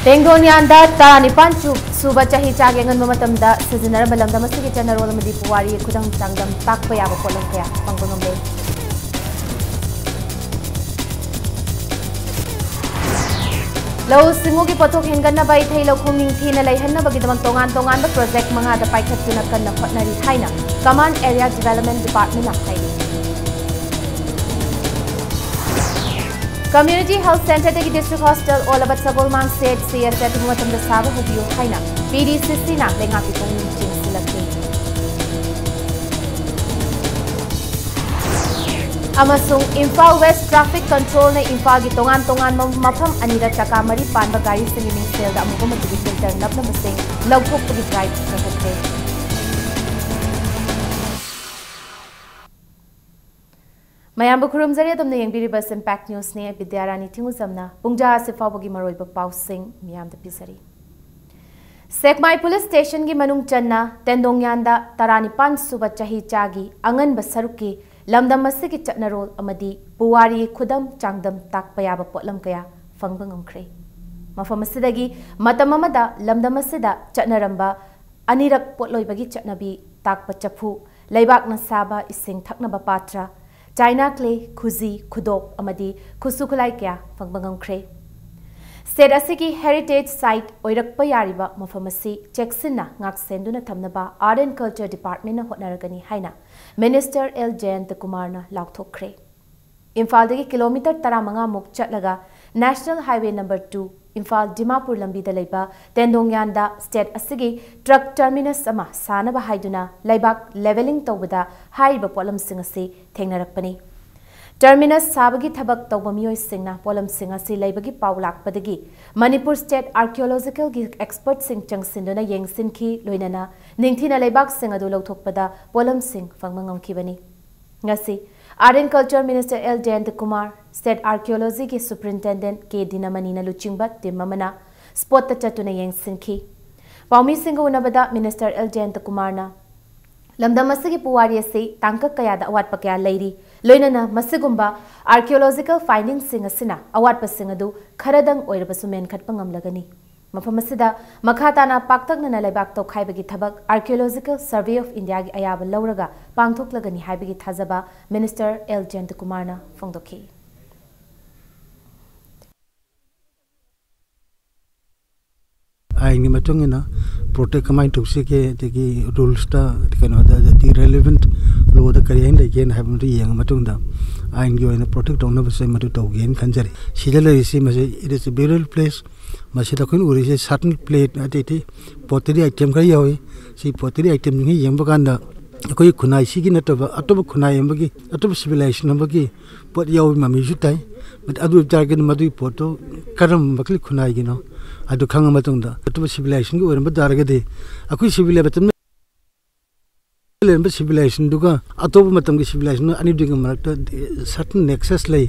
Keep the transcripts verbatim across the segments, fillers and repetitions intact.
ꯇꯦꯡꯗꯣꯟꯌꯥꯟꯗ ꯇꯔꯥꯅꯤꯄꯥꯟ ꯁꯨ-, ꯁꯨꯕ ꯆꯍꯤ ꯆꯥꯒꯤ ꯑꯉꯟꯕ ꯃꯇꯝꯗ ꯁꯤꯖꯤꯟꯅꯔꯝꯕ ꯂꯝꯗꯝ ꯑꯁꯤꯒꯤ ꯆꯠꯅꯔꯣꯜ ꯑꯃꯗꯤ ꯄꯨꯋꯥꯔꯤ ꯈꯨꯗꯝ ꯆꯥꯡꯗꯝ ꯇꯥꯛꯄ ꯌꯥꯕ ꯄꯣꯠꯂꯝ ꯀꯌꯥ ꯐꯪꯕ ꯉꯝꯂꯦ꯫ ꯂꯧꯎ ꯁꯤꯡꯎꯒꯤ ꯄꯣꯠꯊꯣꯛ ꯍꯦꯟꯒꯠꯅꯕ, ꯏꯊꯩ ꯂꯧꯈꯣꯡ ꯅꯤꯡꯊꯤꯅ ꯂꯩꯍꯟꯅꯕꯒꯤꯗꯃꯛ ꯇꯣꯉꯥꯟ ꯇꯣꯉꯥꯟꯕ ꯄ꯭ꯔꯣꯖꯦꯛ ꯃꯉꯥꯗ ꯄꯥꯏꯈꯠꯇꯨꯅ ꯀꯟꯅ ꯍꯣꯠꯅꯔꯤ ꯍꯥꯏꯅ Command Area Development Department ꯅ ꯍꯥꯏꯔꯤ꯫ Community Health Centre ꯗꯒꯤ District Hospital ꯑꯣꯜꯂꯕ ꯁꯒꯣꯜꯃꯥꯡ C H C S ꯑꯊꯨꯕ ꯃꯇꯝꯗ ꯁꯥꯕ ꯍꯧꯕꯤꯌꯨ ꯍꯥꯏꯅ P D C C ꯅ ꯂꯩꯉꯥꯛꯀꯤ ꯄꯨꯛꯅꯤꯡ ꯆꯤꯡꯁꯤꯜꯂꯛꯂꯤ꯫ ꯑꯃꯁꯨꯡ ꯏꯝꯐꯥꯜ West Traffic Control ꯅ ꯏꯝꯐꯥꯜꯒꯤ ꯇꯣꯉꯥꯟ ꯇꯣꯉꯥꯟꯕ ꯃꯐꯝ ꯑꯅꯤꯗ ꯆꯀꯥ ꯃꯔꯤ ꯄꯥꯟꯕ ꯒꯥꯔꯤꯁꯤꯡꯒꯤ ꯃꯤꯡꯁꯦꯜꯗ ꯑꯃꯨꯕ ꯃꯆꯨꯒꯤ filter ꯅꯞꯅꯕꯁꯤꯡ ꯂꯧꯊꯣꯛꯄꯒꯤ drive ꯆꯠꯊꯈ꯭ꯔꯦ꯫ ꯃꯌꯥꯝꯕꯨ ꯈꯨꯔꯨꯝꯖꯔꯤ꯫ ꯑꯗꯣꯝꯅ ꯌꯦꯡꯕꯤꯔꯤꯕ Impact News ꯅꯤ꯫ ꯑꯩ ꯕꯤꯗ꯭ꯌꯥꯔꯥꯅꯤ ꯊꯤꯡꯉꯨꯖꯝꯅ ꯄꯨꯡꯖꯥ ꯑꯁꯤ ꯐꯥꯎꯕꯒꯤ ꯃꯔꯨꯑꯣꯏꯕ ꯄꯥꯎꯁꯤꯡ ꯃꯤꯌꯥꯝꯗ ꯄꯤꯖꯔꯤ꯫ ꯁꯦꯛꯃꯥꯏ Police Station ꯒꯤ ꯃꯅꯨꯡ ꯆꯟꯅ ꯇꯦꯟꯗꯣꯡꯌꯥꯟꯗ ꯇꯔꯥꯅꯤꯄꯥꯟ ꯁꯨꯕ ꯆꯍꯤ ꯆꯥꯒꯤ ꯑꯉꯟꯕ ꯁꯔꯨꯛꯀꯤ ꯂꯝꯗꯝ ꯑꯁꯤꯒꯤ ꯆꯠꯅꯔꯣꯜ ꯑꯃꯗꯤ ꯄꯨꯋꯥꯔꯤ ꯈꯨꯗꯝ ꯆꯥꯡꯗꯝ ꯇꯥꯛꯄ ꯌꯥꯕ ꯄꯣꯠꯂꯝ ꯀꯌꯥ ꯐꯪꯕ ꯉꯝꯈ꯭ꯔꯦ꯫ ꯃꯐꯝ ꯑꯁꯤꯗꯒꯤ ꯃꯇꯝ ꯑꯃꯗ ꯂꯝꯗꯝ ꯑꯁꯤꯗ ꯆꯠꯅꯔꯝꯕ ꯑꯅꯤꯔꯛ ꯄꯣꯠꯂꯣꯏꯕꯒꯤ ꯆꯠꯅꯕꯤ ꯇꯥꯛꯄ ꯆꯐꯨ, ꯂꯩꯕꯥꯛꯅ ꯁꯥꯕ ꯏꯁꯤꯡ ꯊꯛꯅꯕ ꯄꯥꯇ꯭ꯔ, China clay, ꯈꯨꯖꯤ, ꯈꯨꯗꯣꯞ ꯑꯃꯗꯤ ꯈꯨꯠꯁꯨ ꯈꯨꯠꯂꯥꯏ ꯀꯌꯥ ꯐꯪꯕ ꯉꯝꯈ꯭ꯔꯦ꯫ State ꯑꯁꯤꯒꯤ heritage site ꯑꯣꯏꯔꯛꯄ ꯌꯥꯔꯤꯕ ꯃꯐꯝ ꯑꯁꯤ ꯆꯦꯛꯁꯤꯟꯅ ꯉꯥꯛꯁꯦꯟꯗꯨꯅ ꯊꯝꯅꯕ Art and Culture Department ꯅ ꯍꯣꯠꯅꯔꯒꯅꯤ ꯍꯥꯏꯅ Minister L Jayanta Kumar ꯅ ꯂꯥꯎꯊꯣꯛꯈ꯭ꯔꯦ꯫ ꯏꯝꯐꯥꯜꯗꯒꯤ kilometre ꯇꯔꯥꯃꯉꯥ ꯃꯨꯛ ꯆꯠꯂꯒ National Highway number two, Imphal Dimapur ꯂꯝꯕꯤꯗ ꯂꯩꯕ ꯇꯦꯟꯗꯣꯡꯌꯥꯟꯗ state ꯑꯁꯤꯒꯤ truck terminus ꯑꯃ ꯁꯥꯅꯕ ꯍꯥꯏꯗꯨꯅ ꯂꯩꯕꯥꯛ levelling ꯇꯧꯕꯗ ꯍꯥꯏꯔꯤꯕ ꯄꯣꯠꯂꯝꯁꯤꯡ ꯑꯁꯤ ꯊꯦꯡꯅꯔꯛꯄꯅꯤ꯫ Terminus ꯁꯥꯕꯒꯤ ꯊꯕꯛ ꯇꯧꯕ ꯃꯤꯑꯣꯏꯁꯤꯡꯅ ꯄꯣꯠꯂꯝꯁꯤꯡ ꯑꯁꯤ ꯂꯩꯕꯒꯤ ꯄꯥꯎ ꯂꯥꯛꯄꯗꯒꯤ ꯃꯅꯤꯄꯨꯔ State Archaeological ꯒꯤ expert ꯁꯤꯡ ꯆꯪꯁꯤꯟꯗꯨꯅ ꯌꯦꯡꯁꯤꯟꯈꯤ, ꯂꯣꯏꯅꯅ ꯅꯤꯡꯊꯤꯅ ꯂꯩꯕꯥꯛꯁꯤꯡ ꯑꯗꯨ ꯂꯧꯊꯣꯛꯄꯗ ꯄꯣꯠꯂꯝꯁꯤꯡ ꯐꯪꯕ ꯉꯝꯈꯤꯕꯅꯤ꯫ ꯉꯁꯤ Art and Culture Minister L Jayanta Kumar, State Archaeology ꯒꯤ Superintendent K ꯗꯤꯅꯃꯅꯤꯅ ꯂꯨꯆꯤꯡꯕ team ꯑꯃꯅ spot ꯇ ꯆꯠꯇꯨꯅ ꯌꯦꯡꯁꯤꯟꯈꯤ꯫ ꯄꯥꯎꯃꯤꯁꯤꯡꯒ ꯎꯅꯕꯗ Minister L Jayanta Kumar ꯅ ꯂꯝꯗꯝ ꯑꯁꯤꯒꯤ ꯄꯨꯋꯥꯔꯤ ꯑꯁꯤ ꯇꯥꯡꯀꯛ ꯀꯌꯥꯗ ꯑꯋꯥꯠꯄ ꯀꯌꯥ ꯂꯩꯔꯤ, ꯂꯣꯏꯅꯅ ꯃꯁꯤꯒꯨꯝꯕ archaeological findingꯁꯤꯡ ꯑꯁꯤꯅ ꯑꯋꯥꯠꯄꯁꯤꯡ ꯑꯗꯨ ꯈꯔꯗꯪ ꯑꯣꯏꯔꯕꯁꯨ ꯃꯦꯟꯈꯠꯄ ꯉꯝꯂꯒꯅꯤ꯫ ꯃꯐꯝ ꯑꯁꯤꯗ ꯃꯈꯥ ꯇꯥꯅ ꯄꯥꯛꯇꯛꯅꯅ ꯂꯩꯕꯥꯛ ꯇꯧꯈꯥꯏꯕꯒꯤ ꯊꯕꯛ Archaeological Survey of Indiaꯒꯤ ꯑꯌꯥꯕ ꯂꯧꯔꯒ ꯄꯥꯡꯊꯣꯛꯂꯒꯅꯤ ꯍꯥꯏꯕꯒꯤ ꯊꯥꯖꯕ Minister ꯑꯦꯜ ꯖꯌꯟꯇꯀꯨꯃꯥꯔꯅ ꯐꯣꯡꯗꯣꯛꯈꯤ꯫ ꯑꯥꯏꯟꯒꯤ ꯃꯇꯨꯡ ꯏꯟꯅ protect ꯀꯃꯥꯏꯅ ꯇꯧꯁꯤꯒꯦ, ꯑꯗꯒꯤ ꯔꯨꯜꯁꯇ, ꯀꯩꯅꯣꯗ, ꯑꯗꯒꯤ relevant lawꯗ ꯀꯔꯤ ꯍꯥꯏꯅ ꯂꯩꯒꯦꯅ ꯍꯥꯏꯕꯗꯨ ꯌꯦꯡꯉ ꯃꯇꯨꯡꯗ ꯑꯥꯏꯟꯒꯤ ꯑꯣꯏꯅ protect ꯇꯧꯅꯕꯁꯦ ꯃꯗꯨ ꯇꯧꯒꯦꯅ ꯈꯟꯖꯔꯤ꯫ ꯁꯤꯗ ꯂꯩꯔꯤꯁꯤ ꯃꯁꯤ it is a burial place꯫ ꯃꯁꯤꯗ ꯑꯩꯈꯣꯏꯅ ꯎꯔꯤꯁꯦ certain plate ꯑꯇꯩ ꯑꯇꯩ pottery item ꯈꯔ ꯌꯥꯎꯏ꯫ ꯁꯤ pottery itemꯁꯤꯡꯁꯤ ꯌꯦꯡꯕ ꯀꯥꯟꯗ ꯑꯩꯈꯣꯏꯒꯤ ꯈꯨꯟꯅꯥꯏꯁꯤꯒꯤ ꯅꯠꯇꯕ ꯑꯇꯣꯞꯄ ꯈꯨꯟꯅꯥꯏ ꯑꯃꯒꯤ, ꯑꯇꯣꯞꯄ civilization ꯑꯃꯒꯤ ꯄꯣꯠ ꯌꯥꯎꯕꯒꯤ ꯃꯃꯤꯁꯨ ꯇꯥꯏ꯫ But ꯑꯗꯨ ꯑꯣꯏꯕ ꯇꯥꯔꯒꯗꯤ ꯃꯗꯨꯒꯤ ꯄꯣꯠꯇꯣ ꯀꯔꯝꯕ ꯃꯈꯜꯒꯤ ꯈꯨꯟꯅꯥꯏꯒꯤꯅꯣ ꯍꯥꯏꯗꯨ ꯈꯪꯉ ꯃꯇꯨꯡꯗ ꯑꯇꯣꯞꯄ civilizationꯒꯤ ꯑꯣꯏꯔꯝꯕ ꯇꯥꯔꯒꯗꯤ ꯑꯩꯈꯣꯏ civilization ꯂꯩꯔꯝꯕ civilizationꯗꯨꯒ ꯑꯇꯣꯞꯄ ꯃꯇꯝꯒꯤ civilization ꯑꯅꯤꯗꯨꯒꯤ ꯃꯔꯛꯇ certain nexus ꯂꯩ,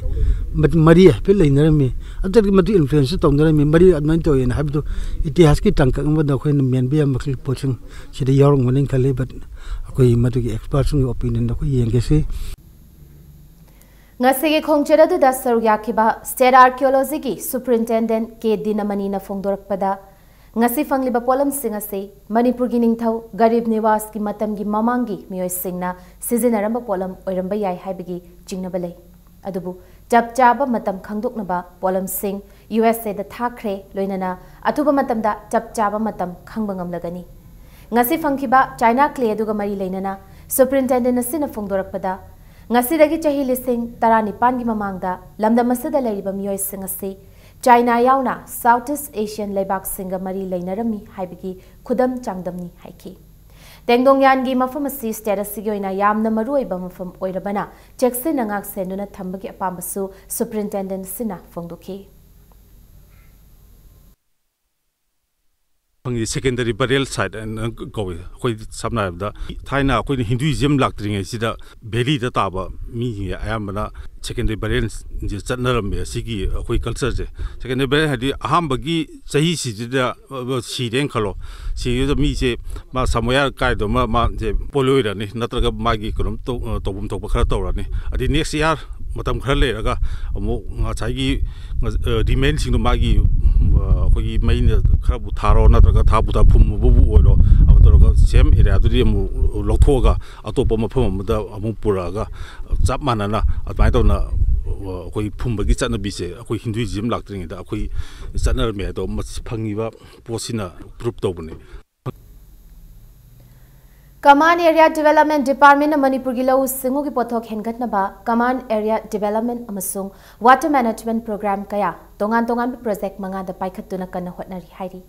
ꯃ-, ꯃꯔꯤ ꯍꯥꯏꯐꯦꯠ ꯂꯩꯅꯔꯝꯃꯤ, ꯑꯗꯨꯗꯒꯤ ꯃꯗꯨ influence ꯇꯧꯅꯔꯝꯃꯤ, ꯃꯔꯤ ꯑꯗꯨꯃꯥꯏꯅ ꯇꯧꯋꯦꯅ ꯍꯥꯏꯕꯗꯨ ꯏꯇꯤꯍꯥꯁꯀꯤ ꯇꯥꯡꯀꯛ ꯑꯃꯗ ꯑꯩꯈꯣꯏꯅ ꯃꯦꯟꯕ ꯌꯥꯕ ꯃꯈꯜꯒꯤ ꯄꯣꯠꯁꯤꯡ ꯁꯤꯗ ꯌꯥꯎꯔꯝꯒꯅꯤ ꯈꯜꯂꯤ꯫ But ꯑꯩꯈꯣꯏ ꯃꯗꯨꯒꯤ expertꯁꯤꯡꯒꯤ opinionꯗ ꯑꯩꯈꯣꯏ ꯌꯦꯡꯒꯦꯁꯤ꯫ ꯉꯁꯤꯒꯤ ꯈꯣꯡꯆꯠ ꯑꯗꯨꯗ ꯁꯔꯨꯛ ꯌꯥꯈꯤꯕ State Archaeologyꯒꯤ Superintendent ꯀꯦ ꯗꯤꯅꯃꯅꯤꯅ ꯐꯣꯡꯗꯣꯔꯛꯄꯗ, ꯉꯁꯤ ꯐꯪꯂꯤꯕ ꯄꯣꯠꯂꯝꯁꯤꯡ ꯑꯁꯤ ꯃꯅꯤꯄꯨꯔꯒꯤ ꯅꯤꯡꯊꯧ ꯒꯔꯤꯕ ꯅꯤꯋꯥꯖꯀꯤ ꯃꯇꯝꯒꯤ ꯃꯃꯥꯡꯒꯤ ꯃꯤꯑꯣꯏꯁꯤꯡꯅ ꯁꯤꯖꯤꯟꯅꯔꯝꯕ ꯄꯣꯠꯂꯝ ꯑꯣꯏꯔꯝꯕ ꯌꯥꯏ ꯍꯥꯏꯕꯒꯤ ꯆꯤꯡꯅꯕ ꯂꯩ꯫ ꯑꯗꯨꯕꯨ ꯆꯞ ꯆꯥꯕ ꯃꯇꯝ ꯈꯪꯗꯣꯛꯅꯕ ꯄꯣꯠꯂꯝꯁꯤꯡ ꯌꯨ ꯑꯦꯁ ꯑꯦꯗ ꯊꯥꯈ꯭ꯔꯦ, ꯂꯣꯏꯅꯅ ꯑꯊꯨꯕ ꯃꯇꯝꯗ ꯆꯞ ꯆꯥꯕ ꯃꯇꯝ ꯈꯪꯕ ꯉꯝꯂꯒꯅꯤ꯫ ꯉꯁꯤ ꯐꯪꯈꯤꯕ China clay ꯑꯗꯨꯒ ꯃꯔꯤ ꯂꯩꯅꯅ Superintendent ꯑꯁꯤꯅ ꯐꯣꯡꯗꯣꯔꯛꯄꯗ, ꯉꯁꯤꯗꯒꯤ ꯆꯍꯤ ꯂꯤꯁꯤꯡ ꯇꯔꯥꯅꯤꯄꯥꯟꯒꯤ ꯃꯃꯥꯡꯗ ꯂꯝꯗꯝ ꯑꯁꯤꯗ ꯂꯩꯔꯤꯕ ꯃꯤꯑꯣꯏꯁꯤꯡ ꯑꯁꯤ China ꯌꯥꯎꯅ South East Asian ꯂꯩꯕꯥꯛꯁꯤꯡꯒ ꯃꯔꯤ ꯂꯩꯅꯔꯝꯃꯤ ꯍꯥꯏꯕꯒꯤ ꯈꯨꯗꯝ ꯆꯥꯡꯗꯝꯅꯤ ꯍꯥꯏꯈꯤ꯫ ꯇꯦꯡꯗꯣꯡꯌꯥꯟꯒꯤ ꯃꯐꯝ ꯑꯁꯤ state ꯑꯁꯤꯒꯤ ꯑꯣꯏꯅ ꯌꯥꯝꯅ ꯃꯔꯨꯑꯣꯏꯕ ꯃꯐꯝ ꯑꯣꯏꯔꯕꯅ, ꯆꯦꯛꯁꯤꯟꯅ ꯉꯥꯛ ꯁꯦꯟꯗꯨꯅ ꯊꯝꯕꯒꯤ ꯑꯄꯥꯝꯕꯁꯨ Superintendent ꯑꯁꯤꯅ ꯐꯣꯡꯗꯣꯛꯈꯤ꯫ ꯐꯪꯉꯤ꯫ Secondary burial site ꯍꯥꯏꯅ ꯀꯧꯏ꯫ ꯑꯩꯈꯣꯏ ꯁꯝꯅ ꯍꯥꯏꯔꯕꯗ, ꯊꯥꯏꯅ ꯑꯩꯈꯣꯏꯅ Hinduism ꯂꯥꯛꯇ꯭ꯔꯤꯉꯩꯁꯤꯗ valley ꯗ ꯇꯥꯕ ꯃꯤꯁꯤꯡꯁꯦ ꯑꯌꯥꯝꯕꯅ secondary burial ꯁꯦ ꯆꯠꯅꯔꯝꯃꯦ꯫ ꯑꯁꯤꯒꯤ ꯑꯩꯈꯣꯏ culture ꯁꯦ, secondary burial ꯍꯥꯏꯗꯤ ꯑꯍꯥꯟꯕꯒꯤ ꯆꯍꯤꯁꯤꯗ ꯁꯤꯔꯦꯅ ꯈꯜꯂꯣ꯫ ꯁꯤꯕꯗ ꯃꯤꯁꯦ ꯃꯥ somewhere ꯀꯥꯏꯗꯅꯣꯃ ꯃꯥꯁꯦ ꯄꯣꯂꯣꯏꯔꯅꯤ, ꯅꯠꯇ꯭ꯔꯒ ꯃꯥꯒꯤ ꯀꯩꯅꯣꯝ ꯇꯧ-, ꯇꯧꯐꯝ ꯊꯣꯛꯄ ꯈꯔ ꯇꯧꯔꯅꯤ꯫ ꯑꯗꯩ next year ꯃꯇꯝ ꯈꯔ ꯂꯩꯔꯒ ꯑꯃꯨꯛ ꯉꯁꯥꯏꯒꯤ, ꯑ, remains ꯁꯤꯡꯗꯣ ꯃꯥꯒꯤ, ꯑ, ꯑꯩꯈꯣꯏꯒꯤ ꯃꯩꯅ ꯈꯔꯕꯨ ꯊꯥꯔꯣ, ꯅꯠꯇ꯭ꯔꯒ ꯊꯥꯕꯨ ꯊꯥ ꯐꯨꯝꯕꯕꯨ ꯑꯣꯏꯔꯣ, ꯑꯃ ꯇꯧꯔꯒ same area ꯗꯨꯗꯤ ꯑꯃꯨꯛ ꯂꯧꯊꯣꯛꯑꯒ ꯑꯇꯣꯞꯄ ꯃꯐꯝ ꯑꯃꯗ ꯑꯃꯨꯛ ꯄꯨꯔꯛꯑꯒ ꯆꯞ ꯃꯥꯟꯅꯅ ꯑꯗꯨꯃꯥꯏꯅ ꯇꯧꯅ, ꯑ, ꯑꯩꯈꯣꯏ ꯐꯨꯝꯕꯒꯤ ꯆꯠꯅꯕꯤꯁꯦ ꯑꯩꯈꯣꯏ Hinduism ꯂꯥꯛꯇ꯭ꯔꯤꯉꯩꯗ ꯑꯩꯈꯣꯏ ꯆꯠꯅꯔꯝꯃꯦ꯫ ꯑꯗꯣ ꯃꯁꯤ ꯐꯪꯉꯤꯕ ꯄꯣꯠꯁꯤꯅ prove ꯇꯧꯕꯅꯦ꯫ Common Area Development Department ꯅ ꯃꯅꯤꯄꯨꯔꯒꯤ ꯂꯧꯎ ꯁꯤꯡꯎꯒꯤ ꯄꯣꯠꯊꯣꯛ ꯍꯦꯟꯒꯠꯅꯕ Common Area Development ꯑꯃꯁꯨꯡ Water Management Program ꯀꯌꯥ ꯇꯣꯉꯥꯟ ꯇꯣꯉꯥꯟꯕ project ꯃꯉꯥꯗ ꯄꯥꯏꯈꯠꯇꯨꯅ ꯀꯟꯅ ꯍꯣꯠꯅꯔꯤ ꯍꯥꯏꯔꯤ꯫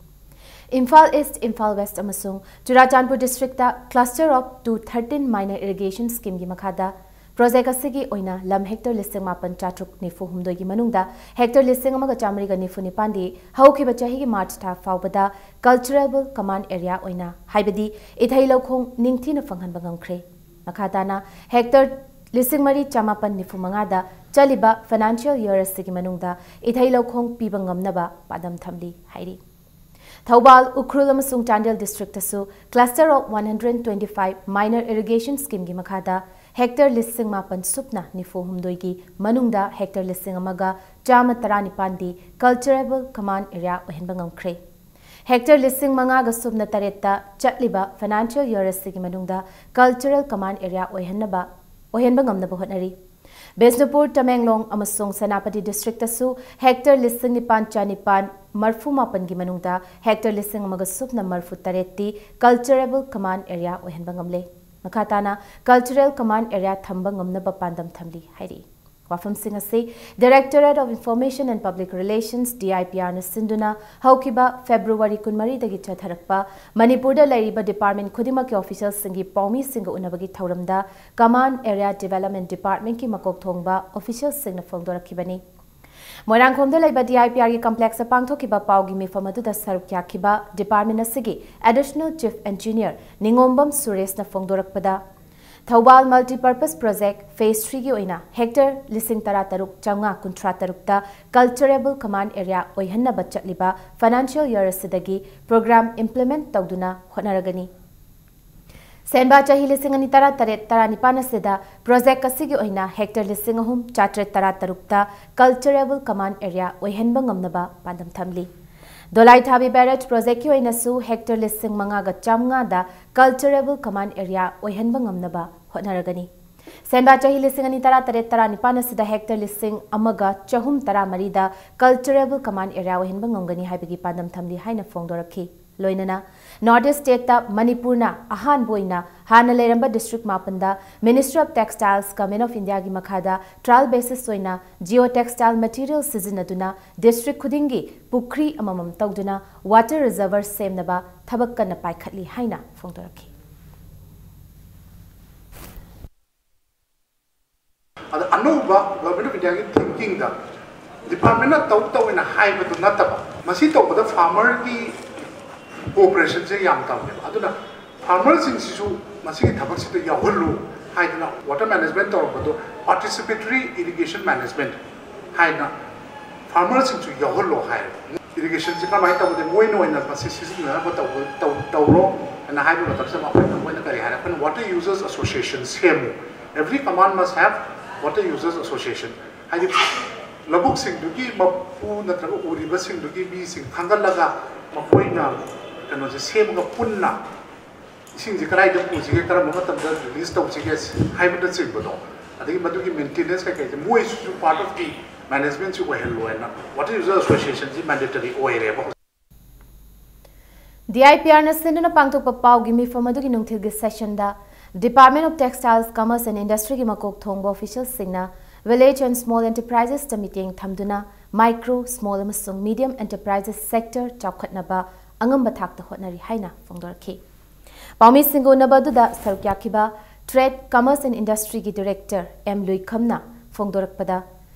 ꯏꯝꯐꯥꯜ East, ꯏꯝꯐꯥꯜ West ꯑꯃꯁꯨꯡ ꯆꯨꯔꯥꯆꯥꯟꯄꯨꯔ district ꯇ Cluster of two thirteen Minor Irrigation Scheme ꯒꯤ ꯃꯈꯥꯗ project ꯑꯁꯤꯒꯤ ꯑꯣꯏꯅ ꯂꯝ hectare ꯂꯤꯁꯤꯡ ꯃꯥꯄꯟ ꯆꯥꯇ꯭ꯔꯨꯛ ꯅꯤꯐꯨ ꯍꯨꯝꯗꯣꯏꯒꯤ ꯃꯅꯨꯡꯗ hectare ꯂꯤꯁꯤꯡ ꯑꯃꯒ ꯆꯥꯃꯔꯤꯒ ꯅꯤꯐꯨ ꯅꯤꯄꯥꯟꯗꯤ ꯍꯧꯈꯤꯕ ꯆꯍꯤꯒꯤ March ꯊꯥ ꯐꯥꯎꯕꯗ cultivable common area ꯑꯣꯏꯅ, ꯍꯥꯏꯕꯗꯤ ꯏꯊꯩ ꯂꯧꯈꯣꯡ ꯅꯤꯡꯊꯤꯅ ꯐꯪꯍꯟꯕ ꯉꯝꯈ꯭ꯔꯦ꯫ ꯃꯈꯥ ꯇꯥꯅ hectare ꯂꯤꯁꯤꯡ ꯃꯔꯤ ꯆꯥꯃꯥꯄꯟ ꯅꯤꯐꯨ ꯃꯉꯥꯗ ꯆꯠꯂꯤꯕ financial year ꯑꯁꯤꯒꯤ ꯃꯅꯨꯡꯗ ꯏꯊꯩ ꯂꯧꯈꯣꯡ ꯄꯤꯕ ꯉꯝꯅꯕ ꯄꯥꯟꯗꯝ ꯊꯝꯂꯤ ꯍꯥꯏꯔꯤ꯫ ꯊꯧꯕꯥꯜ, ꯎꯈ꯭ꯔꯨꯜ ꯑꯃꯁꯨꯡ ꯆꯥꯟꯗꯦꯜ district ꯇꯁꯨ Cluster of one hundred twenty five Minor Irrigation Scheme ꯒꯤ ꯃꯈꯥꯗ hectare ꯂꯤꯁꯤꯡ ꯃꯥꯄꯟ ꯁꯨꯞꯅ ꯅꯤꯐꯨ ꯍꯨꯝꯗꯣꯏꯒꯤ ꯃꯅꯨꯡꯗ hectare ꯂꯤꯁꯤꯡ ꯑꯃꯒ ꯆꯥꯃ ꯇꯔꯥꯅꯤꯄꯥꯟꯗꯤ cultivable common area ꯑꯣꯏꯍꯟꯕ ꯉꯝꯈ꯭ꯔꯦ꯫ Hectare ꯂꯤꯁꯤꯡ ꯃꯉꯥꯒ ꯁꯨꯞꯅ ꯇꯔꯦꯠꯇ ꯆꯠꯂꯤꯕ financial year ꯑꯁꯤꯒꯤ ꯃꯅꯨꯡꯗ cultivable common area ꯑꯣꯏꯍꯟꯅꯕ, ꯑꯣꯏꯍꯟꯕ ꯉꯝꯅꯕ ꯍꯣꯠꯅꯔꯤ꯫ ꯕꯤꯁꯅꯨꯄꯨꯔ, ꯇꯃꯦꯡꯂꯣꯡ ꯑꯃꯁꯨꯡ ꯁꯦꯅꯥꯄꯇꯤ district ꯇꯁꯨ hectare ꯂꯤꯁꯤꯡ ꯅꯤꯄꯥꯟ ꯆꯥꯅꯤꯄꯥꯟ ꯃꯔꯐꯨ ꯃꯥꯄꯟꯒꯤ ꯃꯅꯨꯡꯗ hectare ꯂꯤꯁꯤꯡ ꯑꯃꯒ ꯁꯨꯞꯅ ꯃꯔꯐꯨ ꯇꯔꯦꯠꯇꯤ cultivable common area ꯑꯣꯏꯍꯟꯕ ꯉꯝꯂꯦ꯫ ꯃꯈꯥ ꯇꯥꯅ cultivable common area ꯊꯝꯕ ꯉꯝꯅꯕ ꯄꯥꯟꯗꯝ ꯊꯝꯂꯤ ꯍꯥꯏꯔꯤ꯫ ꯋꯥꯐꯝꯁꯤꯡ ꯑꯁꯤ Directorate of Information and Public Relations, D I P R ꯅ ꯁꯤꯟꯗꯨꯅ ꯍꯧꯈꯤꯕ February ꯀꯨꯟꯃꯔꯤꯗꯒꯤ ꯆꯠꯊꯔꯛꯄ ꯃꯅꯤꯄꯨꯔꯗ ꯂꯩꯔꯤꯕ department ꯈꯨꯗꯤꯡꯃꯛꯀꯤ official ꯁꯤꯡꯒꯤ ꯄꯥꯎꯃꯤꯁꯤꯡꯒ ꯎꯅꯕꯒꯤ ꯊꯧꯔꯝꯗ Common Area Development Department ꯀꯤ ꯃꯀꯣꯛ ꯊꯣꯡꯕ official ꯁꯤꯡꯅ ꯐꯣꯡꯗꯣꯔꯛꯈꯤꯕꯅꯤ꯫ ꯃꯣꯏꯔꯥꯡꯈꯣꯝꯗ ꯂꯩꯕ D I P Rꯒꯤ complexꯇ ꯄꯥꯡꯊꯣꯛꯈꯤꯕ ꯄꯥꯎꯒꯤ ꯃꯤꯐꯝ ꯑꯗꯨꯗ ꯁꯔꯨꯛ ꯌꯥꯈꯤꯕ department ꯑꯁꯤꯒꯤ additional chief engineer ꯅꯤꯉꯣꯝꯕꯝ ꯁꯨꯔꯦꯁꯅ ꯐꯣꯡꯗꯣꯔꯛꯄꯗ, Thoubal multipurpose project phase threeꯒꯤ ꯑꯣꯏꯅ hectare ꯂꯤꯁꯤꯡ ꯇꯔꯥ ꯇꯔꯨꯛ ꯆꯥꯝꯃꯉꯥ ꯀꯨꯟꯊ꯭ꯔꯥ ꯇꯔꯨꯛꯇ cultivable common area ꯑꯣꯏꯍꯟꯅꯕ ꯆꯠꯂꯤꯕ financial year ꯑꯁꯤꯗꯒꯤ program implement ꯇꯧꯗꯨꯅ ꯍꯣꯠꯅꯔꯒꯅꯤ꯫ ꯁꯦꯟꯕꯥ ꯆꯍꯤ ꯂꯤꯁꯤꯡ ꯑꯅꯤ ꯇꯔꯥ ꯇꯔꯦꯠ ꯇꯔꯥ ꯅꯤꯄꯥꯟ ꯑꯁꯤꯗ project ꯑꯁꯤꯒꯤ ꯑꯣꯏꯅ hectare ꯂꯤꯁꯤꯡ ꯑꯍꯨꯝ ꯆꯥꯇ꯭ꯔꯦꯠ ꯇꯔꯥ ꯇꯔꯨꯛꯇ cultivable common area ꯑꯣꯏꯍꯟꯕ ꯉꯝꯅꯕ ꯄꯥꯟꯗꯝ ꯊꯝꯂꯤ꯫ ꯗꯣꯂꯥꯏꯊꯥꯕꯤ barrage projectꯀꯤ ꯑꯣꯏꯅꯁꯨ hectare ꯂꯤꯁꯤꯡ ꯃꯉꯥꯒ ꯆꯥꯝꯃꯉꯥꯗ cultivable common area ꯑꯣꯏꯍꯟꯕ ꯉꯝꯅꯕ ꯍꯣꯠꯅꯔꯒꯅꯤ꯫ ꯁꯦꯟꯕꯥ ꯆꯍꯤ ꯂꯤꯁꯤꯡ ꯑꯅꯤ ꯇꯔꯥ ꯇꯔꯦꯠ ꯇꯔꯥ ꯅꯤꯄꯥꯟ ꯑꯁꯤꯗ hectare ꯂꯤꯁꯤꯡ ꯑꯃꯒ ꯆꯍꯨꯝ ꯇꯔꯥ ꯃꯔꯤꯗ cultivable common area ꯑꯣꯏꯍꯟꯕ ꯉꯝꯒꯅꯤ ꯍꯥꯏꯕꯒꯤ ꯄꯥꯟꯗꯝ ꯊꯝꯂꯤ ꯍꯥꯏꯅ ꯐꯣꯡꯗꯣꯔꯛꯈꯤ꯫ ꯂꯣꯏꯅꯅ North East stateꯇ ꯃꯅꯤꯄꯨꯔꯅ ꯑꯍꯥꯟꯕ ꯑꯣꯏꯅ ꯍꯥꯟꯅ ꯂꯩꯔꯝꯕ district ꯃꯥꯄꯟꯗ Ministry of Textiles Government of Indiaꯒꯤ ꯃꯈꯥꯗ trial basis ꯑꯣꯏꯅ geotextile material ꯁꯤꯖꯤꯟꯅꯗꯨꯅ district ꯈꯨꯗꯤꯡꯒꯤ ꯄꯨꯈ꯭ꯔꯤ ꯑꯃꯃꯝ ꯇꯧꯗꯨꯅ water reservoir ꯁꯦꯝꯅꯕ ꯊꯕꯛ ꯀꯟꯅ ꯄꯥꯏꯈꯠꯂꯤ ꯍꯥꯏꯅ ꯐꯣꯡꯗꯣꯔꯛꯈꯤ꯫ ꯑꯗ ꯑꯅꯧꯕ Government of Indiaꯒꯤ thinkingꯗ departmentꯅ ꯇꯧ ꯇꯧꯅ ꯍꯥꯏꯕꯗꯨ ꯅꯠꯇꯕ, ꯃꯁꯤ ꯇꯧꯕꯗ farmerꯒꯤ cooperationꯁꯦ ꯌꯥꯝ ꯇꯧꯋꯦꯕ꯫ ꯑꯗꯨꯅ farmerꯁꯤꯡꯁꯤꯁꯨ ꯃꯁꯤꯒꯤ ꯊꯕꯛꯁꯤꯗ ꯌꯥꯎꯍꯜꯂꯨ ꯍꯥꯏꯗꯅ water management ꯇꯧꯔꯛꯄꯗꯣ participatory irrigation management ꯍꯥꯏꯅ farmerꯁꯤꯡꯁꯨ ꯌꯥꯎꯍꯜꯂꯣ ꯍꯥꯏꯌꯦꯕ꯫ Irrigationꯁꯦ ꯀꯃꯥꯏꯅ ꯇꯧꯒꯗꯦ? ꯃꯣꯏꯅ ꯑꯣꯏꯅ ꯃꯁꯤ ꯁꯤꯖꯤꯟꯅꯅꯕ ꯇꯧꯕ-, ꯇꯧ-, ꯇꯧꯔꯣ ꯍꯥꯏꯅ ꯍꯥꯏꯕ ꯃꯇꯝꯁꯤꯗ ꯃꯈꯣꯏꯅ, ꯃꯣꯏꯅ ꯀꯔꯤ ꯍꯥꯏꯔꯦ? ꯑꯩꯈꯣꯏꯅ Water Users Association ꯁꯦꯝꯃꯨ꯫ Every command must have Water Users Association꯫ ꯍꯥꯏꯗꯤ ꯂꯧꯕꯨꯛꯁꯤꯡꯗꯨꯒꯤ ꯃꯄꯨ ꯅꯠꯇ꯭ꯔꯒ ꯎꯔꯤꯕꯁꯤꯡꯗꯨꯒꯤ ꯃꯤꯁꯤꯡ ꯈꯟꯒꯠꯂꯒ ꯃꯈꯣꯏꯅ ꯀꯩꯅꯣꯁꯦ ꯁꯦꯝꯃꯒ ꯄꯨꯟꯅ ꯏꯁꯤꯡꯁꯦ ꯀꯗꯥꯏꯗ ꯄꯨꯁꯤꯒꯦ, ꯀꯔꯝꯕ ꯃꯇꯝꯗ release ꯇꯧꯁꯤꯒꯦ ꯍꯥꯏꯕꯅꯆꯤꯡꯕꯗꯣ, ꯑꯗꯒꯤ ꯃꯗꯨꯒꯤ maintenance ꯀꯩꯀꯩꯁꯦ ꯃꯣꯏꯁꯤꯁꯨ part of the managementꯁꯤ ꯑꯣꯏꯍꯜꯂꯣ ꯍꯥꯏꯅ Water User Associationꯁꯤ mandatory ꯑꯣꯏꯔꯦꯕ꯫ D I P Rꯅ ꯁꯤꯟꯗꯨꯅ ꯄꯥꯡꯊꯣꯛꯄ ꯄꯥꯎꯒꯤ ꯃꯤꯐꯝ ꯑꯗꯨꯒꯤ ꯅꯨꯡꯊꯤꯜꯒꯤ sessionꯗ Department of Textiles, Commerce and Industryꯒꯤ ꯃꯀꯣꯛ ꯊꯣꯡꯕ officialꯁꯤꯡꯅ village and small enterprisesꯇ ꯃꯤꯠꯌꯦꯡ ꯊꯝꯗꯨꯅ micro, small ꯑꯃꯁꯨꯡ medium enterprises sector ꯆꯥꯎꯈꯠꯅꯕ ꯑꯉꯝꯕ ꯊꯥꯛꯇ ꯍꯣꯠꯅꯔꯤ ꯍꯥꯏꯅ ꯐꯣꯡꯗꯣꯔꯛꯈꯤ꯫ ꯄꯥꯎꯃꯤꯁꯤꯡꯒ ꯎꯅꯕ ꯑꯗꯨꯗ ꯁꯔꯨꯛ ꯌꯥꯈꯤꯕ Trade, Commerce and Industryꯒꯤ Director M ꯂꯨꯏꯈꯝꯅ ꯐꯣꯡꯗꯣꯔꯛꯄꯗ,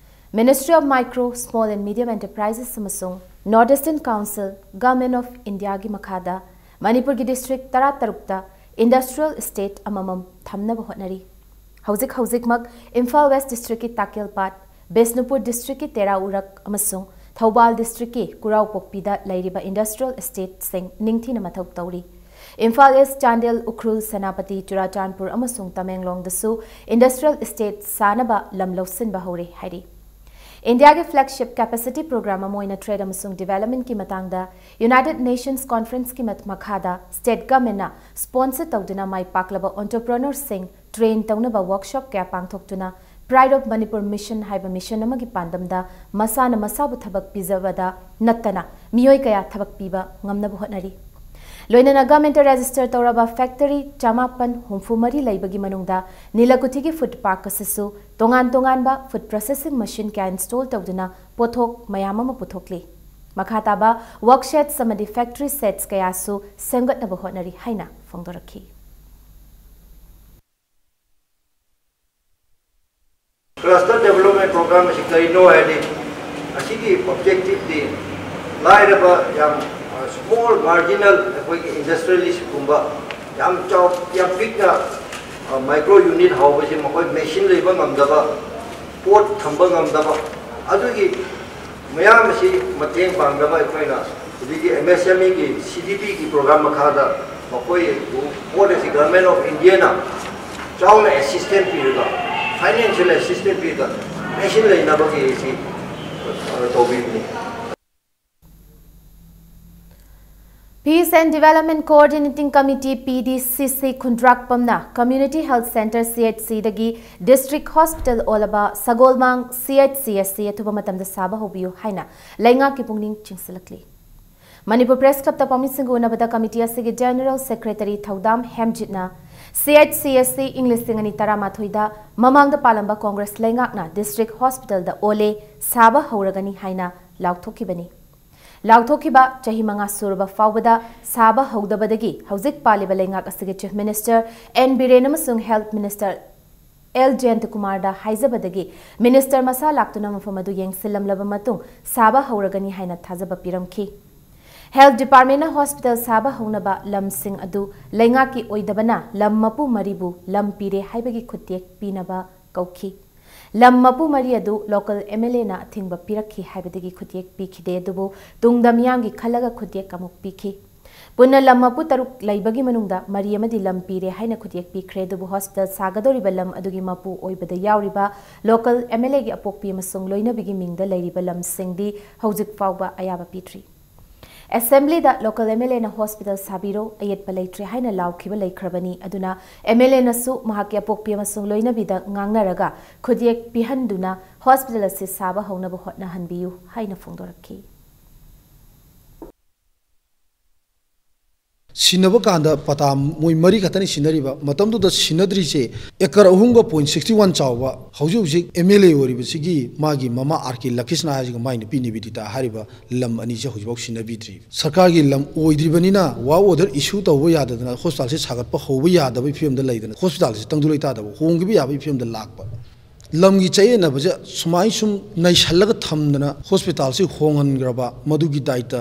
Ministry of Micro, Small and Medium Enterprises ꯑꯃꯁꯨꯡ North Eastern Council, Government of Indiaꯒꯤ ꯃꯈꯥꯗ ꯃꯅꯤꯄꯨꯔꯒꯤ district ꯇꯔꯥꯇꯔꯨꯛꯇ industrial estate ꯑꯃꯃꯝ ꯊꯝꯅꯕ ꯍꯣꯠꯅꯔꯤ꯫ ꯍꯧꯖꯤꯛ ꯍꯧꯖꯤꯛꯃꯛ ꯏꯝꯐꯥꯜ West districtꯀꯤ ꯇꯥꯀꯦꯜꯄꯥꯠ, ꯕꯤꯁꯅꯨꯄꯨꯔ districtꯀꯤ ꯇꯦꯔꯥ ꯎꯔꯛ ꯑꯃꯁꯨꯡ ꯊꯧꯕꯥꯜ districtꯀꯤ ꯀꯨꯔꯥꯎꯄꯣꯛꯄꯤꯗ ꯂꯩꯔꯤꯕ industrial estateꯁꯤꯡ ꯅꯤꯡꯊꯤꯅ ꯃꯊꯧ ꯇꯧꯔꯤ꯫ ꯏꯝꯐꯥꯜ East, ꯆꯥꯟꯗꯦꯜ, ꯎꯈ꯭ꯔꯨꯜ, ꯁꯦꯅꯥꯄꯇꯤ, ꯆꯨꯔꯥꯆꯥꯟꯄꯨꯔ ꯑꯃꯁꯨꯡ ꯇꯃꯦꯡꯂꯣꯡꯗꯁꯨ industrial estate ꯁꯥꯅꯕ ꯂꯝ ꯂꯧꯁꯤꯟꯕ ꯍꯧꯔꯦ ꯍꯥꯏꯔꯤ꯫ ꯏꯟꯗꯤꯌꯥꯒꯤ flagship capacity program ꯑꯃ ꯑꯣꯏꯅ trade ꯑꯃꯁꯨꯡ developmentꯀꯤ ꯃꯇꯥꯡꯗ United Nations Conferenceꯀꯤ ꯃꯠ-, ꯃꯈꯥꯗ state governmentꯅ sponsor ꯇꯧꯗꯨꯅ ꯃꯥꯏ ꯄꯥꯛꯂꯕ entrepreneurꯁꯤꯡ train ꯇꯧꯅꯕ workshop ꯀꯌꯥ ꯄꯥꯡꯊꯣꯛꯇꯨꯅ Pride of Manipur Mission ꯍꯥꯏꯕ mission ꯑꯃꯒꯤ ꯄꯥꯟꯗꯝꯗ ꯃꯁꯥꯅ ꯃꯁꯥꯕꯨ ꯊꯕꯛ ꯄꯤꯖꯕꯗ ꯅꯠꯇꯅ ꯃꯤꯑꯣꯏ ꯀꯌꯥ ꯊꯕꯛ ꯄꯤꯕ ꯉꯝꯅꯕ ꯍꯣꯠꯅꯔꯤ꯫ ꯂꯣꯏꯅꯅ governmentꯇ register ꯇꯧꯔꯕ factory ꯆꯃꯥꯄꯟ ꯍꯨꯝꯐꯨ ꯃꯔꯤ ꯂꯩꯕꯒꯤ ꯃꯅꯨꯡꯗ ꯅꯤꯂꯀꯨꯊꯤꯒꯤ food park ꯑꯁꯤꯁꯨ ꯇꯣꯉꯥꯟ ꯇꯣꯉꯥꯟꯕ food processing machine ꯀꯌꯥ install ꯇꯧꯗꯨꯅ ꯄꯣꯠꯊꯣꯛ ꯃꯌꯥꯝ ꯑꯃ ꯄꯨꯊꯣꯛꯂꯤ꯫ ꯃꯈꯥ ꯇꯥꯕ work sheds ꯑꯃꯗꯤ factory sheds ꯀꯌꯥꯁꯨ ꯁꯦꯝꯒꯠꯅꯕ ꯍꯣꯠꯅꯔꯤ ꯍꯥꯏꯅ ꯐꯣꯡꯗꯣꯔꯛꯈꯤ꯫ Cluster Development Program ꯑꯁꯤ ꯀꯔꯤꯅꯣ ꯍꯥꯏꯔꯗꯤ, ꯑꯁꯤꯒꯤ objectiveꯇꯤ ꯂꯥꯏꯔꯕ, ꯌꯥꯝ, ꯑ, small marginal ꯑꯩꯈꯣꯏꯒꯤ industrialistꯀꯨꯝꯕ ꯌꯥꯝ ꯆꯥꯎ-, ꯌꯥꯝ ꯄꯤꯛꯅ, ꯑ, micro unit ꯍꯧꯕꯁꯤ ꯃꯈꯣꯏ machine ꯂꯩꯕ ꯉꯝꯗꯕ, ꯄꯣꯠ ꯊꯝꯕ ꯉꯝꯗꯕ, ꯑꯗꯨꯒꯤ ꯃꯌꯥꯝ ꯑꯁꯤ ꯃꯇꯦꯡ ꯄꯥꯡꯅꯕ ꯑꯩꯈꯣꯏꯅ ꯍꯧꯖꯤꯛꯀꯤ MSMEꯒꯤ CDPꯒꯤ program ꯃꯈꯥꯗ ꯃꯈꯣꯏꯕꯨ ꯄꯣꯠ ꯑꯁꯤ Government of Indiaꯅ ꯆꯥꯎꯅ assistance ꯄꯤꯔꯒ, financial assistance ꯄꯤꯔꯒ machine ꯂꯩꯅꯕꯒꯤ ꯑꯁꯤ, ꯑ, ꯇꯧꯕꯤꯕꯅꯤ꯫ Peace and Development Coordinating Committee, PDCC, ꯈꯨꯟꯗ꯭ꯔꯥꯛꯄꯝꯅ Community Health Centre, CHCꯗꯒꯤ District Hospital ꯑꯣꯜꯂꯕ ꯁꯒꯣꯜꯃꯥꯡ CHCSC ꯑꯊꯨꯕ ꯃꯇꯝꯗ ꯁꯥꯕ ꯍꯧꯕꯤꯌꯨ ꯍꯥꯏꯅ ꯂꯩꯉꯥꯛꯀꯤ ꯄꯨꯛꯅꯤꯡ ꯆꯤꯡꯁꯤꯜꯂꯛꯂꯤ꯫ ꯃꯅꯤꯄꯨꯔ Press Clubꯇ ꯄꯥꯎꯃꯤꯁꯤꯡꯒ ꯎꯅꯕꯗ committee ꯑꯁꯤꯒꯤ General Secretary ꯊꯧꯗꯥꯝ ꯍꯦꯝꯖꯤꯠꯅ CHCSC ꯏꯪ ꯂꯤꯁꯤꯡ ꯑꯅꯤ ꯇꯔꯥꯃꯥꯊꯣꯏꯗ ꯃꯃꯥꯡꯗ ꯄꯥꯜꯂꯝꯕ Congress ꯂꯩꯉꯥꯛꯅ District Hospitalꯗ ꯑꯣꯜꯂꯦ, ꯁꯥꯕ ꯍꯧꯔꯒꯅꯤ ꯍꯥꯏꯅ ꯂꯥꯎꯊꯣꯛꯈꯤꯕꯅꯤ꯫ ꯂꯥꯎꯊꯣꯛꯈꯤꯕ ꯆꯍꯤ ꯃꯉꯥ ꯁꯨꯔꯕ ꯐꯥꯎꯕꯗ ꯁꯥꯕ ꯍꯧꯗꯕꯗꯒꯤ ꯍꯧꯖꯤꯛ ꯄꯥꯜꯂꯤꯕ ꯂꯩꯉꯥꯛ ꯑꯁꯤꯒꯤ Chief Minister N ꯕꯤꯔꯦꯟ ꯑꯃꯁꯨꯡ Health Minister ꯑꯦꯜ ꯖꯌꯟꯇꯀꯨꯃꯥꯔꯗ ꯍꯥꯏꯖꯕꯗꯒꯤ ꯃꯤꯅꯤꯁꯇꯔ ꯃꯁꯥ ꯂꯥꯛꯇꯨꯅ ꯃꯐꯝ ꯑꯗꯨ ꯌꯦꯡꯁꯤꯜꯂꯝꯂꯕ ꯃꯇꯨꯡ ꯁꯥꯕ ꯍꯧꯔꯒꯅꯤ ꯍꯥꯏꯅ ꯊꯥꯖꯕ ꯄꯤꯔꯝꯈꯤ꯫ ꯍꯦꯜꯊ ꯗꯤꯄꯥꯔꯠꯃꯦꯟꯅ ꯍꯣꯁꯄꯤꯇꯥꯜ ꯁꯥꯕ ꯍꯧꯅꯕ ꯂꯝꯁꯤꯡ ꯑꯗꯨ ꯂꯩꯉꯥꯛꯀꯤ ꯑꯣꯏꯗꯕꯅ ꯂꯝ ꯃꯄꯨ ꯃꯔꯤꯕꯨ ꯂꯝ ꯄꯤꯔꯦ ꯍꯥꯏꯕꯒꯤ ꯈꯨꯠꯌꯦꯛ ꯄꯤꯅꯕ ꯀꯧꯈꯤ꯫ ꯂꯝ ꯃꯄꯨ ꯃꯔꯤ ꯑꯗꯨ ꯂꯣꯀꯦꯜ ꯑꯦꯝ ꯑꯦꯜ ꯑꯦꯅ ꯑꯊꯤꯡꯕ ꯄꯤꯔꯛꯈꯤ ꯍꯥꯏꯕꯗꯒꯤ ꯈꯨꯠꯌꯦꯛ ꯄꯤꯈꯤꯗꯦ, ꯑꯗꯨꯕꯨ ꯇꯨꯡꯗ ꯃꯤꯌꯥꯝꯒꯤ ꯈꯜꯂꯒ ꯈꯨꯠꯌꯦꯛ ꯑꯃꯨꯛ ꯄꯤꯈꯤ꯫ ꯄꯨꯟꯅ ꯂꯝ ꯃꯄꯨ ꯇꯔꯨꯛ ꯂꯩꯕꯒꯤ ꯃꯅꯨꯡꯗ ꯃꯔꯤ ꯑꯃꯗꯤ ꯂꯝ ꯄꯤꯔꯦ ꯍꯥꯏꯅ ꯈꯨꯠꯌꯦꯛ ꯄꯤꯈ꯭ꯔꯦ, ꯑꯗꯨꯕꯨ ꯍꯣꯁꯄꯤꯇꯥꯜ ꯁꯥꯒꯗꯧꯔꯤꯕ ꯂꯝ ꯑꯗꯨꯒꯤ ꯃꯄꯨ ꯑꯣꯏꯕꯗ ꯌꯥꯎꯔꯤꯕ ꯂꯣꯀꯦꯜ ꯑꯦꯝ ꯑꯦꯜ ꯑꯦꯒꯤ ꯑꯄꯣꯛꯄꯤ ꯑꯃꯁꯨꯡ ꯂꯣꯏꯅꯕꯤꯒꯤ ꯃꯤꯡꯗ ꯂꯩꯔꯤꯕ ꯂꯝꯁꯤꯡꯗꯤ ꯍꯧꯖꯤꯛ ꯐꯥꯎꯕ ꯑꯌꯥꯕ ꯄꯤꯗ꯭ꯔꯤ꯫ ꯑꯦꯁꯦꯝꯕ꯭ꯂꯤꯗ ꯂꯣꯀꯦꯜ ꯑꯦꯝ ꯑꯦꯜ ꯑꯦꯅ ꯍꯣꯁꯄꯤꯇꯥꯜ ꯁꯥꯕꯤꯔꯣ, ꯑꯌꯦꯠꯄ ꯂꯩꯇ꯭ꯔꯦ ꯍꯥꯏꯅ ꯂꯥꯎꯈꯤꯕ ꯂꯩꯈ꯭ꯔꯕꯅꯤ꯫ ꯑꯗꯨꯅ ꯑꯦꯝ ꯑꯦꯜ ꯑꯦꯅꯁꯨ ꯃꯍꯥꯛꯀꯤ ꯑꯄꯣꯛꯄꯤ ꯑꯃꯁꯨꯡ ꯂꯣꯏꯅꯕꯤꯗ ꯉꯥꯡꯅꯔꯒ ꯈꯨꯠꯌꯦꯛ ꯄꯤꯍꯟꯗꯨꯅ ꯍꯣꯁꯄꯤꯇꯥꯜ ꯑꯁꯤ ꯁꯥꯕ ꯍꯧꯅꯕ ꯍꯣꯠꯅꯍꯟꯕꯤꯌꯨ ꯍꯥꯏꯅ ꯐꯣꯡꯗꯣꯔꯛꯈꯤ꯫ ꯁꯤꯟꯅꯕ ꯀꯥꯟꯗ ꯄꯇꯥ ꯃꯣꯏ ꯃꯔꯤ ꯈꯛꯇꯅꯤ ꯁꯤꯟꯅꯔꯤꯕ꯫ ꯃꯇꯝꯗꯨꯗ ꯁꯤꯟꯅꯗ꯭ꯔꯤꯁꯦ ꯑꯦꯀꯔ ꯑꯍꯨꯝꯒ ꯄꯣꯏꯟ ꯁꯤꯛꯁꯇꯤ ꯋꯥꯟ ꯆꯥꯎꯕ, ꯍꯧꯖꯤꯛ ꯍꯧꯖꯤꯛ ꯑꯦꯝ ꯑꯦꯜ ꯑꯦ ꯑꯣꯏꯔꯤꯕꯁꯤꯒꯤ ꯃꯥꯒꯤ ꯃꯃꯥ ꯑꯥꯔ ꯀꯦ ꯂꯀꯤꯁꯅꯥ ꯍꯥꯏꯁꯤꯒ ꯃꯥꯏ ꯅꯨꯄꯤ ꯅꯤꯕꯤꯗꯤꯇꯥ ꯍꯥꯏꯔꯤꯕ ꯂꯝ ꯑꯅꯤꯁꯦ ꯍꯧꯖꯤꯛꯐꯥꯎ ꯁꯤꯟꯅꯕꯤꯗ꯭ꯔꯤ꯫ ꯁꯔꯀꯥꯔꯒꯤ ꯂꯝ ꯑꯣꯏꯗ꯭ꯔꯤꯕꯅꯤꯅ ꯋꯥꯔꯛ ꯑꯣꯔꯗꯔ ꯏꯁꯨ ꯇꯧꯕ ꯌꯥꯗꯗꯅ ꯍꯣꯁꯄꯤꯇꯥꯜꯁꯦ ꯁꯥꯒꯠꯄ ꯍꯧꯕ ꯌꯥꯗꯕꯒꯤ ꯐꯤꯕꯝꯗ ꯂꯩꯗꯅ ꯍꯣꯁꯄꯤꯇꯥꯜꯁꯦ ꯇꯪꯗꯨ ꯂꯩꯇꯥꯗꯕ, ꯍꯣꯡꯈꯤꯕ ꯌꯥꯕꯒꯤ ꯐꯤꯕꯝꯗ ꯂꯥꯛꯄ꯫ ꯂꯝꯒꯤ ꯆꯌꯦꯠꯅꯕꯁꯦ ꯁꯨꯃꯥꯏ ꯁꯨꯝ ꯅꯩꯁꯜꯂꯒ ꯊꯝꯗꯅ ꯍꯣꯁꯄꯤꯇꯥꯜꯁꯤ ꯍꯣꯡꯍꯟꯈ꯭ꯔꯕ, ꯃꯗꯨꯒꯤ ꯗꯥꯏꯇ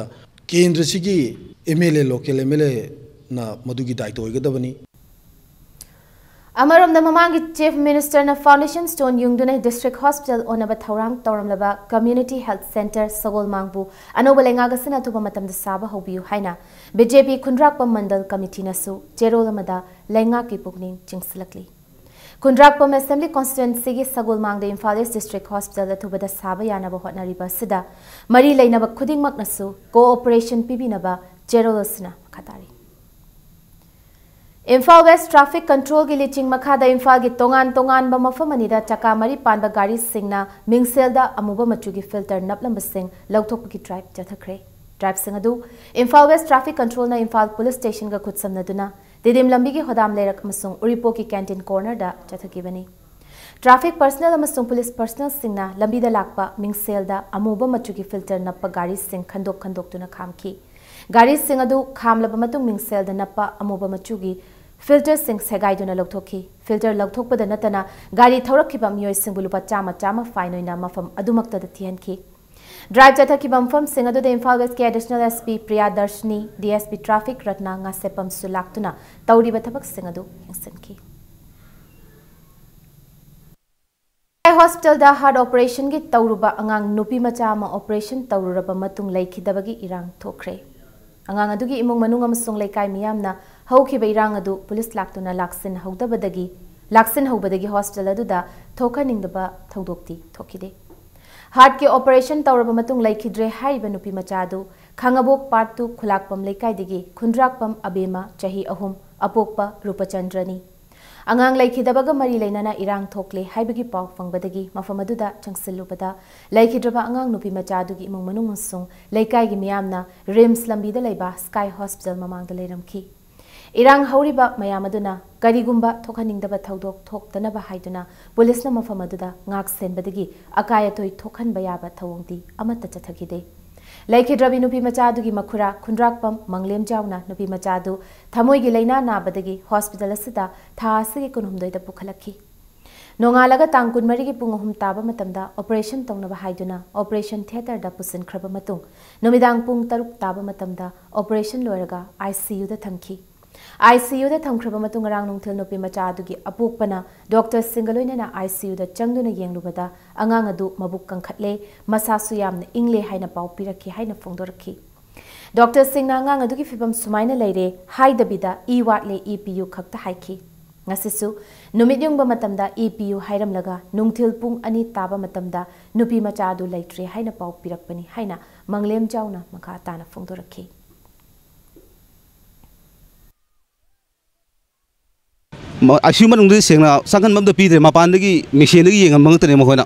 ꯀꯦꯟꯗ꯭ꯔꯁꯤꯒꯤ M L A, local M L ꯑꯦꯅ ꯃꯗꯨꯒꯤ ꯗꯥꯏꯇ ꯑꯣꯏꯒꯗꯕꯅꯤ꯫ ꯑꯃꯔꯣꯝꯗ, ꯃꯃꯥꯡꯒꯤ ꯆꯤꯐ ꯃꯤꯅꯤꯁꯇꯔꯅ ꯐꯥꯎꯟꯗꯦꯁꯟ ꯁ꯭ꯇꯣꯟ ꯌꯨꯡꯗꯨꯅ ꯗꯤꯁꯇ꯭ꯔꯤꯛ ꯍꯣꯁꯄꯤꯇꯥꯜ ꯑꯣꯟꯅꯕ ꯊꯧꯔꯥꯡ ꯇꯧꯔꯝꯂꯕ ꯀꯝꯃ꯭ꯌꯨꯅꯤꯇꯤ ꯍꯦꯜꯊ ꯁꯦꯟꯇꯔ ꯁꯒꯣꯜꯃꯥꯡꯕꯨ ꯑꯅꯧꯕ ꯂꯩꯉꯥꯛ ꯑꯁꯤꯅ ꯑꯊꯨꯕ ꯃꯇꯝꯗ ꯁꯥꯕ ꯍꯧꯕꯤꯌꯨ ꯍꯥꯏꯅ ꯕꯤ ꯖꯦ ꯄꯤ ꯈꯨꯟꯗ꯭ꯔꯥꯛꯄꯝ ꯃꯟꯗꯜ ꯀꯃꯤꯇꯤꯅꯁꯨ ꯆꯦꯔꯣꯜ ꯑꯃꯗ ꯂꯩꯉꯥꯛꯀꯤ ꯄꯨꯛꯅꯤꯡ ꯆꯤꯡꯁꯤꯜꯂꯛꯂꯤ꯫ ꯈꯨꯟꯗ꯭ꯔꯥꯛꯄꯝ assembly ꯀꯣꯟꯁꯇꯤꯇ꯭ꯋꯦꯟꯁꯤꯒꯤ ꯁꯒꯣꯜꯃꯥꯡꯗ Imphal east district hospital ꯑꯊꯨꯕꯗ ꯁꯥꯕ ꯌꯥꯅꯕ ꯍꯣꯠꯅꯔꯤꯕ ꯑꯁꯤꯗ ꯃꯔꯤ ꯂꯩꯅꯕ ꯈꯨꯗꯤꯡꯃꯛꯅꯁꯨ ꯀꯣꯑꯣꯄꯔꯦꯁꯟ ꯄꯤꯕꯤꯅꯕ ꯆꯦꯔꯣꯜ ꯑꯁꯤꯅ ꯃꯈꯥ ꯇꯥꯔꯤ꯫ ꯏꯝꯐꯥꯜ ꯋꯦꯁ ꯇ꯭ꯔꯥꯐꯤꯛ ꯀꯟꯇ꯭ꯔꯣꯜꯒꯤ ꯂꯤꯆꯤꯡ ꯃꯈꯥꯗ ꯏꯝꯐꯥꯜꯒꯤ ꯇꯣꯉꯥꯟ ꯇꯣꯉꯥꯟꯕ ꯃꯐꯝ ꯑꯅꯤꯗ ꯆꯀꯥ ꯃꯔꯤ ꯄꯥꯟꯕ ꯒꯥꯔꯤꯁꯤꯡꯅ ꯃꯤꯡꯁꯦꯜꯗ ꯑꯃꯨꯕ ꯃꯆꯨꯒꯤ ꯐꯤꯜꯇꯔ ꯅꯞꯂꯝꯕꯁꯤꯡ ꯂꯧꯊꯣꯛꯄꯒꯤ ꯗ꯭ꯔꯥꯏꯚ ꯆꯠꯊꯈ꯭ꯔꯦ꯫ ꯗ꯭ꯔꯥꯏꯚꯁꯤꯡ ꯑꯗꯨ ꯏꯝꯐꯥꯜ ꯋꯦꯁ ꯇ꯭ꯔꯥꯐꯤꯛ ꯀꯟꯇ꯭ꯔꯣꯜꯅ ꯏꯝꯐꯥꯜ ꯄꯨꯂꯤꯁ ꯁ꯭ꯇꯦꯁꯟꯒ ꯈꯨꯠꯁꯝꯅꯗꯨꯅ ꯇꯤꯗꯤꯝ ꯂꯝꯕꯤꯒꯤ ꯍꯣꯗꯥꯝ ꯂꯩꯔꯛ ꯑꯃꯁꯨꯡ ꯎꯔꯤꯄꯣꯛꯀꯤ ꯀꯦꯟꯇꯤꯟ ꯀꯣꯔꯅꯔꯗ ꯆꯠꯊꯈꯤꯕꯅꯤ꯫ ꯇ꯭ꯔꯥꯐꯤꯛ ꯄꯔꯁꯅꯦꯜ ꯑꯃꯁꯨꯡ ꯄꯨꯂꯤꯁ ꯄꯔꯁꯅꯦꯜꯁꯤꯡꯅ ꯂꯝꯕꯤꯗ ꯂꯥꯛꯄ ꯃꯤꯡꯁꯦꯜꯗ ꯑꯃꯨꯕ ꯃꯆꯨꯒꯤ ꯐꯤꯜꯇꯔ ꯅꯞꯄ ꯒꯥꯔꯤꯁꯤꯡ ꯈꯟꯗꯣꯛ ꯈꯟꯗꯣꯛꯇꯨꯅ ꯈꯥꯝꯈꯤ꯫ ꯒꯥꯔꯤꯁꯤꯡ ꯑꯗꯨ ꯈꯥꯝꯂꯕ ꯃꯇꯨꯡ ꯃꯤꯡꯁꯦꯜꯗ ꯅꯞꯄ ꯑꯃꯨꯕ ꯃꯆꯨꯒꯤ ꯐꯤꯜꯇꯔꯁꯤꯡ ꯁꯦꯒꯥꯏꯗꯨꯅ ꯂꯧꯊꯣꯛꯈꯤ꯫ ꯐꯤꯜꯇꯔ ꯂꯧꯊꯣꯛꯄꯗ ꯅꯠꯇꯅ ꯒꯥꯔꯤ ꯊꯧꯔꯛꯈꯤꯕ ꯃꯤꯑꯣꯏꯁꯤꯡꯕꯨ ꯂꯨꯄꯥ ꯆꯥꯝꯃ ꯆꯥꯝꯃ ꯐꯥꯏꯟ ꯑꯣꯏꯅ ꯃꯐꯝ ꯑꯗꯨꯃꯛꯇꯗ ꯊꯤꯍꯟꯈꯤ꯫ ꯗ꯭ꯔꯥꯏꯚ ꯆꯠꯊꯈꯤꯕ ꯃꯐꯝꯁꯤꯡ ꯑꯗꯨꯗ ꯏꯝꯐꯥꯜ ꯋꯦꯁꯀꯤ additional S P Priya Darshini, D S P traffic Ratna ꯉꯥꯁꯦꯞꯄꯝꯁꯨ ꯂꯥꯛꯇꯨꯅ ꯇꯧꯔꯤꯕ ꯊꯕꯛꯁꯤꯡ ꯑꯗꯨ ꯌꯦꯡꯁꯤꯟꯈꯤ꯫ ꯍꯣꯁꯄꯤꯇꯥꯜꯗ ꯍꯥꯔꯠ ꯑꯣꯄꯔꯦꯁꯟꯒꯤ ꯇꯧꯔꯨꯕ ꯑꯉꯥꯡ ꯅꯨꯄꯤ ꯃꯆꯥ ꯑꯃ ꯑꯣꯄꯔꯦꯁꯟ ꯇꯧꯔꯨꯔꯕ ꯃꯇꯨꯡ ꯂꯩꯈꯤꯗꯕꯒꯤ ꯏꯔꯥꯡ ꯊꯣꯛꯈ꯭ꯔꯦ꯫ ꯑꯉꯥꯡ ꯑꯗꯨꯒꯤ ꯏꯃꯨꯡ ꯃꯅꯨꯡ ꯑꯃꯁꯨꯡ ꯂꯩꯀꯥꯏ ꯃꯤꯌꯥꯝꯅ ꯍꯧꯈꯤꯕ ꯏꯔꯥꯡ ꯑꯗꯨ ꯄꯨꯂꯤꯁ ꯂꯥꯛꯇꯨꯅ ꯂꯥꯛꯁꯤꯟꯍꯧꯗꯕꯗꯒꯤ, ꯂꯥꯛꯁꯤꯟꯍꯧꯕꯗꯒꯤ ꯍꯣꯁꯄꯤꯇꯥꯜ ꯑꯗꯨꯗ ꯊꯣꯛꯍꯟꯅꯤꯡꯗꯕ ꯊꯧꯗꯣꯛꯇꯤ ꯊꯣꯛꯈꯤꯗꯦ꯫ ꯍꯥꯔꯠꯀꯤ ꯑꯣꯄꯔꯦꯁꯟ ꯇꯧꯔꯕ ꯃꯇꯨꯡ ꯂꯩꯈꯤꯗ꯭ꯔꯦ ꯍꯥꯏꯔꯤꯕ ꯅꯨꯄꯤ ꯃꯆꯥ ꯑꯗꯨ ꯈꯥꯉꯕꯣꯛ ꯄꯥꯔꯠ ꯇꯨ ꯈꯨꯂꯥꯛꯄꯝ ꯂꯩꯀꯥꯏꯗꯒꯤ ꯈꯨꯟꯗ꯭ꯔꯥꯛꯄꯝ ꯑꯕꯦꯝꯃ, ꯆꯍꯤ ꯑꯍꯨꯝ, ꯑꯄꯣꯛꯄ ꯔꯨꯄꯆꯟꯗ꯭ꯔꯅꯤ꯫ ꯑꯉꯥꯡ ꯂꯩꯈꯤꯗꯕꯒ ꯃꯔꯤ ꯂꯩꯅꯅ ꯏꯔꯥꯡ ꯊꯣꯛꯂꯦ ꯍꯥꯏꯕꯒꯤ ꯄꯥꯎ ꯐꯪꯕꯗꯒꯤ ꯃꯐꯝ ꯑꯗꯨꯗ ꯆꯪꯁꯤꯜꯂꯨꯕꯗ ꯂꯩꯈꯤꯗ꯭ꯔꯕ ꯑꯉꯥꯡ ꯅꯨꯄꯤ ꯃꯆꯥ ꯑꯗꯨꯒꯤ ꯏꯃꯨꯡ ꯃꯅꯨꯡ ꯑꯃꯁꯨꯡ ꯂꯩꯀꯥꯏꯒꯤ ꯃꯤꯌꯥꯝꯅ ꯔꯤꯝꯁ ꯂꯝꯕꯤꯗ ꯂꯩꯕ ꯁ꯭ꯀꯥꯏ ꯍꯣꯁꯄꯤꯇꯥꯜ ꯃꯃꯥꯡꯗ ꯂꯩꯔꯝꯈꯤ꯫ ꯏꯔꯥꯡ ꯍꯧꯔꯤꯕ ꯃꯌꯥꯝ ꯑꯗꯨꯅ ꯀꯔꯤꯒꯨꯝꯕ ꯊꯣꯛꯍꯟꯅꯤꯡꯗꯕ ꯊꯧꯗꯣꯛ ꯊꯣꯛꯇꯅꯕ ꯍꯥꯏꯗꯨꯅ ꯄꯨꯂꯤꯁꯅ ꯃꯐꯝ ꯑꯗꯨꯗ ꯉꯥꯛ ꯁꯦꯟꯕꯗꯒꯤ ꯑꯀꯥꯏ ꯑꯇꯣꯏ ꯊꯣꯛꯍꯟꯕ ꯌꯥꯕ ꯊꯧꯑꯣꯡꯗꯤ ꯑꯃꯠꯇ ꯆꯠꯊꯈꯤꯗꯦ꯫ ꯂꯩꯈꯤꯗ꯭ꯔꯕꯤ ꯅꯨꯄꯤ ꯃꯆꯥ ꯑꯗꯨꯒꯤ ꯃꯈꯨꯔꯥ ꯈꯨꯟꯗ꯭ꯔꯥꯛꯄꯝ ꯃꯪꯂꯦꯝꯖꯥꯎꯅ ꯅꯨꯄꯤ ꯃꯆꯥ ꯑꯗꯨ ꯊꯃꯣꯏꯒꯤ ꯂꯥꯏꯅꯥ ꯅꯥꯕꯗꯒꯤ ꯍꯣꯁꯄꯤꯇꯥꯜ ꯑꯁꯤꯗ ꯊꯥ ꯑꯁꯤꯒꯤ ꯀꯨꯟꯍꯨꯝꯗꯣꯏꯗ ꯄꯨꯈꯠꯂꯛꯈꯤ꯫ ꯅꯣꯡꯉꯥꯜꯂꯒ ꯇꯥꯡ ꯀꯨꯟꯃꯔꯤꯒꯤ ꯄꯨꯡ ꯑꯍꯨꯝ ꯇꯥꯕ ꯃꯇꯝꯗ ꯑꯣꯄꯔꯦꯁꯟ ꯇꯧꯅꯕ ꯍꯥꯏꯗꯨꯅ ꯑꯣꯄꯔꯦꯁꯟ ꯊꯤꯌꯦꯇꯔꯗ ꯄꯨꯁꯤꯟꯈ꯭ꯔꯕ ꯃꯇꯨꯡ ꯅꯨꯃꯤꯗꯥꯡ ꯄꯨꯡ ꯇꯔꯨꯛ ꯇꯥꯕ ꯃꯇꯝꯗ ꯑꯣꯄꯔꯦꯁꯟ ꯂꯣꯏꯔꯒ ꯑꯥꯏ ꯁꯤ ꯌꯨꯗ ꯊꯝꯈꯤ꯫ ꯑꯥꯏ ꯁꯤ ꯌꯨꯗ ꯊꯝꯈ꯭ꯔꯕ ꯃꯇꯨꯡ ꯉꯔꯥꯡ ꯅꯨꯡꯊꯤꯜ ꯅꯨꯄꯤ ꯃꯆꯥ ꯑꯗꯨꯒꯤ ꯑꯄꯣꯛꯄꯅ ꯗꯣꯛꯇꯔꯁꯤꯡꯒ ꯂꯣꯏꯅꯅ ꯑꯥꯏ ꯁꯤ ꯌꯨꯗ ꯆꯪꯗꯨꯅ ꯌꯦꯡꯂꯨꯕꯗ ꯑꯉꯥꯡ ꯑꯗꯨ ꯃꯕꯨꯛ ꯀꯟꯈꯠꯂꯦ, ꯃꯁꯥꯁꯨ ꯌꯥꯝꯅ ꯏꯪꯂꯦ ꯍꯥꯏꯅ ꯄꯥꯎ ꯄꯤꯔꯛꯈꯤ ꯍꯥꯏꯅ ꯐꯣꯡꯗꯣꯔꯛꯈꯤ꯫ ꯗꯣꯛꯇꯔꯁꯤꯡꯅ ꯑꯉꯥꯡ ꯑꯗꯨꯒꯤ ꯐꯤꯕꯝ ꯁꯨꯃꯥꯏꯅ ꯂꯩꯔꯦ ꯍꯥꯏꯗꯕꯤꯗ ꯏ ꯋꯥꯠꯂꯦ, ꯏ ꯄꯤꯌꯨ ꯈꯛꯇ ꯍꯥꯏꯈꯤ꯫ ꯉꯁꯤꯁꯨ ꯅꯨꯃꯤꯠ ꯌꯨꯡꯕ ꯃꯇꯝꯗ ꯏ ꯄꯤꯌꯨ ꯍꯥꯏꯔꯝꯂꯒ ꯅꯨꯡꯊꯤꯜ ꯄꯨꯡ ꯑꯅꯤ ꯇꯥꯕ ꯃꯇꯝꯗ ꯅꯨꯄꯤ ꯃꯆꯥ ꯑꯗꯨ ꯂꯩꯇ꯭ꯔꯦ ꯍꯥꯏꯅ ꯄꯥꯎ ꯄꯤꯔꯛꯄꯅꯤ ꯍꯥꯏꯅ ꯃꯪꯂꯦꯝ ꯆꯥꯎꯅ ꯃꯈꯥ ꯇꯥꯅ ꯐꯣꯡꯗꯣꯔꯛꯈꯤ꯫ ꯑꯥꯏ ꯁꯤ ꯌꯨ ꯃꯅꯨꯡꯗꯗꯤ ꯁꯦꯡꯅ ꯆꯪꯍꯟꯕ ꯑꯝꯇ ꯄꯤꯗ꯭ꯔꯦ, ꯃꯄꯥꯟꯗꯒꯤ ꯃꯤꯡꯁꯦꯟꯗꯒꯤ ꯌꯦꯡꯍꯟꯕ ꯉꯥꯛꯇꯅꯦ ꯃꯈꯣꯏꯅ꯫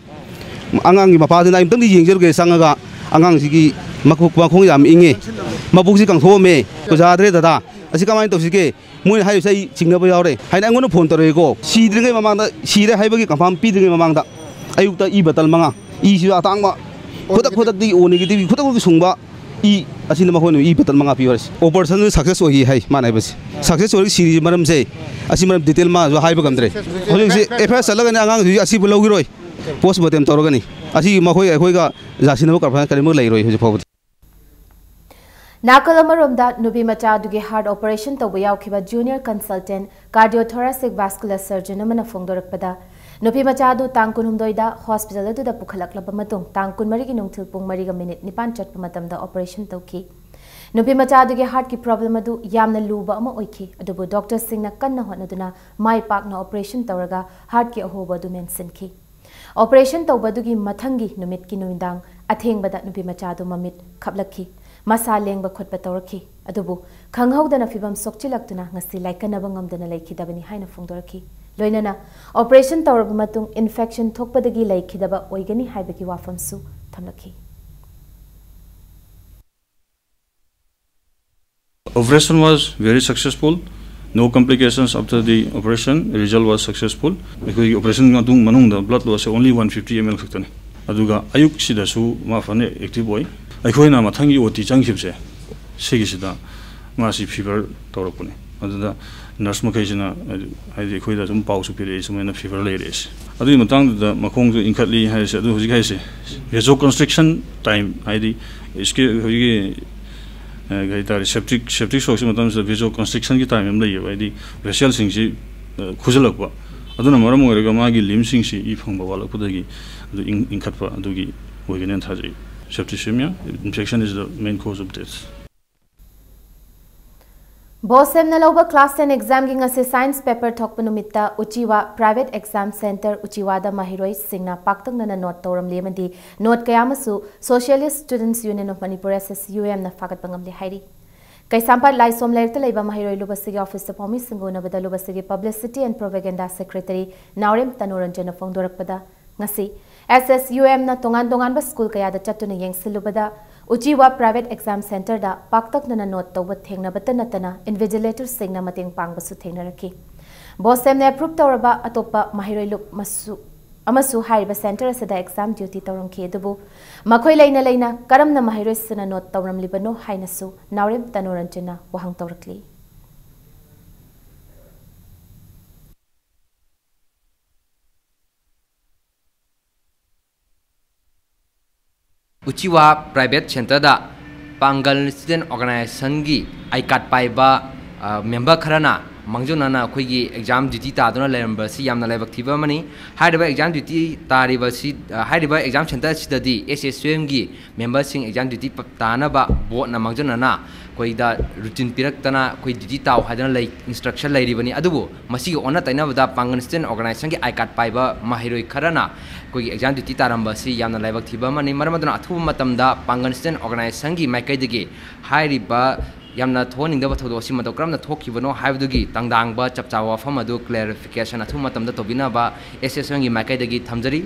ꯑꯉꯥꯡꯒꯤ ꯃꯄꯥꯗꯨꯅ ꯑꯩ ꯑꯝꯇꯪꯗꯤ ꯌꯦꯡꯖꯔꯨꯒꯦ ꯆꯪꯉꯒ, ꯑꯉꯥꯡꯁꯤꯒꯤ ꯃꯈꯣꯛ ꯃꯈꯣꯡ ꯌꯥꯝ ꯏꯪꯉꯦ, ꯃꯕꯨꯛꯁꯤ ꯀꯪꯊꯣꯛꯑꯝꯃꯦ, ꯌꯥꯗ꯭ꯔꯦ ꯗꯗꯥ, ꯑꯁꯤ ꯀꯃꯥꯏꯅ ꯇꯧꯁꯤꯒꯦ? ꯃꯣꯏꯅ ꯍꯥꯏꯔꯤꯕꯁꯦ ꯑꯩ ꯆꯤꯡꯅꯕ ꯌꯥꯎꯔꯦ ꯍꯥꯏꯅ ꯑꯩꯉꯣꯟꯗ ꯐꯣꯟ ꯇꯧꯔꯛꯑꯦꯀꯣ꯫ ꯁꯤꯗ꯭ꯔꯤꯉꯩ ꯃꯃꯥꯡꯗ, ꯁꯤꯔꯦ ꯍꯥꯏꯕꯒꯤ ꯀꯟꯐꯥꯔꯝ ꯄꯤꯗ꯭ꯔꯤꯉꯩ ꯃꯃꯥꯡꯗ ꯑꯌꯨꯛꯇ ꯏ ꯕꯇꯜ ꯃꯉꯥ, ꯏꯁꯤꯁꯨ ꯑꯇꯥꯡꯕ, ꯈꯨꯗꯛ ꯈꯨꯗꯛꯇꯒꯤ ꯑꯣ ꯅꯦꯒꯦꯇꯤꯚ ꯈꯨꯗꯛ ꯈꯨꯗꯛꯇ ꯁꯨꯡꯕ, ꯏ ꯑꯁꯤꯅ ꯃꯈꯣꯏꯅ ꯏ ꯕꯣꯇꯜ ꯃꯉꯥ ꯄꯤꯌꯨ ꯍꯥꯏꯔꯤꯁꯦ꯫ ꯑꯣꯄꯔꯦꯁꯟ ꯁꯛꯁꯦꯁ ꯑꯣꯏꯈꯤ ꯍꯥꯏ꯫ ꯃꯥꯅ ꯍꯥꯏꯕꯁꯦ ꯁꯛꯁꯦꯁ ꯑꯣꯏꯔꯒ ꯁꯤꯔꯤꯁꯤ ꯃꯔꯝꯁꯦ, ꯑꯁꯤ ꯃꯔꯝ ꯗꯤꯇꯦꯜ ꯃꯥꯁꯨ ꯍꯥꯏꯕ ꯉꯝꯗ꯭ꯔꯦ꯫ ꯍꯧꯖꯤꯛꯁꯦ ꯑꯦꯐ ꯑꯥꯏ ꯑꯥꯔ ꯆꯠꯂꯒꯅꯤ, ꯑꯉꯥꯡꯗꯨꯒꯤ ꯑꯁꯤꯕꯨ ꯂꯧꯈꯤꯔꯣꯏ, ꯄꯣꯁ ꯃꯣꯔꯇꯦꯝ ꯇꯧꯔꯒꯅꯤ꯫ ꯑꯁꯤ ꯃꯈꯣꯏ ꯑꯩꯈꯣꯏꯒ ꯌꯥꯁꯤꯟꯅꯕ ꯀꯔꯝꯍꯥꯏꯅ ꯀꯔꯤꯃꯛ ꯂꯩꯔꯣꯏ ꯍꯧꯖꯤꯛ ꯐꯥꯎꯕꯗꯤ꯫ ꯅꯥꯀꯜ ꯑꯃꯔꯣꯝꯗ, ꯅꯨꯄꯤ ꯃꯆꯥ ꯑꯗꯨꯒꯤ ꯍꯥꯔꯠ ꯑꯣꯄꯔꯦꯁꯟ ꯇꯧꯕ ꯌꯥꯎꯈꯤꯕ ꯖꯨꯅꯤꯌꯔ ꯀꯟꯁꯜꯇꯦꯟ ꯀꯥꯔꯗꯤꯑꯣ ꯊꯣꯔꯥꯁꯤꯛ ꯚꯥꯁꯀꯨꯂꯔ ꯁꯔꯖꯟ ꯑꯃꯅ ꯐꯣꯡꯗꯣꯔꯛꯄꯗ, ꯅꯨꯄꯤ ꯃꯆꯥ ꯑꯗꯨ ꯇꯥꯡ ꯀꯨꯟꯍꯨꯝꯗꯣꯏꯗ ꯍꯣꯁꯄꯤꯇꯥꯜ ꯑꯗꯨꯗ ꯄꯨꯈꯠꯂꯛꯂꯕ ꯃꯇꯨꯡ, ꯇꯥꯡ ꯀꯨꯟꯃꯔꯤꯒꯤ ꯅꯨꯡꯊꯤꯜ ꯄꯨꯡ ꯃꯔꯤꯒ ꯃꯤꯅꯤꯠ ꯅꯤꯄꯥꯟ ꯆꯠꯄ ꯃꯇꯝꯗ ꯑꯣꯄꯔꯦꯁꯟ ꯇꯧꯈꯤ꯫ ꯅꯨꯄꯤ ꯃꯆꯥ ꯑꯗꯨꯒꯤ ꯍꯥꯔꯠꯀꯤ ꯄ꯭ꯔꯣꯕ꯭ꯂꯦꯝ ꯑꯗꯨ ꯌꯥꯝꯅ ꯂꯨꯕ ꯑꯃ ꯑꯣꯏꯈꯤ, ꯑꯗꯨꯕꯨ ꯗꯣꯛꯇꯔꯁꯤꯡꯅ ꯀꯟꯅ ꯍꯣꯠꯅꯗꯨꯅ ꯃꯥꯏ ꯄꯥꯛꯅ ꯑꯣꯄꯔꯦꯁꯟ ꯇꯧꯔꯒ ꯍꯥꯔꯠꯀꯤ ꯑꯍꯣꯕ ꯑꯗꯨ ꯃꯦꯟꯁꯤꯟꯈꯤ꯫ ꯑꯣꯄꯔꯦꯁꯟ ꯇꯧꯕ ꯑꯗꯨꯒꯤ ꯃꯊꯪꯒꯤ ꯅꯨꯃꯤꯠꯀꯤ ꯅꯨꯃꯤꯗꯥꯡ ꯑꯊꯦꯡꯕꯗ ꯅꯨꯄꯤ ꯃꯆꯥ ꯑꯗꯨ ꯃꯃꯤꯠ ꯈꯞꯂꯛꯈꯤ꯫ ꯃꯁꯥ ꯂꯦꯡꯕ ꯈꯣꯠꯄ ꯇꯧꯔꯛꯈꯤ꯫ ꯑꯗꯨꯕꯨ ꯈꯪꯍꯧꯗꯅ ꯐꯤꯚꯝ ꯁꯣꯛꯆꯤꯜꯂꯛꯇꯨꯅ ꯉꯁꯤ ꯂꯥꯏꯀꯠꯅꯕ ꯉꯝꯗꯅ ꯂꯩꯈꯤꯗꯕꯅꯤ ꯍꯥꯏꯅ ꯐꯣꯡꯗꯣꯔꯛꯈꯤ꯫ ꯂꯣꯏꯅꯅ ꯑꯣꯄꯔꯦꯁꯟ ꯇꯧꯔꯕ ꯃꯇꯨꯡ ꯏꯟꯐꯦꯛꯁꯟ ꯊꯣꯛꯄꯗꯒꯤ ꯂꯩꯈꯤꯗꯕ ꯑꯣꯏꯒꯅꯤ ꯍꯥꯏꯕꯒꯤ ꯋꯥꯐꯝꯁꯨ ꯊꯝꯂꯛꯈꯤ꯫ Operation was very successful. No complications after the operation. Result was successful. ꯑꯩꯈꯣꯏꯒꯤ ꯑꯣꯄꯔꯦꯁꯟ ꯃꯇꯨꯡ ꯃꯅꯨꯡꯗ blood ꯂꯣꯁꯁꯦ only one fifty ml ꯈꯛꯇꯅꯤ꯫ ꯑꯗꯨꯒ ꯑꯌꯨꯛꯁꯤꯗꯁꯨ ꯃꯥ ꯐꯖꯅ ꯑꯦꯛꯇꯤꯚ ꯑꯣꯏ꯫ ꯑꯩꯈꯣꯏꯅ ꯃꯊꯪꯒꯤ ꯑꯣ ꯇꯤ ꯆꯪꯈꯤꯕꯁꯦ ꯁꯤꯒꯤꯁꯤꯗ ꯃꯥꯁꯤ ꯐꯤꯚꯔ ꯇꯧꯔꯛꯄꯅꯤ꯫ ꯑꯗꯨꯗ ꯅꯔꯁ ꯃꯈꯩꯁꯤꯅ ꯍꯥꯏꯗꯤ ꯑꯩꯈꯣꯏꯗ ꯁꯨꯝ ꯄꯥꯎꯁꯨ ꯄꯤꯔꯛꯏ, ꯁꯨꯃꯥꯏꯅ ꯐꯤꯚꯔ ꯂꯩꯔꯛꯑꯦ꯫ ꯑꯗꯨꯒꯤ ꯃꯇꯥꯡꯗꯨꯗ ꯃꯈꯣꯡꯁꯨ ꯏꯟꯈꯠꯂꯤ ꯍꯥꯏꯔꯤꯁꯦ꯫ ꯑꯗꯨ ꯍꯧꯖꯤꯛ ꯍꯥꯏꯁꯦ ꯚꯦꯖꯣ ꯀꯟꯁꯇ꯭ꯔꯤꯛꯁꯟ ꯇꯥꯏꯝ, ꯍꯥꯏꯗꯤ ꯏꯁꯀꯤ ꯍꯧꯖꯤꯛꯀꯤ ꯀꯩ ꯍꯥꯏꯇꯥꯔꯦ, ꯁꯦꯞꯇꯤꯛ ꯁꯦꯞꯇꯤꯛ ꯁꯣꯛꯁꯤ ꯃꯇꯝꯁꯤꯗ ꯚꯦꯖꯣ ꯀꯟꯁꯇ꯭ꯔꯤꯛꯁꯟꯒꯤ ꯇꯥꯏꯝ ꯑꯃ ꯂꯩꯌꯦꯕ, ꯍꯥꯏꯗꯤ ꯚꯦꯁꯦꯜꯁꯤꯡꯁꯤ ꯈꯨꯖꯤꯜꯂꯛꯄ꯫ ꯑꯗꯨꯅ ꯃꯔꯝ ꯑꯣꯏꯔꯒ ꯃꯥꯒꯤ ꯂꯤꯝꯁꯤꯡꯁꯤ ꯏ ꯐꯪꯕ ꯋꯥꯠꯂꯛꯄꯗꯒꯤ ꯑꯗꯨ ꯏꯟꯈꯠꯄ ꯑꯗꯨꯒꯤ ꯑꯣꯏꯒꯅꯦꯅ ꯊꯥꯖꯩ꯫ Septicemia, infection is the main cause of death. ꯕꯣꯁꯦꯝꯅ ꯂꯧꯕ ꯀ꯭ꯂꯥꯁ ꯇꯦꯟ ꯑꯦꯛꯖꯥꯝꯒꯤ ꯉꯁꯤ ꯁꯥꯏꯟꯁ ꯄꯦꯄꯔ ꯊꯣꯛꯄ ꯅꯨꯃꯤꯠꯇ ꯎꯆꯤꯋꯥ ꯄ꯭ꯔꯥꯏꯚꯦꯠ ꯑꯦꯛꯖꯥꯝ ꯁꯦꯟꯇꯔ ꯎꯆꯤꯋꯥꯗ ꯃꯍꯩꯔꯣꯏꯁꯤꯡꯅ ꯄꯥꯛꯇꯛꯅꯅ ꯅꯣꯠ ꯇꯧꯔꯝꯂꯤ ꯑꯃꯗꯤ ꯅꯣꯠ ꯀꯌꯥ ꯑꯃꯁꯨ Socialist Students Union of Manipur, S S U M, ꯅ ꯐꯥꯒꯠꯄ ꯉꯝꯂꯦ ꯍꯥꯏꯔꯤ꯫ ꯀꯩꯁꯥꯝꯄꯥꯠ ꯂꯥꯏꯁꯣꯝ ꯂꯩꯔꯛꯇ ꯂꯩꯕ ꯃꯍꯩꯔꯣꯏ ꯂꯨꯕꯁꯤꯒꯤ ꯑꯣꯐꯤꯁꯇ ꯐꯣꯡꯃꯤꯁꯤꯡꯒ ꯎꯅꯕꯗ ꯂꯨꯕꯁꯤꯒꯤ ꯄꯕ꯭ꯂꯤꯁꯤꯇꯤ ꯑꯦꯟ ꯄ꯭ꯔꯣꯄꯦꯒꯦꯟꯗꯥ ꯁꯦꯀ꯭ꯔꯦꯇꯔꯤ ꯅꯥꯎꯔꯦꯝ ꯇꯅꯨꯔꯟꯖꯟꯅ ꯐꯣꯡꯗꯣꯔꯛꯄꯗ, ꯉꯁꯤ S S U M ꯅ ꯇꯣꯉꯥꯟ ꯇꯣꯉꯥꯟꯕ ꯁ꯭ꯀꯨꯜ ꯀꯌꯥꯗ ꯆꯠꯇꯨꯅ ꯌꯦꯡꯁꯤꯜꯂꯨꯕꯗ ꯎꯆꯤꯋꯥ ꯄ꯭ꯔꯥꯏꯚꯦꯠ ꯑꯦꯛꯖꯥꯝ ꯁꯦꯟꯇꯔꯗ ꯄꯥꯛꯇꯛꯅꯅ ꯅꯣꯠ ꯇꯧꯕ ꯊꯦꯡꯅꯕꯇ ꯅꯠꯇꯅ ꯏꯟꯚꯤꯖꯤꯂꯦꯇꯔꯁꯤꯡꯅ ꯃꯇꯦꯡ ꯄꯥꯡꯕꯁꯨ ꯊꯦꯡꯅꯔꯛꯈꯤ꯫ ꯕꯣꯁꯦꯝꯅ ꯑꯦꯄ꯭ꯔꯨꯞ ꯇꯧꯔꯕ ꯑꯇꯣꯞꯄ ꯃꯍꯩꯔꯣꯏ ꯂꯨꯞ ꯃꯁꯨ ꯑꯃꯁꯨ ꯍꯥꯏꯔꯤꯕ ꯁꯦꯟꯇꯔ ꯑꯁꯤꯗ ꯑꯦꯛꯖꯥꯝ ꯗ꯭ꯌꯨꯇꯤ ꯇꯧꯔꯝꯈꯤ꯫ ꯑꯗꯨꯕꯨ ꯃꯈꯣꯏ ꯂꯩꯅ ꯂꯩꯅ ꯀꯔꯝꯅ ꯃꯍꯩꯔꯣꯏꯁꯤꯡꯅ ꯅꯣꯠ ꯇꯧꯔꯝꯂꯤꯕꯅꯣ ꯍꯥꯏꯅꯁꯨ ꯅꯥꯎꯔꯦꯝ ꯇꯅꯨꯔꯟꯖꯟꯅ ꯋꯥꯍꯪ ꯇꯧꯔꯛꯂꯤ꯫ ꯎꯆꯤꯋꯥ ꯄ꯭ꯔꯥꯏꯚꯦꯠ ꯁꯦꯟꯇꯔꯗ ꯄꯥꯡꯒꯜ ꯁ꯭ꯇꯨꯗꯦꯟ ꯑꯣꯔꯒꯅꯥꯏꯖꯦꯁꯟꯒꯤ ꯑꯥꯏ ꯀꯥꯔꯗ ꯄꯥꯏꯕ, ꯑ, ꯃꯦꯝꯕꯔ ꯈꯔꯅ ꯃꯥꯡꯖꯧꯅꯅ ꯑꯩꯈꯣꯏꯒꯤ ꯑꯦꯛꯖꯥꯝ ꯗ꯭ꯌꯨꯇꯤ ꯇꯥꯗꯨꯅ ꯂꯩꯔꯝꯕ ꯑꯁꯤ ꯌꯥꯝꯅ ꯂꯥꯏꯕꯛ ꯊꯤꯕ ꯑꯃꯅꯤ꯫ ꯍꯥꯏꯔꯤꯕ ꯑꯦꯛꯖꯥꯝ ꯗ꯭ꯌꯨꯇꯤ ꯇꯥꯔꯤꯕ ꯑꯁꯤ, ꯑ, ꯍꯥꯏꯔꯤꯕ ꯑꯦꯛꯖꯥꯝ ꯁꯦꯟꯇꯔ ꯑꯁꯤꯗꯗꯤ ꯑꯦꯁ ꯑꯦꯁ ꯌꯨ ꯑꯦꯝꯒꯤ ꯃꯦꯝꯕꯔꯁꯤꯡ ꯑꯦꯛꯖꯥꯝ ꯗ꯭ꯌꯨꯇꯤ ꯄ-, ꯇꯥꯅꯕ ꯕꯣꯔꯗꯅ ꯃꯥꯡꯖꯧꯅꯅ ꯑꯩꯈꯣꯏꯗ ꯔꯨꯇꯤꯟ ꯄꯤꯔꯛꯇꯅ ꯑꯩꯈꯣꯏ ꯗ꯭ꯌꯨꯇꯤ ꯇꯥꯎ ꯍꯥꯏꯗꯅ ꯂꯩ, ꯏꯟꯁꯇ꯭ꯔꯛꯁꯟ ꯂꯩꯔꯤꯕꯅꯤ꯫ ꯑꯗꯨꯕꯨ ꯃꯁꯤꯒꯤ ꯑꯣꯟꯅ ꯇꯩꯅꯕꯗ ꯄꯥꯡꯒꯜ ꯁ꯭ꯇꯨꯗꯦꯟ ꯑꯣꯔꯒꯅꯥꯏꯖꯦꯁꯟꯒꯤ ꯑꯥꯏ ꯀꯥꯔꯗ ꯄꯥꯏꯕ ꯃꯍꯩꯔꯣꯏ ꯈꯔꯅ ꯑꯩꯈꯣꯏꯒꯤ ꯑꯦꯛꯖꯥꯝ ꯗ꯭ꯌꯨꯇꯤ ꯇꯥꯔꯝꯕ ꯑꯁꯤ ꯌꯥꯝꯅ ꯂꯥꯏꯕꯛ ꯊꯤꯕ ꯑꯃꯅꯤ꯫ ꯃꯔꯝ ꯑꯗꯨꯅ ꯑꯊꯨꯕ ꯃꯇꯝꯗ ꯄꯥꯡꯒꯜ ꯁ꯭ꯇꯨꯗꯦꯟ ꯑꯣꯔꯒꯅꯥꯏꯖꯦꯁꯟꯒꯤ ꯃꯥꯏꯀꯩꯗꯒꯤ ꯍꯥꯏꯔꯤꯕ ꯌꯥꯝꯅ ꯊꯣꯛꯍꯟꯅꯤꯡꯗꯕ ꯊꯧꯗꯣꯛ ꯑꯁꯤ ꯃꯇꯧ ꯀꯔꯝꯅ ꯊꯣꯛꯈꯤꯕꯅꯣ ꯍꯥꯏꯕꯗꯨꯒꯤ ꯇꯥꯡꯗꯥꯡꯕ ꯆꯞ ꯆꯥꯕ ꯋꯥꯐꯝ ꯑꯗꯨ ꯀ꯭ꯂꯦꯔꯤꯐꯤꯀꯦꯁꯟ ꯑꯊꯨꯕ ꯃꯇꯝꯗ ꯇꯧꯕꯤꯅꯕ ꯑꯦꯁ ꯑꯦꯁ ꯌꯨ ꯑꯦꯝꯒꯤ ꯃꯥꯏꯀꯩꯗꯒꯤ ꯊꯝꯖꯔꯤ꯫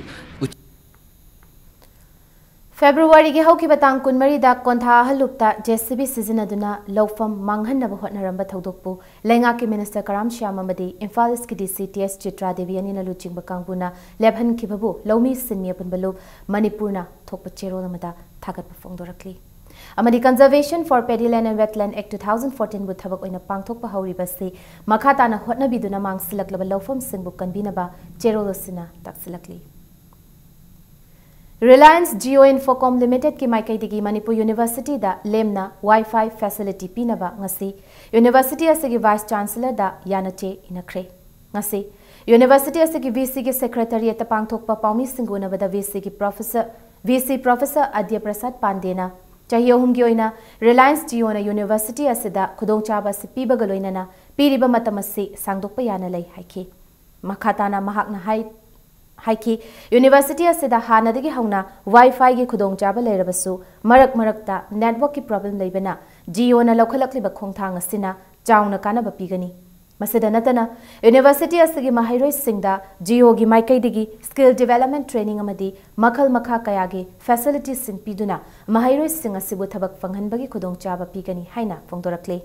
ꯐꯦꯕ꯭ꯔꯨꯋꯥꯔꯤꯒꯤ ꯍꯧꯈꯤꯕ ꯇꯥꯡ ꯀꯨꯟꯃꯔꯤꯗ ꯀꯣꯟꯊꯥ ꯑꯍꯜꯂꯨꯞꯇ ꯖꯦ ꯁꯤ ꯕꯤ ꯁꯤꯖꯤꯟꯅꯗꯨꯅ ꯂꯧꯐꯝ ꯃꯥꯡꯍꯟꯅꯕ ꯍꯣꯠꯅꯔꯝꯕ ꯊꯧꯗꯣꯛꯄꯨ ꯂꯩꯉꯥꯛꯀꯤ ꯃꯤꯅꯤꯁꯇꯔ ꯀꯔꯥꯝ ꯁ꯭ꯌꯥꯝ ꯑꯃꯗꯤ ꯏꯝꯐꯥꯜ ꯏꯁꯀꯤ ꯗꯤ ꯁꯤ ꯇꯤ ꯑꯦꯁ ꯆꯤꯇ꯭ꯔꯥ ꯗꯦꯕꯤ ꯑꯅꯤꯅ ꯂꯨꯆꯤꯡꯕ ꯀꯥꯡꯕꯨꯅ ꯂꯦꯞꯍꯟꯈꯤꯕꯕꯨ ꯂꯧꯃꯤ ꯁꯤꯟꯃꯤ ꯑꯄꯨꯟꯕ ꯂꯨꯞ ꯃꯅꯤꯄꯨꯔꯅ ꯊꯣꯛꯄ ꯆꯦꯔꯣꯜ ꯑꯃꯗ ꯊꯥꯒꯠꯄ ꯐꯣꯡꯗꯣꯔꯛꯂꯤ꯫ ꯑꯃꯗꯤ Conservation for Paddy Land and Wetland Act two thousand fourteen ꯕꯨ ꯊꯕꯛ ꯑꯣꯏꯅ ꯄꯥꯡꯊꯣꯛꯄ ꯍꯧꯔꯤꯕ ꯑꯁꯤ ꯃꯈꯥ ꯇꯥꯅ ꯍꯣꯠꯅꯕꯤꯗꯨꯅ ꯃꯥꯡꯁꯤꯜꯂꯛꯂꯕ ꯂꯧꯐꯝꯁꯤꯡꯕꯨ ꯀꯟꯕꯤꯅꯕ ꯆꯦꯔꯣꯜ ꯑꯁꯤꯅ ꯇꯥꯛꯁꯤꯜꯂꯛꯂꯤ꯫ ꯔꯤꯂꯥꯌꯟꯁ ꯖꯤꯑꯣ ꯏꯟꯐꯣꯀꯣꯝ ꯂꯤꯃꯤꯇꯦꯗꯀꯤ ꯃꯥꯏꯀꯩꯗꯒꯤ ꯃꯅꯤꯄꯨꯔ ꯌꯨꯅꯤꯚꯔꯁꯤꯇꯤꯗ ꯂꯦꯝꯅ ꯋꯥꯏ ꯐꯥꯏ ꯐꯦꯁꯤꯂꯤꯇꯤ ꯄꯤꯅꯕ ꯉꯁꯤ ꯌꯨꯅꯤꯚꯔꯁꯤꯇꯤ ꯑꯁꯤꯒꯤ ꯚꯥꯏꯁ ꯆꯥꯟꯁꯦꯂꯔꯗ ꯌꯥꯅꯆꯦ ꯏꯅꯈ꯭ꯔꯦ꯫ ꯉꯁꯤ ꯌꯨꯅꯤꯚꯔꯁꯤꯇꯤ ꯑꯁꯤꯒꯤ ꯚꯤ ꯁꯤꯒꯤ ꯁꯦꯀ꯭ꯔꯦꯇꯔꯤꯌꯦꯠꯇ ꯄꯥꯡꯊꯣꯛꯄ ꯄꯥꯎꯃꯤꯁꯤꯡꯒ ꯎꯅꯕꯗ ꯚꯤ ꯁꯤꯒꯤ ꯄ꯭ꯔꯣꯐꯦꯁꯔ, ꯚꯤ ꯁꯤ ꯄ꯭ꯔꯣꯐꯦꯁꯔ ꯑꯗ꯭ꯌ ꯄ꯭ꯔꯁꯥꯗ ꯄꯥꯟꯗꯦꯅ ꯆꯍꯤ ꯑꯍꯨꯝꯒꯤ ꯑꯣꯏꯅ ꯔꯤꯂꯥꯌꯟꯁ ꯖꯤꯑꯣꯅ ꯌꯨꯅꯤꯚꯔꯁꯤꯇꯤ ꯑꯁꯤꯗ ꯈꯨꯗꯣꯡꯆꯥꯕ ꯑꯁꯤ ꯄꯤꯕꯒ ꯂꯣꯏꯅꯅ ꯄꯤꯔꯤꯕ ꯃꯇꯝ ꯑꯁꯤ ꯁꯥꯡꯗꯣꯛꯄ ꯌꯥꯅ ꯂꯩ ꯍꯥꯏꯈꯤ꯫ ꯃꯈꯥ ꯇꯥꯅ ꯃꯍꯥꯛꯅ ꯍꯥꯏ-, ꯍꯥꯏꯈꯤ, ꯌꯨꯅꯤꯚꯔꯁꯤꯇꯤ ꯑꯁꯤꯗ ꯍꯥꯟꯅꯗꯒꯤ ꯍꯧꯅ ꯋꯥꯏ ꯐꯥꯏꯒꯤ ꯈꯨꯗꯣꯡꯆꯥꯕ ꯂꯩꯔꯕꯁꯨ ꯃꯔꯛ ꯃꯔꯛꯇ ꯅꯦꯠꯋꯥꯔꯛꯀꯤ ꯄ꯭ꯔꯣꯕ꯭ꯂꯦꯝ ꯂꯩꯕꯅ ꯖꯤꯑꯣꯅ ꯂꯧꯈꯠꯂꯛꯂꯤꯕ ꯈꯣꯡꯊꯥꯡ ꯑꯁꯤꯅ ꯆꯥꯎꯅ ꯀꯥꯟꯅꯕ ꯄꯤꯒꯅꯤ꯫ ꯃꯁꯤꯗ ꯅꯠꯇꯅ ꯌꯨꯅꯤꯚꯔꯁꯤꯇꯤ ꯑꯁꯤꯒꯤ ꯃꯍꯩꯔꯣꯏꯁꯤꯡꯗ ꯖꯤꯑꯣꯒꯤ ꯃꯥꯏꯀꯩꯗꯒꯤ ꯁ꯭ꯀꯤꯜ ꯗꯤꯚꯦꯂꯞꯃꯦꯟ ꯇ꯭ꯔꯦꯅꯤꯡ ꯑꯃꯗꯤ ꯃꯈꯜ ꯃꯈꯥ ꯀꯌꯥꯒꯤ ꯐꯦꯁꯤꯂꯤꯇꯤꯁꯤꯡ ꯄꯤꯗꯨꯅ ꯃꯍꯩꯔꯣꯏꯁꯤꯡ ꯑꯁꯤꯕꯨ ꯊꯕꯛ ꯐꯪꯍꯟꯕꯒꯤ ꯈꯨꯗꯣꯡꯆꯥꯕ ꯄꯤꯒꯅꯤ ꯍꯥꯏꯅ ꯐꯣꯡꯗꯣꯔꯛꯂꯤ꯫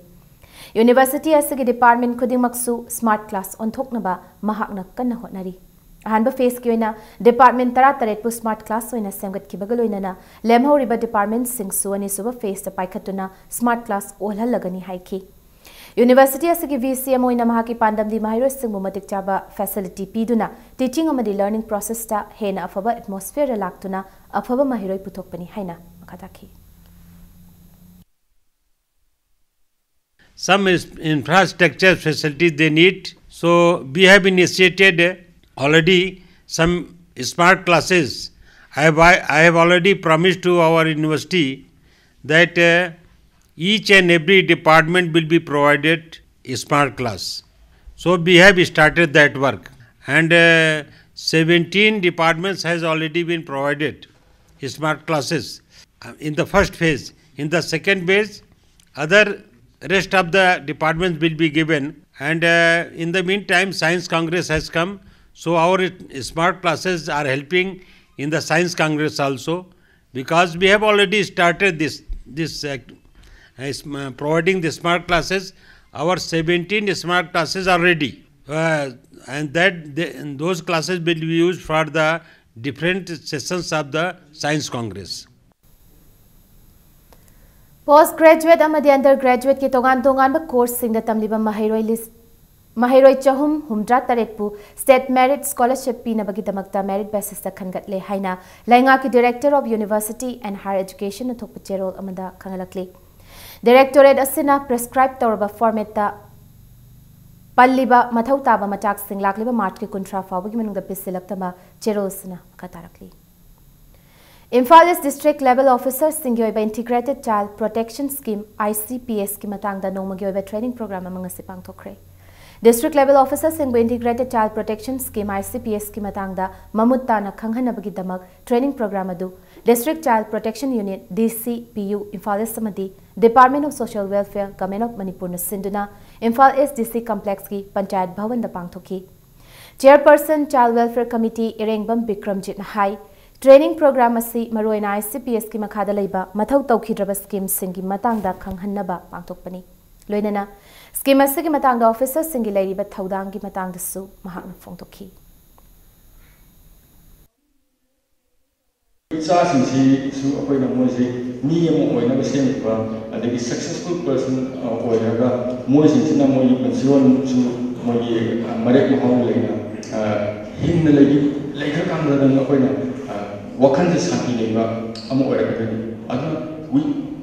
ꯌꯨꯅꯤꯚꯔꯁꯤꯇꯤ ꯑꯁꯤꯒꯤ ꯗꯤꯄꯥꯔꯠꯃꯦꯟ ꯈꯨꯗꯤꯡꯃꯛꯁꯨ ꯁ꯭ꯃꯥꯔꯠ ꯀ꯭ꯂꯥꯁ ꯑꯣꯟꯊꯣꯛꯅꯕ ꯃꯍꯥꯛꯅ ꯀꯟꯅ ꯍꯣꯠꯅꯔꯤ꯫ ꯑꯍꯥꯟꯕ ꯐꯦꯁꯀꯤ ꯑꯣꯏꯅ ꯗꯤꯄꯥꯔꯠꯃꯦꯟ ꯇꯔꯥꯇꯔꯦꯠꯄꯨ ꯁ꯭ꯃꯥꯔꯠ ꯀ꯭ꯂꯥꯁ ꯑꯣꯏꯅ ꯁꯦꯝꯒꯠꯈꯤꯕꯒ ꯂꯣꯏꯅꯅ ꯂꯦꯝꯍꯧꯔꯤꯕ ꯗꯤꯄꯥꯔꯠꯃꯦꯟꯁꯤꯡꯁꯨ ꯑꯅꯤꯁꯨꯕ ꯐꯦꯁꯇ ꯄꯥꯏꯈꯠꯇꯨꯅ ꯁ꯭ꯃꯥꯔꯠ ꯀ꯭ꯂꯥꯁ ꯑꯣꯜꯍꯜꯂꯒꯅꯤ ꯍꯥꯏꯈꯤ꯫ ꯌꯨꯅꯤꯚꯔꯁꯤꯇꯤ ꯑꯁꯤꯒꯤ ꯚꯤ ꯁꯤ ꯑꯦꯝ ꯑꯣꯏꯅ ꯃꯍꯥꯛꯀꯤ ꯄꯥꯟꯗꯝꯗꯤ ꯃꯍꯩꯔꯣꯏꯁꯤꯡꯕꯨ ꯃꯇꯤꯛ ꯆꯥꯕ ꯐꯦꯁꯤꯂꯤꯇꯤ ꯄꯤꯗꯨꯅ ꯇꯤꯆꯤꯡ ꯑꯃꯗꯤ ꯂꯔꯅꯤꯡ ꯄ꯭ꯔꯣꯁꯦꯁꯇ ꯍꯦꯟꯅ ꯑꯐꯕ ꯑꯦꯠꯃꯣꯁꯐꯤꯌꯔꯗ ꯂꯥꯛꯇꯨꯅ ꯑꯐꯕ ꯃꯍꯩꯔꯣꯏ ꯄꯨꯊꯣꯛꯄꯅꯤ ꯍꯥꯏꯅ ꯃꯈꯥ ꯇꯥꯈꯤ꯫ Some is- infrastructure facilities they need. So we have initiated already some smart classes. I have, I have already promised to our university that uh, each and every department will be provided a smart class. So we have started that work, and uh, seventeen departments has already been provided smart classes uh, in the first phase. In the second phase, other rest of the departments will be given, and uh, in the meantime, Science Congress has come. So our smart classes are helping in the Science Congress also, because we have already started this this uh, uh, sm- uh, providing the smart classes. Our seventeen smart classes are ready, uh, and that they, and those classes will be used for the different sessions of the Science Congress. Post graduate ꯑꯃꯗꯤ under ꯒ꯭ꯔꯦꯖꯨꯋꯦꯠꯀꯤ ꯇꯣꯉꯥꯟ ꯇꯣꯉꯥꯟꯕ ꯀꯣꯔꯁꯁꯤꯡꯗ ꯇꯝꯂꯤꯕ ꯃꯍꯩꯔꯣꯏ ꯂꯤꯁ ꯃꯍꯩꯔꯣꯏ ꯆꯍꯨꯝ ꯍꯨꯝꯗ꯭ꯔꯥ ꯇꯔꯦꯠꯄꯨ ꯁ꯭ꯇꯦꯠ ꯃꯦꯔꯤꯠ ꯁ꯭ꯀꯣꯂꯔꯁꯤꯞ ꯄꯤꯅꯕꯒꯤꯗꯃꯛꯇ ꯃꯦꯔꯤꯠ ꯕꯦꯁꯤꯁꯇ ꯈꯟꯒꯠꯂꯦ ꯍꯥꯏꯅ ꯂꯩꯉꯥꯛꯀꯤ director of university and higher ꯑꯦꯖꯨꯀꯦꯁꯟꯅ ꯊꯣꯛꯄ ꯆꯦꯔꯣꯜ ꯑꯃꯗ ꯈꯪꯍꯜꯂꯛꯂꯤ꯫ ꯗꯤꯔꯦꯛꯇꯣꯔꯦꯠ ꯑꯁꯤꯅ ꯄ꯭ꯔꯤꯁꯀ꯭ꯔꯥꯏꯕ ꯇꯧꯔꯕ ꯐꯣꯔꯃꯦꯠꯇ ꯄꯜꯂꯤꯕ ꯃꯊꯧ ꯇꯥꯕ ꯃꯆꯥꯛꯁꯤꯡ ꯂꯥꯛꯂꯤꯕ ꯃꯥꯔꯆꯀꯤ ꯀꯨꯟꯊ꯭ꯔꯥ ꯐꯥꯎꯕꯒꯤ ꯃꯅꯨꯡꯗ ꯄꯤꯁꯤꯜꯂꯛꯇꯕ ꯆꯦꯔꯣꯜꯁꯤꯅ ꯃꯈꯥ ꯇꯥꯔꯛꯂꯤ꯫ ꯏꯝꯐꯥꯜ ꯏꯁ ꯗꯤꯁꯇ꯭ꯔꯤꯛ ꯂꯦꯚꯦꯜ ꯑꯣꯐꯤꯁꯔꯁꯤꯡꯒꯤ ꯑꯣꯏꯕ integrated child protection scheme, I C P ꯑꯦꯁꯀꯤ ꯃꯇꯥꯡꯗ ꯅꯣꯡꯃꯒꯤ ꯑꯣꯏꯕ ꯇ꯭ꯔꯦꯅꯤꯡ ꯄ꯭ꯔꯣꯒ꯭ꯔꯥꯝ ꯑꯃ ꯉꯁꯤ ꯄꯥꯡꯊꯣꯛꯈ꯭ꯔꯦ꯫ ꯗꯤꯁꯇ꯭ꯔꯤꯛ ꯂꯦꯚꯦꯜ ꯑꯣꯐꯤꯁꯔꯁꯤꯡꯕꯨ integrated child protection scheme, I C P ꯑꯦꯁꯀꯤ ꯃꯇꯥꯡꯗ ꯃꯃꯨꯠ ꯇꯥꯅ ꯈꯪꯍꯟꯅꯕꯒꯤꯗꯃꯛ ꯇ꯭ꯔꯦꯅꯤꯡ ꯄ꯭ꯔꯣꯒ꯭ꯔꯥꯝ ꯑꯗꯨ district child protection unit, D C P U, Imphal east ꯑꯃꯗꯤ department of social welfare, government of ꯃꯅꯤꯄꯨꯔꯅ ꯁꯤꯟꯗꯨꯅ ꯏꯝꯐꯥꯜ ꯏꯁ ꯗꯤ ꯁꯤ ꯀꯝꯄ꯭ꯂꯦꯛꯁꯀꯤ ꯄꯟꯆꯥꯌꯠ ꯚꯋꯟꯗ ꯄꯥꯡꯊꯣꯛꯈꯤ꯫ ꯆꯦꯌꯔꯄꯔꯁꯟ ꯆꯥꯏꯜ ꯋꯦꯜꯐꯤꯌꯔ ꯀꯃꯤꯇꯤ ꯏꯔꯦꯡꯕꯝ ꯕꯤꯀ꯭ꯔꯝꯖꯤꯠꯅ ꯍꯥꯏ, ꯇ꯭ꯔꯦꯅꯤꯡ ꯄ꯭ꯔꯣꯒ꯭ꯔꯥꯝ ꯑꯁꯤ ꯃꯔꯨꯑꯣꯏꯅ ꯑꯥꯏ ꯁꯤ ꯄꯤ ꯑꯦꯁꯀꯤ ꯃꯈꯥꯗ ꯂꯩꯕ ꯃꯊꯧ ꯇꯧꯈꯤꯗ꯭ꯔꯕ ꯁ꯭ꯀꯤꯝꯁꯤꯡꯒꯤ ꯃꯇꯥꯡꯗ ꯈꯪꯍꯟꯅꯕ ꯄꯥꯡꯊꯣꯛꯄꯅꯤ꯫ ꯂꯣꯏꯅꯅ ꯁ꯭ꯀꯤꯝ ꯑꯁꯤꯒꯤ ꯃꯇꯥꯡꯗ ꯑꯣꯐꯤꯁꯔꯁꯤꯡꯒꯤ ꯂꯩꯔꯤꯕ ꯊꯧꯗꯥꯡꯒꯤ ꯃꯇꯥꯡꯗꯁꯨ ꯃꯍꯥꯛꯅ ꯐꯣꯡꯗꯣꯛꯈꯤ꯫ ꯏꯆꯥꯁꯤꯡꯁꯤꯁꯨ ꯑꯩꯈꯣꯏꯅ ꯃꯣꯏꯁꯦ ꯃꯤ ꯑꯃ ꯑꯣꯏꯅꯕ ꯁꯦꯝꯃꯤꯕ, ꯑꯗꯒꯤ successful person ꯑꯣꯏꯔꯒ ꯃꯣꯏꯁꯤꯡꯁꯤꯅ ꯃꯣꯏꯒꯤ ꯄꯨꯟꯁꯤꯔꯣꯟꯁꯨ ꯃꯣꯏꯒꯤ ꯃꯔꯦꯛ ꯃꯍꯥꯎ ꯂꯩꯅ ꯍꯤꯡꯅ ꯂꯩꯈ꯭ꯔꯀꯥꯟꯗ ꯑꯩꯈꯣꯏꯅ ꯋꯥꯈꯜꯁꯦ ꯁꯥꯟꯇꯤ ꯂꯩꯕ ꯑꯃ ꯑꯣꯏꯔꯛꯀꯗꯣꯏꯅꯤ꯫ ꯑꯗꯨꯅ we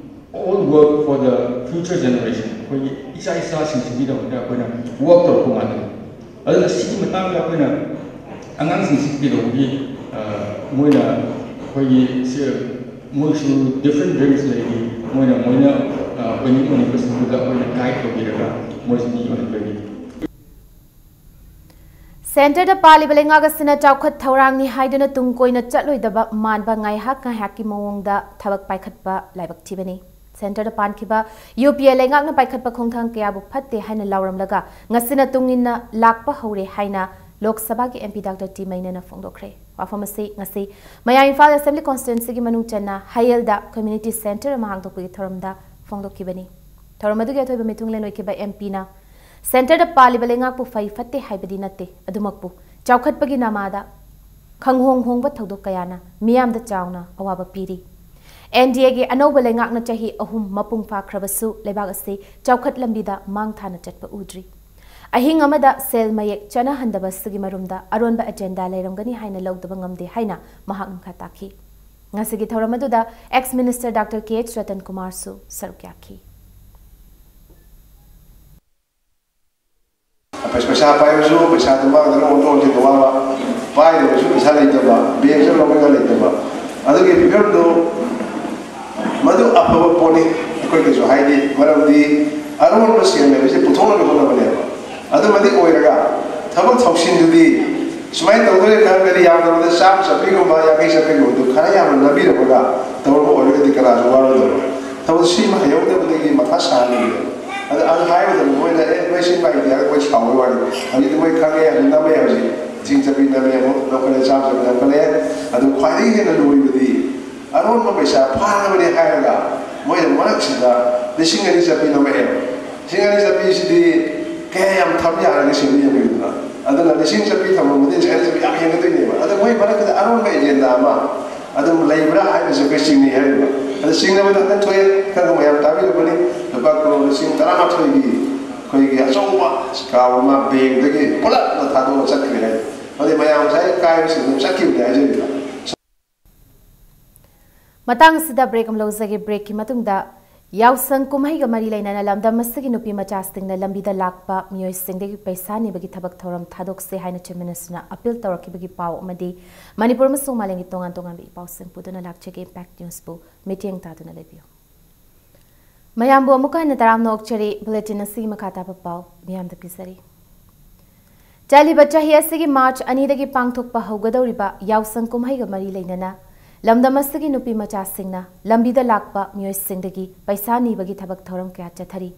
all work for the future generation, ꯑꯩꯈꯣꯏꯒꯤ ꯏꯆꯥ ꯏꯆꯥꯁꯤꯡꯁꯤꯒꯤꯗꯃꯛꯇ ꯑꯩꯈꯣꯏꯅ work ꯇꯧꯔꯛꯄ ꯉꯥꯛꯇꯅꯤ꯫ ꯑꯗꯨꯅ ꯁꯤꯒꯤ ꯃꯇꯥꯡꯗ ꯑꯩꯈꯣꯏꯅ ꯑꯉꯥꯡꯁꯤꯡꯁꯤ ꯀꯩꯗꯧꯕꯒꯤ ꯃꯣꯏꯅ ꯑꯩꯈꯣꯏꯒꯤ ꯁꯤ ꯃꯣꯏꯁꯨ different dreams ꯂꯩꯔꯤ꯫ ꯃꯣꯏꯅ ꯃꯣꯏꯅ ꯑꯣꯏꯅꯤꯡ ꯑꯣꯏꯅꯤꯡꯕꯁꯤꯡꯗꯨꯗ ꯑꯩꯈꯣꯏꯅ guide ꯇꯧꯕꯤꯔꯒ ꯃꯣꯏꯁꯤ ꯃꯤ ꯑꯣꯏꯍꯟꯕꯒꯤ꯫ ꯁꯦꯟꯇꯔꯗ ꯄꯥꯜꯂꯤꯕ ꯂꯩꯉꯥꯛ ꯑꯁꯤꯅ ꯆꯥꯎꯈꯠ ꯊꯧꯔꯥꯡꯅꯤ ꯍꯥꯏꯗꯨꯅ ꯇꯨꯡ ꯀꯣꯏꯅ ꯆꯠꯂꯣꯏꯗꯕ ꯃꯥꯟꯕ ꯉꯥꯏꯍꯥꯛ ꯉꯥꯏꯍꯥꯛꯀꯤ ꯃꯑꯣꯡꯗ ꯊꯕꯛ ꯄꯥꯏꯈꯠꯄ ꯂꯥꯏꯕꯛ ꯊꯤꯕꯅꯤ꯫ ꯁꯦꯟꯇꯔꯗ ꯄꯥꯟꯈꯤꯕ UPA ꯂꯩꯉꯥꯛꯅ ꯄꯥꯏꯈꯠꯄ ꯈꯣꯡꯊꯥꯡ ꯀꯌꯥꯕꯨ ꯐꯠꯇꯦ ꯍꯥꯏꯅ ꯂꯥꯎꯔꯝꯂꯒ ꯉꯁꯤꯅ ꯇꯨꯡ ꯏꯟꯅ ꯂꯥꯛꯄ ꯍꯧꯔꯦ ꯍꯥꯏꯅ ꯂꯣꯛ ꯁꯚꯥꯒꯤ MP ꯗꯥꯛꯇꯔ ꯇꯤ ꯃꯩꯅꯦꯅ ꯐꯣꯡꯗꯣꯛꯈ꯭ꯔꯦ꯫ ꯋꯥꯐꯝ ꯑꯁꯤ ꯉꯁꯤ ꯃꯌꯥꯏ ꯏꯝꯐꯥꯜ ꯑꯦꯁꯦꯝꯕ꯭ꯂꯤ ꯀꯣꯟꯁꯇꯤꯇ꯭ꯋꯦꯟꯁꯤꯒꯤ ꯃꯅꯨꯡ ꯆꯟꯅ ꯍꯌꯦꯜꯗ ꯀꯝꯃ꯭ꯌꯨꯅꯤꯇꯤ ꯁꯦꯟꯇꯔ ꯑꯃ ꯍꯥꯡꯗꯣꯛꯄꯒꯤ ꯊꯧꯔꯝꯗ ꯐꯣꯡꯗꯣꯛꯈꯤꯕꯅꯤ꯫ ꯊꯧꯔꯝ ꯑꯗꯨꯒꯤ ꯑꯊꯣꯏꯕ ꯃꯤꯊꯨꯡꯂꯦꯟ ꯑꯣꯏꯈꯤꯕ MPꯅ ꯁꯦꯟꯇꯔꯗ ꯄꯥꯜꯂꯤꯕ ꯂꯩꯉꯥꯛꯄꯨ ꯐꯩ ꯐꯠꯇꯦ ꯍꯥꯏꯕꯗꯤ ꯅꯠꯇꯦ, ꯑꯗꯨꯃꯛꯄꯨ ꯆꯥꯎꯈꯠꯄꯒꯤ ꯅꯃꯥꯗ ꯈꯪꯍꯣꯡ ꯍꯣꯡꯕ ꯊꯧꯗꯣꯛ ꯀꯌꯥꯅ ꯃꯤꯌꯥꯝꯗ ꯆꯥꯎꯅ ꯑꯋꯥꯕ ꯄꯤꯔꯤ꯫ NDAꯒꯤ ꯑꯅꯧꯕ ꯂꯩꯉꯥꯛꯅ ꯆꯍꯤ ꯑꯍꯨꯝ ꯃꯄꯨꯡ ꯐꯥꯈ꯭ꯔꯕꯁꯨ ꯂꯩꯕꯥꯛ ꯑꯁꯤ ꯆꯥꯎꯈꯠ ꯂꯝꯕꯤꯗ ꯃꯥꯡ ꯊꯥꯅ ꯆꯠꯄ ꯎꯗ꯭ꯔꯤ꯫ ꯑꯍꯤꯡ ꯑꯃꯗ ꯁꯦꯜ ꯃꯌꯦꯛ ꯆꯠꯅꯍꯟꯗꯕ ꯑꯁꯤꯒꯤ ꯃꯔꯨꯝꯗ ꯑꯔꯣꯟꯕ ꯑꯦꯖꯦꯟꯗꯥ ꯂꯩꯔꯝꯒꯅꯤ ꯍꯥꯏꯅ ꯂꯧꯗꯕ ꯉꯝꯗꯦ ꯍꯥꯏꯅ ꯃꯍꯥꯛꯅ ꯃꯈꯥ ꯇꯥꯈꯤ꯫ ꯉꯁꯤꯒꯤ ꯊꯧꯔꯝ ꯑꯗꯨꯗ ex minister ꯗꯥꯛꯇꯔ ꯀꯦ ꯑꯩꯆ ꯔꯇꯟ ꯀꯨꯃꯥꯔꯁꯨ ꯁꯔꯨꯛ ꯌꯥꯈꯤ꯫ ꯄꯩꯁꯥ ꯄꯥꯏꯕꯁꯨ ꯄꯩꯁꯥꯗꯨ ꯃꯥꯡꯗꯅ ꯑꯣꯟꯊꯣꯛ ꯑꯣꯟꯁꯤꯟꯗ ꯋꯥꯕ, ꯄꯥꯏꯗꯕꯁꯨ ꯄꯩꯁꯥ ꯂꯩꯇꯕ, ꯕꯦꯡꯁꯨ ꯂꯧꯅꯤꯡꯉꯥꯏ ꯂꯩꯇꯕ, ꯑꯗꯨꯒꯤ ꯐꯤꯕꯝꯗꯨ ꯃꯗꯨ ꯑꯐꯕ ꯄꯣꯠꯅꯤ꯫ ꯑꯩꯈꯣꯏ ꯀꯩꯁꯨ ꯍꯥꯏꯗꯦ꯫ ꯃꯔꯝꯗꯤ ꯑꯔꯣꯟꯕ ꯁꯦꯜ ꯍꯥꯏꯕꯁꯤ ꯄꯨꯊꯣꯛꯅꯕ ꯍꯣꯠꯅꯕꯅꯦꯕ꯫ ꯑꯗꯨꯃꯗꯤ ꯑꯣꯏꯔꯒ ꯊꯕꯛ ꯊꯧꯁꯤꯜꯗꯨꯗꯤ ꯁꯨꯃꯥꯏꯅ ꯇꯧꯗꯣꯔꯦ ꯈꯜꯂꯒꯗꯤ ꯌꯥꯝꯗ꯭ꯔꯕꯗ ꯆꯥꯝꯃ ꯆꯠꯄꯤꯒꯨꯝꯕ, ꯌꯥꯡꯈꯩ ꯆꯠꯄꯤꯒꯨꯝꯕꯗꯨ ꯈꯔ ꯌꯥꯝꯅ ꯅꯝꯕꯤꯔꯝꯃꯒ ꯇꯧꯔꯝꯕ ꯑꯣꯏꯔꯒꯗꯤ ꯀꯅꯥꯁꯨ ꯋꯥꯔꯣꯏꯗꯕ꯫ ꯊꯕꯛ ꯁꯤꯃ ꯍꯩꯍꯧꯗꯕꯗꯒꯤ ꯃꯊꯥ ꯁꯥꯍꯜꯂꯤꯕꯅꯦꯕ꯫ ꯑꯗ ꯑꯗꯨ ꯍꯥꯏꯕꯗ ꯃꯣꯏꯅ "ꯑꯦ, ꯅꯣꯏ ꯁꯤ ꯃꯥꯏꯗꯤ" ꯍꯥꯏꯔꯒ ꯃꯣꯏ ꯁꯥꯎꯕꯩ ꯋꯥꯅꯤ꯫ ꯍꯧꯖꯤꯛꯇꯤ ꯃꯣꯏ ꯈꯪꯉꯦ, ꯍꯧꯖꯤꯛ ꯅꯝꯃꯦ, ꯍꯧꯖꯤꯛ ꯂꯤꯁꯤꯡ ꯆꯠꯄꯤ ꯅꯝꯃꯦ, ꯑꯃꯨꯛ ꯂꯧꯈꯠꯂꯦ, ꯆꯥꯝꯃ ꯆꯠꯄꯤ ꯅꯝꯈꯠꯂꯦ꯫ ꯑꯗꯨ ꯈ꯭ꯋꯥꯏꯗꯒꯤ ꯍꯦꯟꯅ ꯂꯨꯔꯤꯕꯗꯤ ꯑꯔꯣꯟꯕ ꯄꯩꯁꯥ ꯐꯥꯅꯕꯅꯦ ꯍꯥꯏꯔꯒ ꯃꯣꯏꯅ ꯃꯔꯛꯁꯤꯗ ꯂꯤꯁꯤꯡ ꯑꯅꯤ ꯆꯠꯄꯤ ꯅꯝꯃꯛꯑꯦꯕ꯫ ꯂꯤꯁꯤꯡ ꯑꯅꯤ ꯆꯠꯄꯤꯁꯤꯗꯤ ꯀꯌꯥ ꯌꯥꯝ ꯊꯝ ꯌꯥꯔꯒꯦ ꯁꯤꯡꯕ ꯌꯦꯡꯕꯤꯌꯨꯗꯅ꯫ ꯑꯗꯨꯅ ꯂꯤꯁꯤꯡ ꯆꯠꯄꯤ ꯊꯝꯃꯝꯕꯗꯤ ꯂꯤꯁꯤꯡ ꯑꯅꯤ ꯆꯠꯄꯤ ꯌꯥꯝ ꯍꯦꯟꯒꯗꯣꯏꯅꯦꯕ꯫ ꯑꯗ ꯃꯣꯏ ꯃꯔꯛꯇꯨꯗ ꯑꯔꯣꯟꯕ ꯑꯦꯖꯦꯟꯗꯥ ꯑꯃ ꯑꯗꯨꯝ ꯂꯩꯕ꯭ꯔꯥ ꯍꯥꯏꯕꯁꯤ ꯑꯩꯈꯣꯏ ꯆꯤꯡꯅꯩ ꯍꯥꯏꯔꯤꯕ꯫ ꯑꯗꯨ ꯆꯤꯡꯅꯕꯗ ꯍꯟꯗꯛ ꯊꯣꯛꯑꯦ, ꯈꯪꯕ ꯃꯌꯥꯝ ꯇꯥꯕꯤꯔꯝꯒꯅꯤ꯫ ꯂꯨꯄꯥ ꯀ꯭ꯔꯣꯔ ꯂꯤꯁꯤꯡ ꯇꯔꯥꯃꯥꯊꯣꯏꯒꯤ ꯑꯩꯈꯣꯏꯒꯤ ꯑꯆꯧꯕ ꯁꯤꯀꯥ ꯑꯃ ꯕꯦꯡꯗꯒꯤ ꯄꯨꯂꯞꯅ ꯊꯥꯗꯣꯛꯑ ꯆꯠꯈ꯭ꯔꯦ ꯍꯥꯏ꯫ ꯑꯗꯨꯗꯤ ꯃꯌꯥꯝ ꯉꯁꯥꯏ ꯀꯥꯏꯕꯁꯤꯡ ꯑꯗꯨꯝ ꯆꯠꯈꯤꯕꯅꯤ ꯍꯥꯏꯖꯔꯤꯕ꯫ ꯃꯇꯥꯡ ꯑꯁꯤꯗ ꯕ꯭ꯔꯦꯛ ꯑꯃ ꯂꯧꯖꯒꯦ꯫ ꯕ꯭ꯔꯦꯛꯀꯤ ꯃꯇꯨꯡꯗ ꯌꯥꯎꯁꯪ ꯀꯨꯝꯍꯩꯒ ꯃꯔꯤ ꯂꯩꯅꯅ ꯂꯝꯗꯝ ꯑꯁꯤꯒꯤ ꯅꯨꯄꯤ ꯃꯆꯥꯁꯤꯡꯅ ꯂꯝꯕꯤꯗ ꯂꯥꯛꯄ ꯃꯤꯑꯣꯏꯁꯤꯡꯗꯒꯤ ꯄꯩꯁꯥ ꯅꯤꯕꯒꯤ ꯊꯕꯛ ꯊꯧꯔꯝ ꯊꯥꯗꯣꯛꯁꯦ ꯍꯥꯏꯅ ꯆꯤꯐ ꯃꯤꯅꯤꯁꯇꯔꯅ ꯑꯄꯤꯜ ꯇꯧꯔꯛꯈꯤꯕꯒꯤ ꯄꯥꯎ ꯑꯃꯗꯤ ꯃꯅꯤꯄꯨꯔ ꯑꯃꯁꯨꯡ ꯃꯥꯂꯦꯝꯒꯤ ꯇꯣꯉꯥꯟ ꯇꯣꯉꯥꯟꯕ ꯏꯄꯥꯎꯁꯤꯡ ꯄꯨꯗꯨꯅ ꯂꯥꯛꯆꯒꯦ꯫ ꯏꯝꯄꯦꯛ ꯅ꯭ꯌꯨꯁꯄꯨ ꯃꯤꯠꯌꯦꯡ ꯇꯥꯗꯨꯅ ꯂꯩꯕꯤꯌꯨ꯫ ꯃꯌꯥꯝꯕꯨ ꯑꯃꯨꯛꯀ ꯍꯟꯅ ꯇꯔꯥꯝꯅ ꯑꯣꯛꯆꯔꯤ꯫ ꯕꯨꯂꯦꯇꯤꯟ ꯑꯁꯤꯒꯤ ꯃꯈꯥ ꯇꯥꯕ ꯄꯥꯎ ꯃꯤꯌꯥꯝꯗ ꯄꯤꯖꯔꯤ꯫ ꯆꯠꯂꯤꯕ ꯆꯍꯤ ꯑꯁꯤꯒꯤ ꯃꯥꯔꯆ ꯑꯅꯤꯗꯒꯤ ꯄꯥꯡꯊꯣꯛꯄ ꯍꯧꯒꯗꯧꯔꯤꯕ ꯌꯥꯎꯁꯪ ꯀꯨꯝꯍꯩꯒ ꯃꯔꯤ ꯂꯩꯅꯅ ꯂꯝꯗꯝ ꯑꯁꯤꯒꯤ ꯅꯨꯄꯤ ꯃꯆꯥꯁꯤꯡꯅ ꯂꯝꯕꯤꯗ ꯂꯥꯛꯄ ꯃꯤꯑꯣꯏꯁꯤꯡꯗꯒꯤ ꯄꯩꯁꯥ ꯅꯤꯕꯒꯤ ꯊꯕꯛ ꯊꯧꯔꯝ ꯀꯌꯥ ꯆꯠꯊꯔꯤ꯫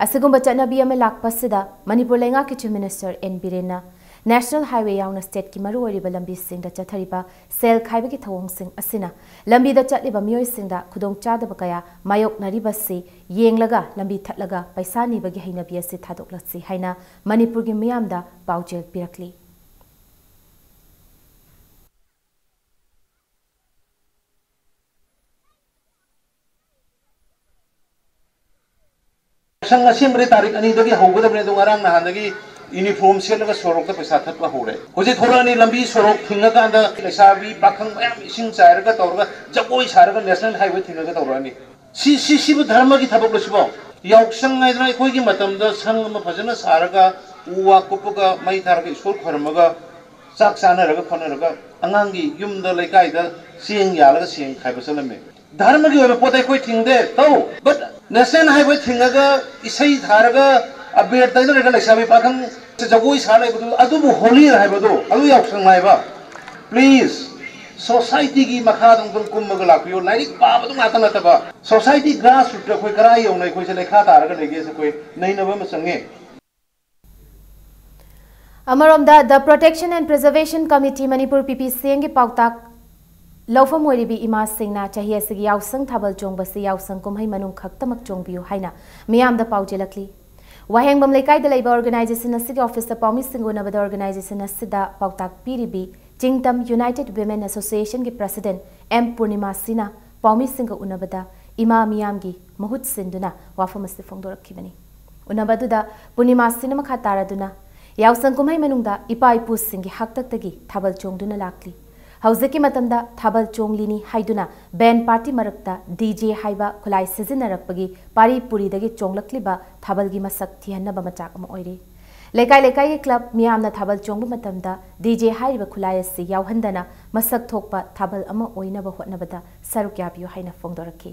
ꯑꯁꯤꯒꯨꯝꯕ ꯆꯠꯅꯕꯤ ꯑꯃ ꯂꯥꯛꯄꯁꯤꯗ ꯃꯅꯤꯄꯨꯔ ꯂꯩꯉꯥꯛꯀꯤ ꯆꯤꯐ ꯃꯤꯅꯤꯁꯇꯔ ꯑꯦꯟ ꯕꯤꯔꯦꯟꯅ ꯅꯦꯁꯅꯦꯜ ꯍꯥꯏꯋꯦ ꯌꯥꯎꯅ ꯁ꯭ꯇꯦꯠꯀꯤ ꯃꯔꯨꯑꯣꯏꯔꯤꯕ ꯂꯝꯕꯤꯁꯤꯡꯗ ꯆꯠꯊꯔꯤꯕ ꯁꯦꯜ ꯈꯥꯏꯕꯒꯤ ꯊꯧꯑꯣꯡꯁꯤꯡ ꯑꯁꯤꯅ ꯂꯝꯕꯤꯗ ꯆꯠꯂꯤꯕ ꯃꯤꯑꯣꯏꯁꯤꯡꯗ ꯈꯨꯗꯣꯡꯆꯥꯗꯕ ꯀꯌꯥ ꯃꯥꯌꯣꯛꯅꯔꯤꯕꯁꯤ ꯌꯦꯡꯂꯒ ꯂꯝꯕꯤ ꯊꯠꯂꯒ ꯄꯩꯁꯥ ꯅꯤꯕꯒꯤ ꯍꯩꯅꯕꯤ ꯑꯁꯤ ꯊꯥꯗꯣꯛꯂꯁꯤ ꯍꯥꯏꯅ ꯃꯅꯤꯄꯨꯔꯒꯤ ꯃꯤꯌꯥꯝꯗ ꯄꯥꯎꯖꯦꯜ ꯄꯤꯔꯛꯂꯤ꯫ ꯌꯥꯎꯁꯪ ꯑꯁꯦꯡꯕꯗꯤ ꯇꯥꯔꯤꯛ ꯑꯅꯤꯗꯒꯤ ꯍꯧꯒꯗꯕꯅꯤ, ꯑꯗꯨ ꯉꯔꯥꯡ ꯅꯍꯥꯟꯗꯒꯤ ꯌꯨꯅꯤꯐꯣꯔꯝ ꯁꯦꯠꯂꯒ ꯁꯣꯔꯣꯛꯇ ꯄꯩꯁꯥ ꯊꯠꯄ ꯍꯧꯔꯦ꯫ ꯍꯧꯖꯤꯛ ꯊꯣꯔꯛꯑꯅꯤ, ꯂꯝꯕꯤ ꯁꯣꯔꯣꯛ ꯊꯤꯡꯉꯀꯥꯟꯗ ꯂꯩꯁꯥꯕꯤ ꯄꯥꯈꯪ ꯃꯌꯥꯝ ꯏꯁꯤꯡ ꯆꯥꯏꯔꯒ ꯇꯧꯔꯒ ꯖꯒꯣꯏ ꯁꯥꯔꯒ ꯅꯦꯁꯅꯦꯜ ꯍꯥꯏꯋꯦ ꯊꯤꯡꯉꯒ ꯇꯧꯔꯛꯑꯅꯤ꯫ ꯁꯤ, ꯁꯤ, ꯁꯤꯕꯨ ꯙꯔꯃꯒꯤ ꯊꯕꯛꯂꯣ ꯁꯤꯕꯣ? ꯌꯥꯎꯁꯪ ꯍꯥꯏꯗꯅ ꯑꯩꯈꯣꯏꯒꯤ ꯃꯇꯝꯗ ꯁꯪ ꯑꯃ ꯐꯖꯅ ꯁꯥꯔꯒ ꯎ ꯋꯥ ꯀꯨꯞꯄꯒ ꯃꯩ ꯊꯥꯔꯒ ꯏꯁꯣꯔ ꯈꯣꯏꯔꯝꯃꯒ ꯆꯥꯛ ꯆꯥꯅꯔꯒ ꯈꯣꯠꯅꯔꯒ ꯑꯉꯥꯡꯒꯤ ꯌꯨꯝꯗ ꯂꯩꯀꯥꯏꯗ ꯆꯦꯡ ꯌꯥꯜꯂꯒ ꯁꯦꯡ ꯈꯥꯏꯕ ꯆꯠꯂꯝꯃꯦ꯫ ꯙꯔꯃꯒꯤ ꯑꯣꯏꯕ ꯄꯣꯠꯇ ꯑꯩꯈꯣꯏ ꯊꯤꯡꯗꯦ, ꯇꯧ꯫ But ꯅꯦꯁꯅꯦꯜ ꯍꯥꯏꯋꯦ ꯊꯤꯡꯉꯒ ꯏꯁꯩ ꯊꯥꯔꯒ ꯑꯕꯦꯔ ꯇꯩꯅꯔꯒ ꯂꯩꯁꯥꯕꯤ ꯄꯥꯈꯪ ꯖꯒꯣꯏ ꯁꯥ ꯂꯩꯕꯗꯨ ꯑꯗꯨꯕꯨ ꯍꯣꯂꯤ ꯍꯥꯏꯕꯗꯣ, ꯑꯗꯨ ꯌꯥꯎꯁꯪ ꯍꯥꯏꯕ? Please, ꯁꯣꯁꯥꯏꯇꯤꯒꯤ ꯃꯈꯥꯗ ꯑꯃꯨꯛꯇꯪ ꯀꯨꯝꯃꯒ ꯂꯥꯛꯄꯤꯌꯨ꯫ ꯂꯥꯏꯔꯤꯛ ꯄꯥꯕꯗꯨ ꯉꯥꯛꯇ ꯅꯠꯇꯕ, ꯁꯣꯁꯥꯏꯇꯤ ꯒ꯭ꯔꯥꯁ ꯔꯨꯠꯇ ꯑꯩꯈꯣꯏ ꯀꯔꯥꯏ ꯌꯧꯅ ꯑꯩꯈꯣꯏꯁꯦ ꯂꯩꯈꯥ ꯇꯥꯔꯒ ꯂꯩꯒꯦꯁꯦ ꯑꯩꯈꯣꯏ ꯅꯩꯅꯕ ꯑꯃ ꯆꯪꯉꯦ꯫ ꯑꯃꯔꯣꯝꯗ, The Protection and Preservation Committee Manipur, ꯄꯤ ꯄꯤ ꯁꯤ ꯑꯦꯝꯒꯤ ꯄꯥꯎꯇꯥꯛ ꯂꯧꯐꯝ ꯑꯣꯏꯔꯤꯕꯤ ꯏꯃꯥꯁꯤꯡꯅ ꯆꯍꯤ ꯑꯁꯤꯒꯤ ꯌꯥꯎꯁꯪ ꯊꯥꯕꯜ ꯆꯣꯡꯕꯁꯤ ꯌꯥꯎꯁꯪ ꯀꯨꯝꯍꯩ ꯃꯅꯨꯡ ꯈꯛꯇꯃꯛ ꯆꯣꯡꯕꯤꯌꯨ ꯍꯥꯏꯅ ꯃꯤꯌꯥꯝꯗ ꯄꯥꯎꯖꯦꯜꯂꯛꯂꯤ꯫ ꯋꯥꯍꯦꯡꯕꯝ ꯂꯩꯀꯥꯏꯗ ꯂꯩꯕ ꯑꯣꯔꯒꯅꯥꯏꯖꯦꯁꯟ ꯑꯁꯤꯒꯤ ꯑꯣꯐꯤꯁꯇ ꯄꯥꯎꯃꯤꯁꯤꯡꯒ ꯎꯅꯕꯗ ꯑꯣꯔꯒꯅꯥꯏꯖꯦꯁꯟ ꯑꯁꯤꯗ ꯄꯥꯎꯇꯥꯛ ꯄꯤꯔꯤꯕꯤ ꯆꯤꯡꯇꯝ United Women Association ꯒꯤ President ꯑꯦꯝ ꯄꯨꯔꯅꯤꯃꯥꯁꯤꯅ ꯄꯥꯎꯃꯤꯁꯤꯡꯒ ꯎꯅꯕꯗ ꯏꯃꯥ ꯃꯤꯌꯥꯝꯒꯤ ꯃꯍꯨꯠ ꯁꯤꯟꯗꯨꯅ ꯋꯥꯐꯝ ꯑꯁꯤ ꯐꯣꯡꯗꯣꯔꯛꯈꯤꯕꯅꯤ꯫ ꯎꯅꯕ ꯑꯗꯨꯗ ꯄꯨꯔꯅꯤꯃꯥꯁꯤꯅ ꯃꯈꯥ ꯇꯥꯔꯗꯨꯅ, ꯌꯥꯎꯁꯪ ꯀꯨꯝꯍꯩ ꯃꯅꯨꯡꯗ ꯏꯄꯥ ꯏꯄꯨꯁꯤꯡꯒꯤ ꯍꯥꯛꯇꯛꯇꯒꯤ ꯊꯥꯕꯜ ꯆꯣꯡꯗꯨꯅ ꯂꯥꯛꯂꯤ꯫ ꯍꯧꯖꯤꯛꯀꯤ ꯃꯇꯝꯗ ꯊꯥꯕꯜ ꯆꯣꯡꯂꯤꯅꯤ ꯍꯥꯏꯗꯨꯅ band party ꯃꯔꯛꯇ DJ ꯍꯥꯏꯕ ꯈꯨꯠꯂꯥꯏ ꯁꯤꯖꯤꯟꯅꯔꯛꯄꯒꯤ ꯄꯥꯔꯤ ꯄꯨꯔꯤꯗꯒꯤ ꯆꯣꯡꯂꯛꯂꯤꯕ ꯊꯥꯕꯜꯒꯤ ꯃꯁꯛ ꯊꯤꯍꯟꯅꯕ ꯃꯆꯥꯛ ꯑꯃ ꯑꯣꯏꯔꯦ꯫ ꯂꯩꯀꯥꯏ ꯂꯩꯀꯥꯏꯒꯤ club ꯃꯤꯌꯥꯝꯅ ꯊꯥꯕꯜ ꯆꯣꯡꯕ ꯃꯇꯝꯗ DJ ꯍꯥꯏꯔꯤꯕ ꯈꯨꯠꯂꯥꯏ ꯑꯁꯤ ꯌꯥꯎꯍꯟꯗꯅ ꯃꯁꯛ ꯊꯣꯛꯄ ꯊꯥꯕꯜ ꯑꯃ ꯑꯣꯏꯅꯕ ꯍꯣꯠꯅꯕꯗ ꯁꯔꯨꯛ ꯌꯥꯕꯤꯌꯨ ꯍꯥꯏꯅ ꯐꯣꯡꯗꯣꯔꯛꯈꯤ꯫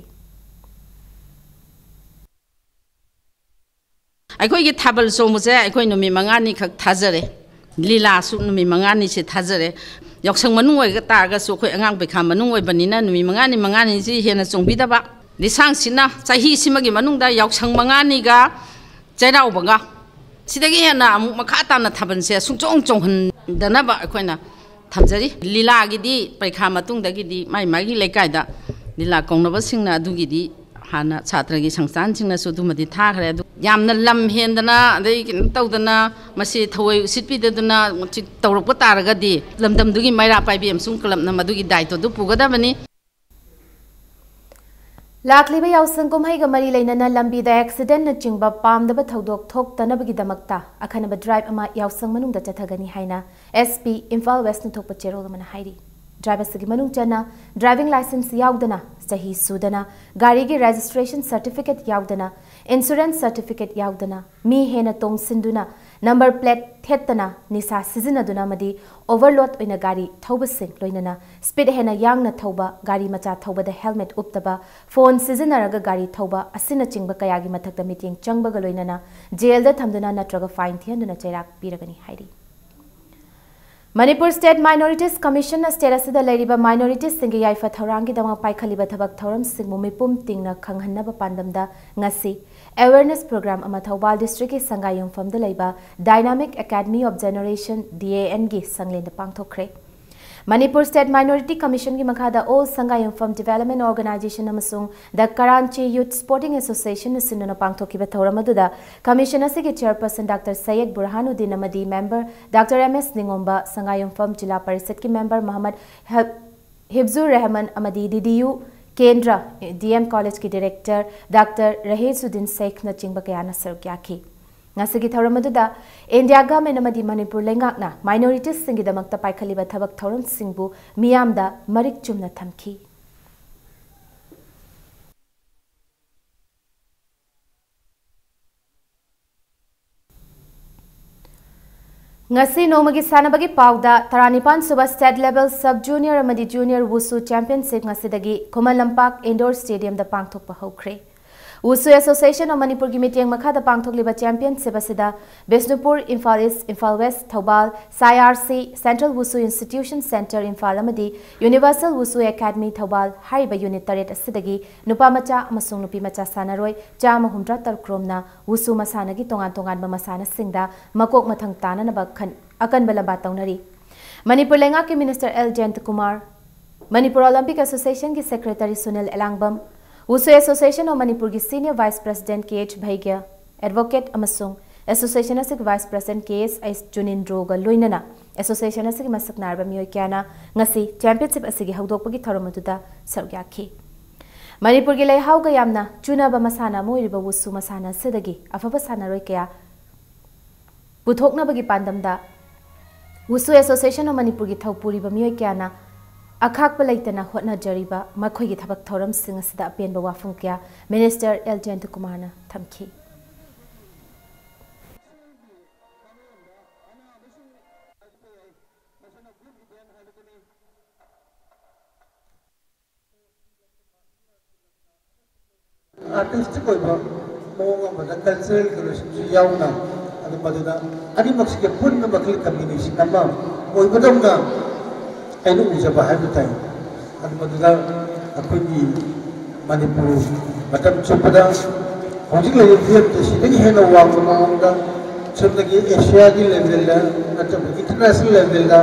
ꯑꯩꯈꯣꯏꯒꯤ ꯊꯥꯕꯜ ꯆꯣꯡꯕꯁꯦ ꯑꯩꯈꯣꯏ ꯅꯨꯃꯤꯠ ꯃꯉꯥꯅꯤꯈꯛ ꯊꯥꯖꯔꯦ꯫ ꯂꯤꯂꯥꯁꯨ ꯅꯨꯃꯤꯠ ꯃꯉꯥꯅꯤꯁꯦ ꯊꯥꯖꯔꯦ꯫ ꯌꯥꯎꯁꯪ ꯃꯅꯨꯡ ꯑꯣꯏꯒ ꯇꯥꯔꯒꯁꯨ ꯑꯩꯈꯣꯏ ꯑꯉꯥꯡ ꯄꯩꯈꯥ ꯃꯅꯨꯡ ꯑꯣꯏꯕꯅꯤꯅ ꯅꯨꯃꯤꯠ ꯃꯉꯥꯅꯤ, ꯃꯉꯥꯅꯤꯁꯤ ꯍꯦꯟꯅ ꯆꯣꯡꯕꯤꯗꯕ꯫ ꯂꯤꯁꯥꯡꯁꯤꯠꯅ ꯆꯍꯤꯁꯤꯃꯒꯤ ꯃꯅꯨꯡꯗ ꯌꯥꯎꯁꯪ ꯃꯉꯥꯅꯤꯒ ꯆꯩꯔꯥꯎꯕꯒ, ꯁꯤꯗꯒꯤ ꯍꯦꯟꯅ ꯑꯃꯨꯛ ꯃꯈꯥ ꯇꯥꯅ ꯊꯥꯕꯜꯁꯦ ꯁꯨꯡꯆꯣꯡ ꯆꯣꯡꯍꯟꯗꯅꯕ ꯑꯩꯈꯣꯏꯅ ꯊꯝꯖꯔꯤ꯫ ꯂꯤꯂꯥꯒꯤꯗꯤ ꯄꯔꯤꯈꯥ ꯃꯇꯨꯡꯗꯒꯤꯗꯤ ꯃꯥꯏ ꯃꯥꯏꯒꯤ ꯂꯩꯀꯥꯏꯗ ꯂꯤꯂꯥ ꯀꯧꯅꯕꯁꯤꯡꯅ ꯑꯗꯨꯒꯤꯗꯤ ꯍꯥꯟꯅ ꯁꯥꯇ꯭ꯔꯒꯤ ꯁꯪꯁꯊꯥꯟꯁꯤꯡꯅꯁꯨ ꯑꯗꯨꯃꯗꯤ ꯊꯥꯈ꯭ꯔꯦ꯫ ꯑꯗꯨ ꯌꯥꯝꯅ ꯂꯝ ꯍꯦꯟꯗꯅ, ꯑꯗꯩ ꯀꯩꯅꯣ ꯇꯧꯗꯅ, ꯃꯁꯤ ꯊꯑꯣꯏ ꯎꯁꯤꯠꯄꯤꯗꯗꯅ ꯃꯁꯤ ꯇꯧꯔꯛꯄ ꯇꯥꯔꯒꯗꯤ ꯂꯝꯗꯝꯗꯨꯒꯤ ꯃꯩꯔꯥ ꯄꯥꯏꯕꯤ ꯑꯃꯁꯨꯡ ꯀ꯭ꯂꯕꯅ ꯃꯗꯨꯒꯤ ꯗꯥꯏꯇꯣꯗꯨ ꯄꯨꯒꯗꯕꯅꯤ꯫ ꯂꯥꯛꯂꯤꯕ ꯌꯥꯎꯁꯪ ꯀꯨꯝꯍꯩꯒ ꯃꯔꯤ ꯂꯩꯅꯅ ꯂꯝꯕꯤꯗ accident ꯅꯆꯤꯡꯕ ꯄꯥꯝꯗꯕ ꯊꯧꯗꯣꯛ ꯊꯣꯛꯇꯅꯕꯒꯤꯗꯃꯛꯇ ꯑꯈꯟꯅꯕ drive ꯑꯃ ꯌꯥꯎꯁꯪ ꯃꯅꯨꯡꯗ ꯆꯠꯊꯒꯅꯤ ꯍꯥꯏꯅ SP ꯏꯝꯐꯥꯜ West ꯅ ꯊꯣꯛꯄ ꯆꯦꯔꯣꯜ ꯑꯃꯅ ꯍꯥꯏꯔꯤ꯫ Drive ꯑꯁꯤꯒꯤ ꯃꯅꯨꯡ ꯆꯟꯅ driving license ꯌꯥꯎꯗꯅ, ꯆꯍꯤ ꯁꯨꯗꯅ, ꯒꯥꯔꯤꯒꯤ registration certificate ꯌꯥꯎꯗꯅ, insurance certificate ꯌꯥꯎꯗꯅ, ꯃꯤ ꯍꯦꯟꯅ ꯇꯣꯡꯁꯤꯟꯗꯨꯅ, number plate ꯊꯦꯠꯇꯅ, ꯅꯤꯁꯥ ꯁꯤꯖꯤꯟꯅꯗꯨꯅ ꯑꯃꯗꯤ overload ꯑꯣꯏꯅ ꯒꯥꯔꯤ ꯊꯧꯕꯁꯤꯡ, ꯂꯣꯏꯅꯅ speed ꯍꯦꯟꯅ ꯌꯥꯡꯅ ꯊꯧꯕ, ꯒꯥꯔꯤ ꯃꯆꯥ ꯊꯧꯕꯗ helmet ꯎꯞꯇꯕ, phone ꯁꯤꯖꯤꯟꯅꯔꯒ ꯒꯥꯔꯤ ꯊꯧꯕ ꯑꯁꯤꯅꯆꯤꯡꯕ ꯀꯌꯥꯒꯤ ꯃꯊꯛꯇ ꯃꯤꯠꯌꯦꯡ ꯆꯪꯕꯒ ꯂꯣꯏꯅꯅ jail ꯗ ꯊꯝꯗꯨꯅ ꯅꯠꯇ꯭ꯔꯒ fine ꯊꯤꯍꯟꯗꯨꯅ ꯆꯩꯔꯥꯛ ꯄꯤꯔꯒꯅꯤ ꯍꯥꯏꯔꯤ꯫ ꯃꯅꯤꯄꯨꯔ State Minorities Commission ꯅ state ꯑꯁꯤꯗ ꯂꯩꯔꯤꯕ minorities ꯁꯤꯡꯒꯤ ꯌꯥꯏꯐ ꯊꯧꯔꯥꯡꯒꯤꯗꯃꯛ ꯄꯥꯏꯈꯠꯂꯤꯕ ꯊꯕꯛ ꯊꯧꯔꯝꯁꯤꯡꯕꯨ ꯃꯤꯄꯨꯝ ꯇꯤꯡꯅ ꯈꯪꯍꯟꯅꯕ ꯄꯥꯟꯗꯝꯗ ꯉꯁꯤ awareness program ꯑꯃ ꯊꯧꯕꯥꯜ district ꯀꯤ ꯁꯉꯥꯏꯌꯨꯝꯐꯝꯗ ꯂꯩꯕ Dynamic Academy of Generation, DAN ꯒꯤ ꯁꯪꯂꯦꯟꯗ ꯄꯥꯡꯊꯣꯛꯈ꯭ꯔꯦ꯫ ꯃꯅꯤꯄꯨꯔ ꯁ꯭ꯇꯦꯠ ꯃꯥꯏꯅꯣꯔꯤꯇꯤ ꯀꯃꯤꯁꯟꯒꯤ ꯃꯈꯥꯗ ꯑꯣꯜ ꯁꯪꯒꯥꯏꯌꯨꯝꯐꯝ ꯗꯤꯚꯦꯂꯞꯃꯦꯟ ꯑꯣꯔꯒꯅꯥꯏꯖꯦꯁꯟ ꯑꯃꯁꯨꯡ ꯗ ꯀꯔꯥꯟꯆꯤ ꯌꯨꯊ ꯁ꯭ꯄꯣꯔꯇꯤꯡ ꯑꯦꯁꯣꯁꯤꯌꯦꯁꯟꯅ ꯁꯤꯟꯗꯨꯅ ꯄꯥꯡꯊꯣꯛꯈꯤꯕ ꯊꯧꯔꯝ ꯑꯗꯨꯗ ꯀꯃꯤꯁꯟ ꯑꯁꯤꯒꯤ ꯆꯦꯌꯔꯄꯔꯁꯟ ꯗꯥꯛꯇꯔ ꯁꯩꯌꯦꯗ ꯕꯨꯔꯍꯥꯅꯨꯗꯤꯟ ꯑꯃꯗꯤ ꯃꯦꯝꯕꯔ ꯗꯥꯛꯇꯔ ꯑꯦꯝ ꯑꯦꯁ ꯅꯤꯉꯣꯝꯕ, ꯁꯪꯒꯥꯏꯌꯨꯝꯐꯝ ꯖꯤꯂꯥ ꯄꯔꯤꯁꯠꯀꯤ ꯃꯦꯝꯕꯔ ꯃꯍꯃꯗ ꯍ-, ꯍꯤꯕꯖꯨꯔ ꯔꯦꯍꯃꯟ ꯑꯃꯗꯤ ꯗꯤ ꯗꯤ ꯌꯨ ꯀꯦꯟꯗ꯭ꯔ, ꯗꯤ ꯑꯦꯝ ꯀꯣꯂꯦꯖꯀꯤ ꯗꯤꯔꯦꯛꯇꯔ ꯗꯥꯛꯇꯔ ꯔꯍꯦꯁꯨꯗꯤꯟ ꯁꯦꯈꯅꯆꯤꯡꯕ ꯀꯌꯥꯅ ꯁꯔꯨꯛ ꯌꯥꯈꯤ꯫ ꯉꯁꯤꯒꯤ ꯊꯧꯔꯝ ꯑꯗꯨꯗ ꯏꯟꯗꯤꯌꯥ ꯒꯚꯔꯟꯃꯦꯟꯠ ꯑꯃꯗꯤ ꯃꯅꯤꯄꯨꯔ ꯂꯩꯉꯥꯛꯅ ꯃꯥꯏꯅꯣꯔꯤꯇꯤꯁꯁꯤꯡꯒꯤꯗꯃꯛꯇ ꯄꯥꯏꯈꯠꯂꯤꯕ ꯊꯕꯛ ꯊꯧꯔꯝꯁꯤꯡꯕꯨ ꯃꯤꯌꯥꯝꯗ ꯃꯔꯤꯛ ꯆꯨꯝꯅ ꯊꯝꯈꯤ꯫ ꯉꯁꯤ ꯅꯣꯡꯃꯒꯤ ꯁꯥꯟꯅꯕꯒꯤ ꯄꯥꯎꯗ, ꯇꯔꯥꯅꯤꯄꯥꯟ ꯁꯨꯕ State Level Sub Junior ꯑꯃꯗꯤ Junior Wushu Championship ꯉꯁꯤꯗꯒꯤ ꯈꯨꯃꯟ ꯂꯝꯄꯥꯛ Indoor Stadiumꯗ ꯄꯥꯡꯊꯣꯛꯄ ꯍꯧꯈ꯭ꯔꯦ꯫ Wushu Association of ꯃꯅꯤꯄꯨꯔꯒꯤ ꯃꯤꯠꯌꯦꯡ ꯃꯈꯥꯗ ꯄꯥꯡꯊꯣꯛꯂꯤꯕ championship ꯑꯁꯤꯗ ꯕꯤꯁꯅꯨꯄꯨꯔ, ꯏꯝꯐꯥꯜ ꯏꯁ꯭ꯠ, ꯏꯝꯐꯥꯜ ꯋꯦꯁ꯭ꯠ, ꯊꯧꯕꯥꯜ, ꯁꯥꯏ R C, Central Wushu Institution Centre, Imphal ꯑꯃꯗꯤ Universal Wushu Academy, ꯊꯧꯕꯥꯜ ꯍꯥꯏꯔꯤꯕ unit ꯇꯔꯦꯠ ꯑꯁꯤꯗꯒꯤ ꯅꯨꯄꯥ ꯃꯆꯥ ꯑꯃꯁꯨꯡ ꯅꯨꯄꯤ ꯃꯆꯥ ꯁꯥꯟꯅꯔꯣꯏ ꯆꯥꯝꯃ ꯍꯨꯝꯗ꯭ꯔꯥ ꯇꯔꯨꯛ ꯔꯣꯝꯅ Wushu ꯃꯁꯥꯟꯅꯒꯤ ꯇꯣꯉꯥꯟ ꯇꯣꯉꯥꯟꯕ ꯃꯁꯥꯟꯅꯁꯤꯡꯗ ꯃꯀꯣꯛ ꯃꯊꯪ ꯇꯥꯅꯅꯕ ꯈꯟ-, ꯑꯀꯟꯕ ꯂꯝꯕꯥ ꯇꯧꯅꯔꯤ꯫ ꯃꯅꯤꯄꯨꯔ ꯂꯩꯉꯥꯛꯀꯤ Minister L Jayantakumar, Manipur Olympic Associationꯒꯤ Secretary Sunil Elangbam, Wushu Association of ꯃꯅꯤꯄꯨꯔꯒꯤ Senior Vice President K H ꯚꯩꯒ꯭ꯌ, advocate ꯑꯃꯁꯨꯡ association ꯑꯁꯤꯒꯤ Vice President K S H ꯖꯨꯅꯤꯟꯗ꯭ꯔꯣꯒ ꯂꯣꯏꯅꯅ association ꯑꯁꯤꯒꯤ ꯃꯁꯛ ꯅꯥꯏꯔꯕ ꯃꯤꯑꯣꯏ ꯀꯌꯥꯅ ꯉꯁꯤ championship ꯑꯁꯤꯒꯤ ꯍꯧꯗꯣꯛꯄꯒꯤ ꯊꯧꯔꯝ ꯑꯗꯨꯗ ꯁꯔꯨꯛ ꯌꯥꯈꯤ꯫ ꯃꯅꯤꯄꯨꯔꯒꯤ ꯂꯩꯍꯥꯎꯒ ꯌꯥꯝꯅ ꯆꯨꯅꯕ ꯃꯁꯥꯟꯅ ꯑꯃ ꯑꯣꯏꯔꯤꯕ Wushu ꯃꯁꯥꯟꯅ ꯑꯁꯤꯗꯒꯤ ꯑꯐꯕ ꯁꯥꯟꯅꯔꯣꯏ ꯀꯌꯥ ꯄꯨꯊꯣꯛꯅꯕꯒꯤ ꯄꯥꯟꯗꯝꯗ Wushu Association of ꯃꯅꯤꯄꯨꯔꯒꯤ ꯊꯧꯄꯨꯔꯤꯕ ꯃꯤꯑꯣꯏ ꯀꯌꯥꯅ ꯑꯈꯥꯛꯄ ꯂꯩꯇꯅ ꯍꯣꯠꯅꯖꯔꯤꯕ ꯃꯈꯣꯏꯒꯤ ꯊꯕꯛ ꯊꯧꯔꯝꯁꯤꯡ ꯑꯁꯤꯗ ꯑꯄꯦꯟꯕ ꯋꯥꯐꯝ ꯀꯌꯥ Minister ꯑꯦꯜ ꯖꯌꯟꯇꯀꯨꯃꯥꯔꯅ ꯊꯝꯈꯤ꯫ Artistic ꯑꯣꯏꯕ ꯃꯑꯣꯡ ꯑꯃꯗ cultural ꯀꯩꯅꯣꯁꯤꯡꯁꯨ ꯌꯥꯎꯅ, ꯑꯗꯨ ꯃꯗꯨꯗ ꯑꯅꯤꯃꯛꯁꯤꯒꯤ ꯄꯨꯟꯅ ꯃꯈꯜ combination ꯑꯃ ꯑꯣꯏꯕꯗꯧꯅ ꯑꯩꯅ ꯎꯖꯕ ꯍꯥꯏꯕ ꯇꯥꯏ꯫ ꯑꯗꯨ ꯃꯗꯨꯗ ꯑꯩꯈꯣꯏꯒꯤ ꯃꯅꯤꯄꯨꯔ ꯃꯇꯝ ꯆꯨꯞꯄꯗ ꯍꯧꯖꯤꯛ ꯂꯩꯔꯤꯕ ꯐꯤꯕꯝꯗ ꯁꯤꯗꯒꯤ ꯍꯦꯟꯅ ꯋꯥꯡꯕ ꯃꯑꯣꯡꯗ ꯁꯣꯝꯗꯒꯤ Asiaꯒꯤ levelꯗ ꯅꯠꯇ꯭ꯔꯒ international levelꯗ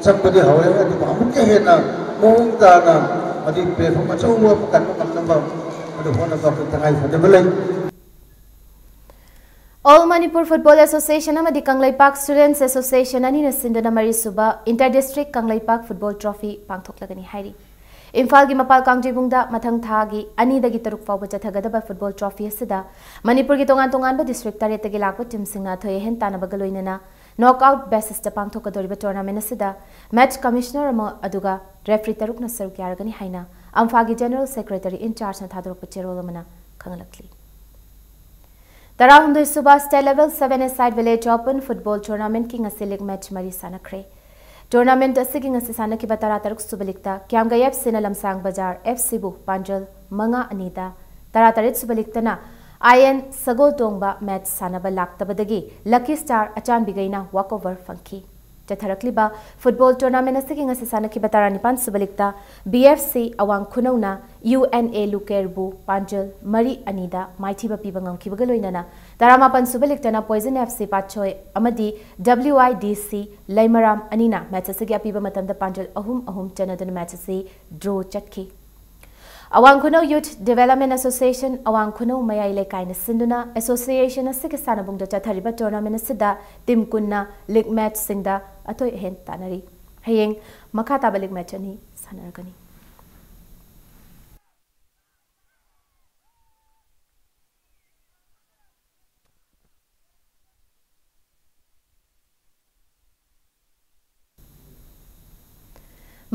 ꯆꯪꯕꯗꯤ ꯍꯧꯔꯦ, ꯑꯗꯨꯕꯨ ꯑꯃꯨꯛꯀ ꯍꯦꯟꯅ ꯃꯑꯣꯡ ꯇꯥꯅ ꯃꯗꯨꯒꯤ platform ꯑꯆꯧꯕ ꯑꯃ ꯀꯟꯕ ꯉꯝꯅꯕ ꯃꯗꯨ ꯍꯣꯠꯅꯕ ꯑꯩꯈꯣꯏ ꯇꯉꯥꯏ ꯐꯗꯕ ꯂꯩ꯫ All Manipur Football Association ꯑꯃꯗꯤ ꯀꯪꯂꯩꯄꯥꯛ Students Association ꯑꯅꯤꯅ ꯁꯤꯟꯗꯨꯅ ꯃꯔꯤꯁꯨꯕ Inter District Kangleipak Football Trophy ꯄꯥꯡꯊꯣꯛꯂꯒꯅꯤ ꯍꯥꯏꯔꯤ꯫ ꯏꯝꯐꯥꯜꯒꯤ ꯃꯄꯥꯜ ꯀꯥꯡꯖꯩꯕꯨꯡꯗ ꯃꯊꯪ ꯊꯥꯒꯤ ꯑꯅꯤꯗꯒꯤ ꯇꯔꯨꯛ ꯐꯥꯎꯕ ꯆꯠꯊꯒꯗꯕ football trophy ꯑꯁꯤꯗ ꯃꯅꯤꯄꯨꯔꯒꯤ ꯇꯣꯉꯥꯟ ꯇꯣꯉꯥꯟꯕ district ꯇꯔꯦꯠꯇꯒꯤ ꯂꯥꯛꯄ teamꯁꯤꯡꯅ ꯑꯊꯣꯏ ꯑꯍꯦꯟ ꯇꯥꯟꯅꯕꯒ ꯂꯣꯏꯅꯅ knock out basisꯇ ꯄꯥꯡꯊꯣꯛꯀꯗꯧꯔꯤꯕ tournament ꯑꯁꯤꯗ match commissioner ꯑꯃ ꯑꯗꯨꯒ referee ꯇꯔꯨꯛꯅ ꯁꯔꯨꯛ ꯌꯥꯔꯒꯅꯤ ꯍꯥꯏꯅ ꯑꯝꯐꯥꯒꯤ General Secretary in chargeꯅ ꯊꯥꯗꯣꯔꯛꯄ ꯆꯦꯔꯣꯜ ꯑꯃꯅ ꯈꯪꯍꯜꯂꯛꯂꯤ꯫ ꯇꯔꯥꯍꯨꯝꯗꯣꯏ ꯁꯨꯕ State Level Seven A Side Village Open Football Tournamentꯀꯤ ꯉꯁꯤ league match ꯃꯔꯤ ꯁꯥꯟꯅꯈ꯭ꯔꯦ꯫ Tournament ꯑꯁꯤꯒꯤ ꯉꯁꯤ ꯁꯥꯟꯅꯈꯤꯕ ꯇꯔꯥꯇꯔꯨꯛ ꯁꯨꯕ leagueꯇ ꯀ꯭ꯌꯥꯝꯒꯩ FCꯅ ꯂꯝꯁꯥꯡ ꯕꯖꯥꯔ FCꯕꯨ ꯄꯥꯟꯖꯜ ꯃꯉꯥ ꯑꯅꯤꯗ, ꯇꯔꯥꯇꯔꯦꯠ ꯁꯨꯕ leagueꯇꯅ IN ꯁꯒꯣꯜ ꯇꯣꯡꯕ match ꯁꯥꯟꯅꯕ ꯂꯥꯛꯇꯕꯗꯒꯤ Lucky Star ꯑꯆꯥꯟꯕꯤꯒꯩꯅ walkover ꯐꯪꯈꯤ꯫ ꯆꯠꯊꯔꯛꯂꯤꯕ football tournament ꯑꯁꯤꯒꯤ ꯉꯁꯤ ꯁꯥꯟꯅꯈꯤꯕ ꯇꯔꯥꯅꯤꯄꯥꯟ ꯁꯨꯕ leagueꯇ BFC ꯑꯋꯥꯡ ꯈꯨꯅꯧꯅ UNA ꯂꯨꯀꯦꯔꯕꯨ ꯄꯥꯟꯖꯜ ꯃꯔꯤ ꯑꯅꯤꯗ ꯃꯥꯏꯊꯤꯕ ꯄꯤꯕ ꯉꯝꯈꯤꯕꯒ ꯂꯣꯏꯅꯅ ꯇꯔꯥꯃꯥꯄꯟ ꯁꯨꯕ leagueꯇꯅ Poison FC ꯄꯥꯠꯁꯣꯏ ꯑꯃꯗꯤ WIDC ꯂꯩꯃꯔꯥꯝ ꯑꯅꯤꯅ match ꯑꯁꯤꯒꯤ ꯑꯄꯤꯕ ꯃꯇꯝꯗ ꯄꯥꯟꯖꯜ ꯑꯍꯨꯝ ꯑꯍꯨꯝ ꯆꯟꯅꯗꯨꯅ match ꯑꯁꯤ draw ꯆꯠꯈꯤ꯫ ꯑꯋꯥꯡ ꯈꯨꯅꯧ Youth Development Association ꯑꯋꯥꯡ ꯈꯨꯅꯧ ꯃꯌꯥꯏ ꯂꯩꯀꯥꯏꯅ ꯁꯤꯟꯗꯨꯅ association ꯑꯁꯤꯒꯤ ꯁꯥꯟꯅꯕꯨꯡꯗ ꯆꯠꯊꯔꯤꯕ tournament ꯑꯁꯤꯗ team ꯀꯨꯟꯅ league matchꯁꯤꯡꯗ ꯑꯊꯣꯏ ꯑꯍꯦꯟ ꯇꯥꯟꯅꯔꯤ꯫ ꯍꯌꯦꯡ ꯃꯈꯥ ꯇꯥꯕ league match ꯑꯅꯤ ꯁꯥꯟꯅꯔꯒꯅꯤ꯫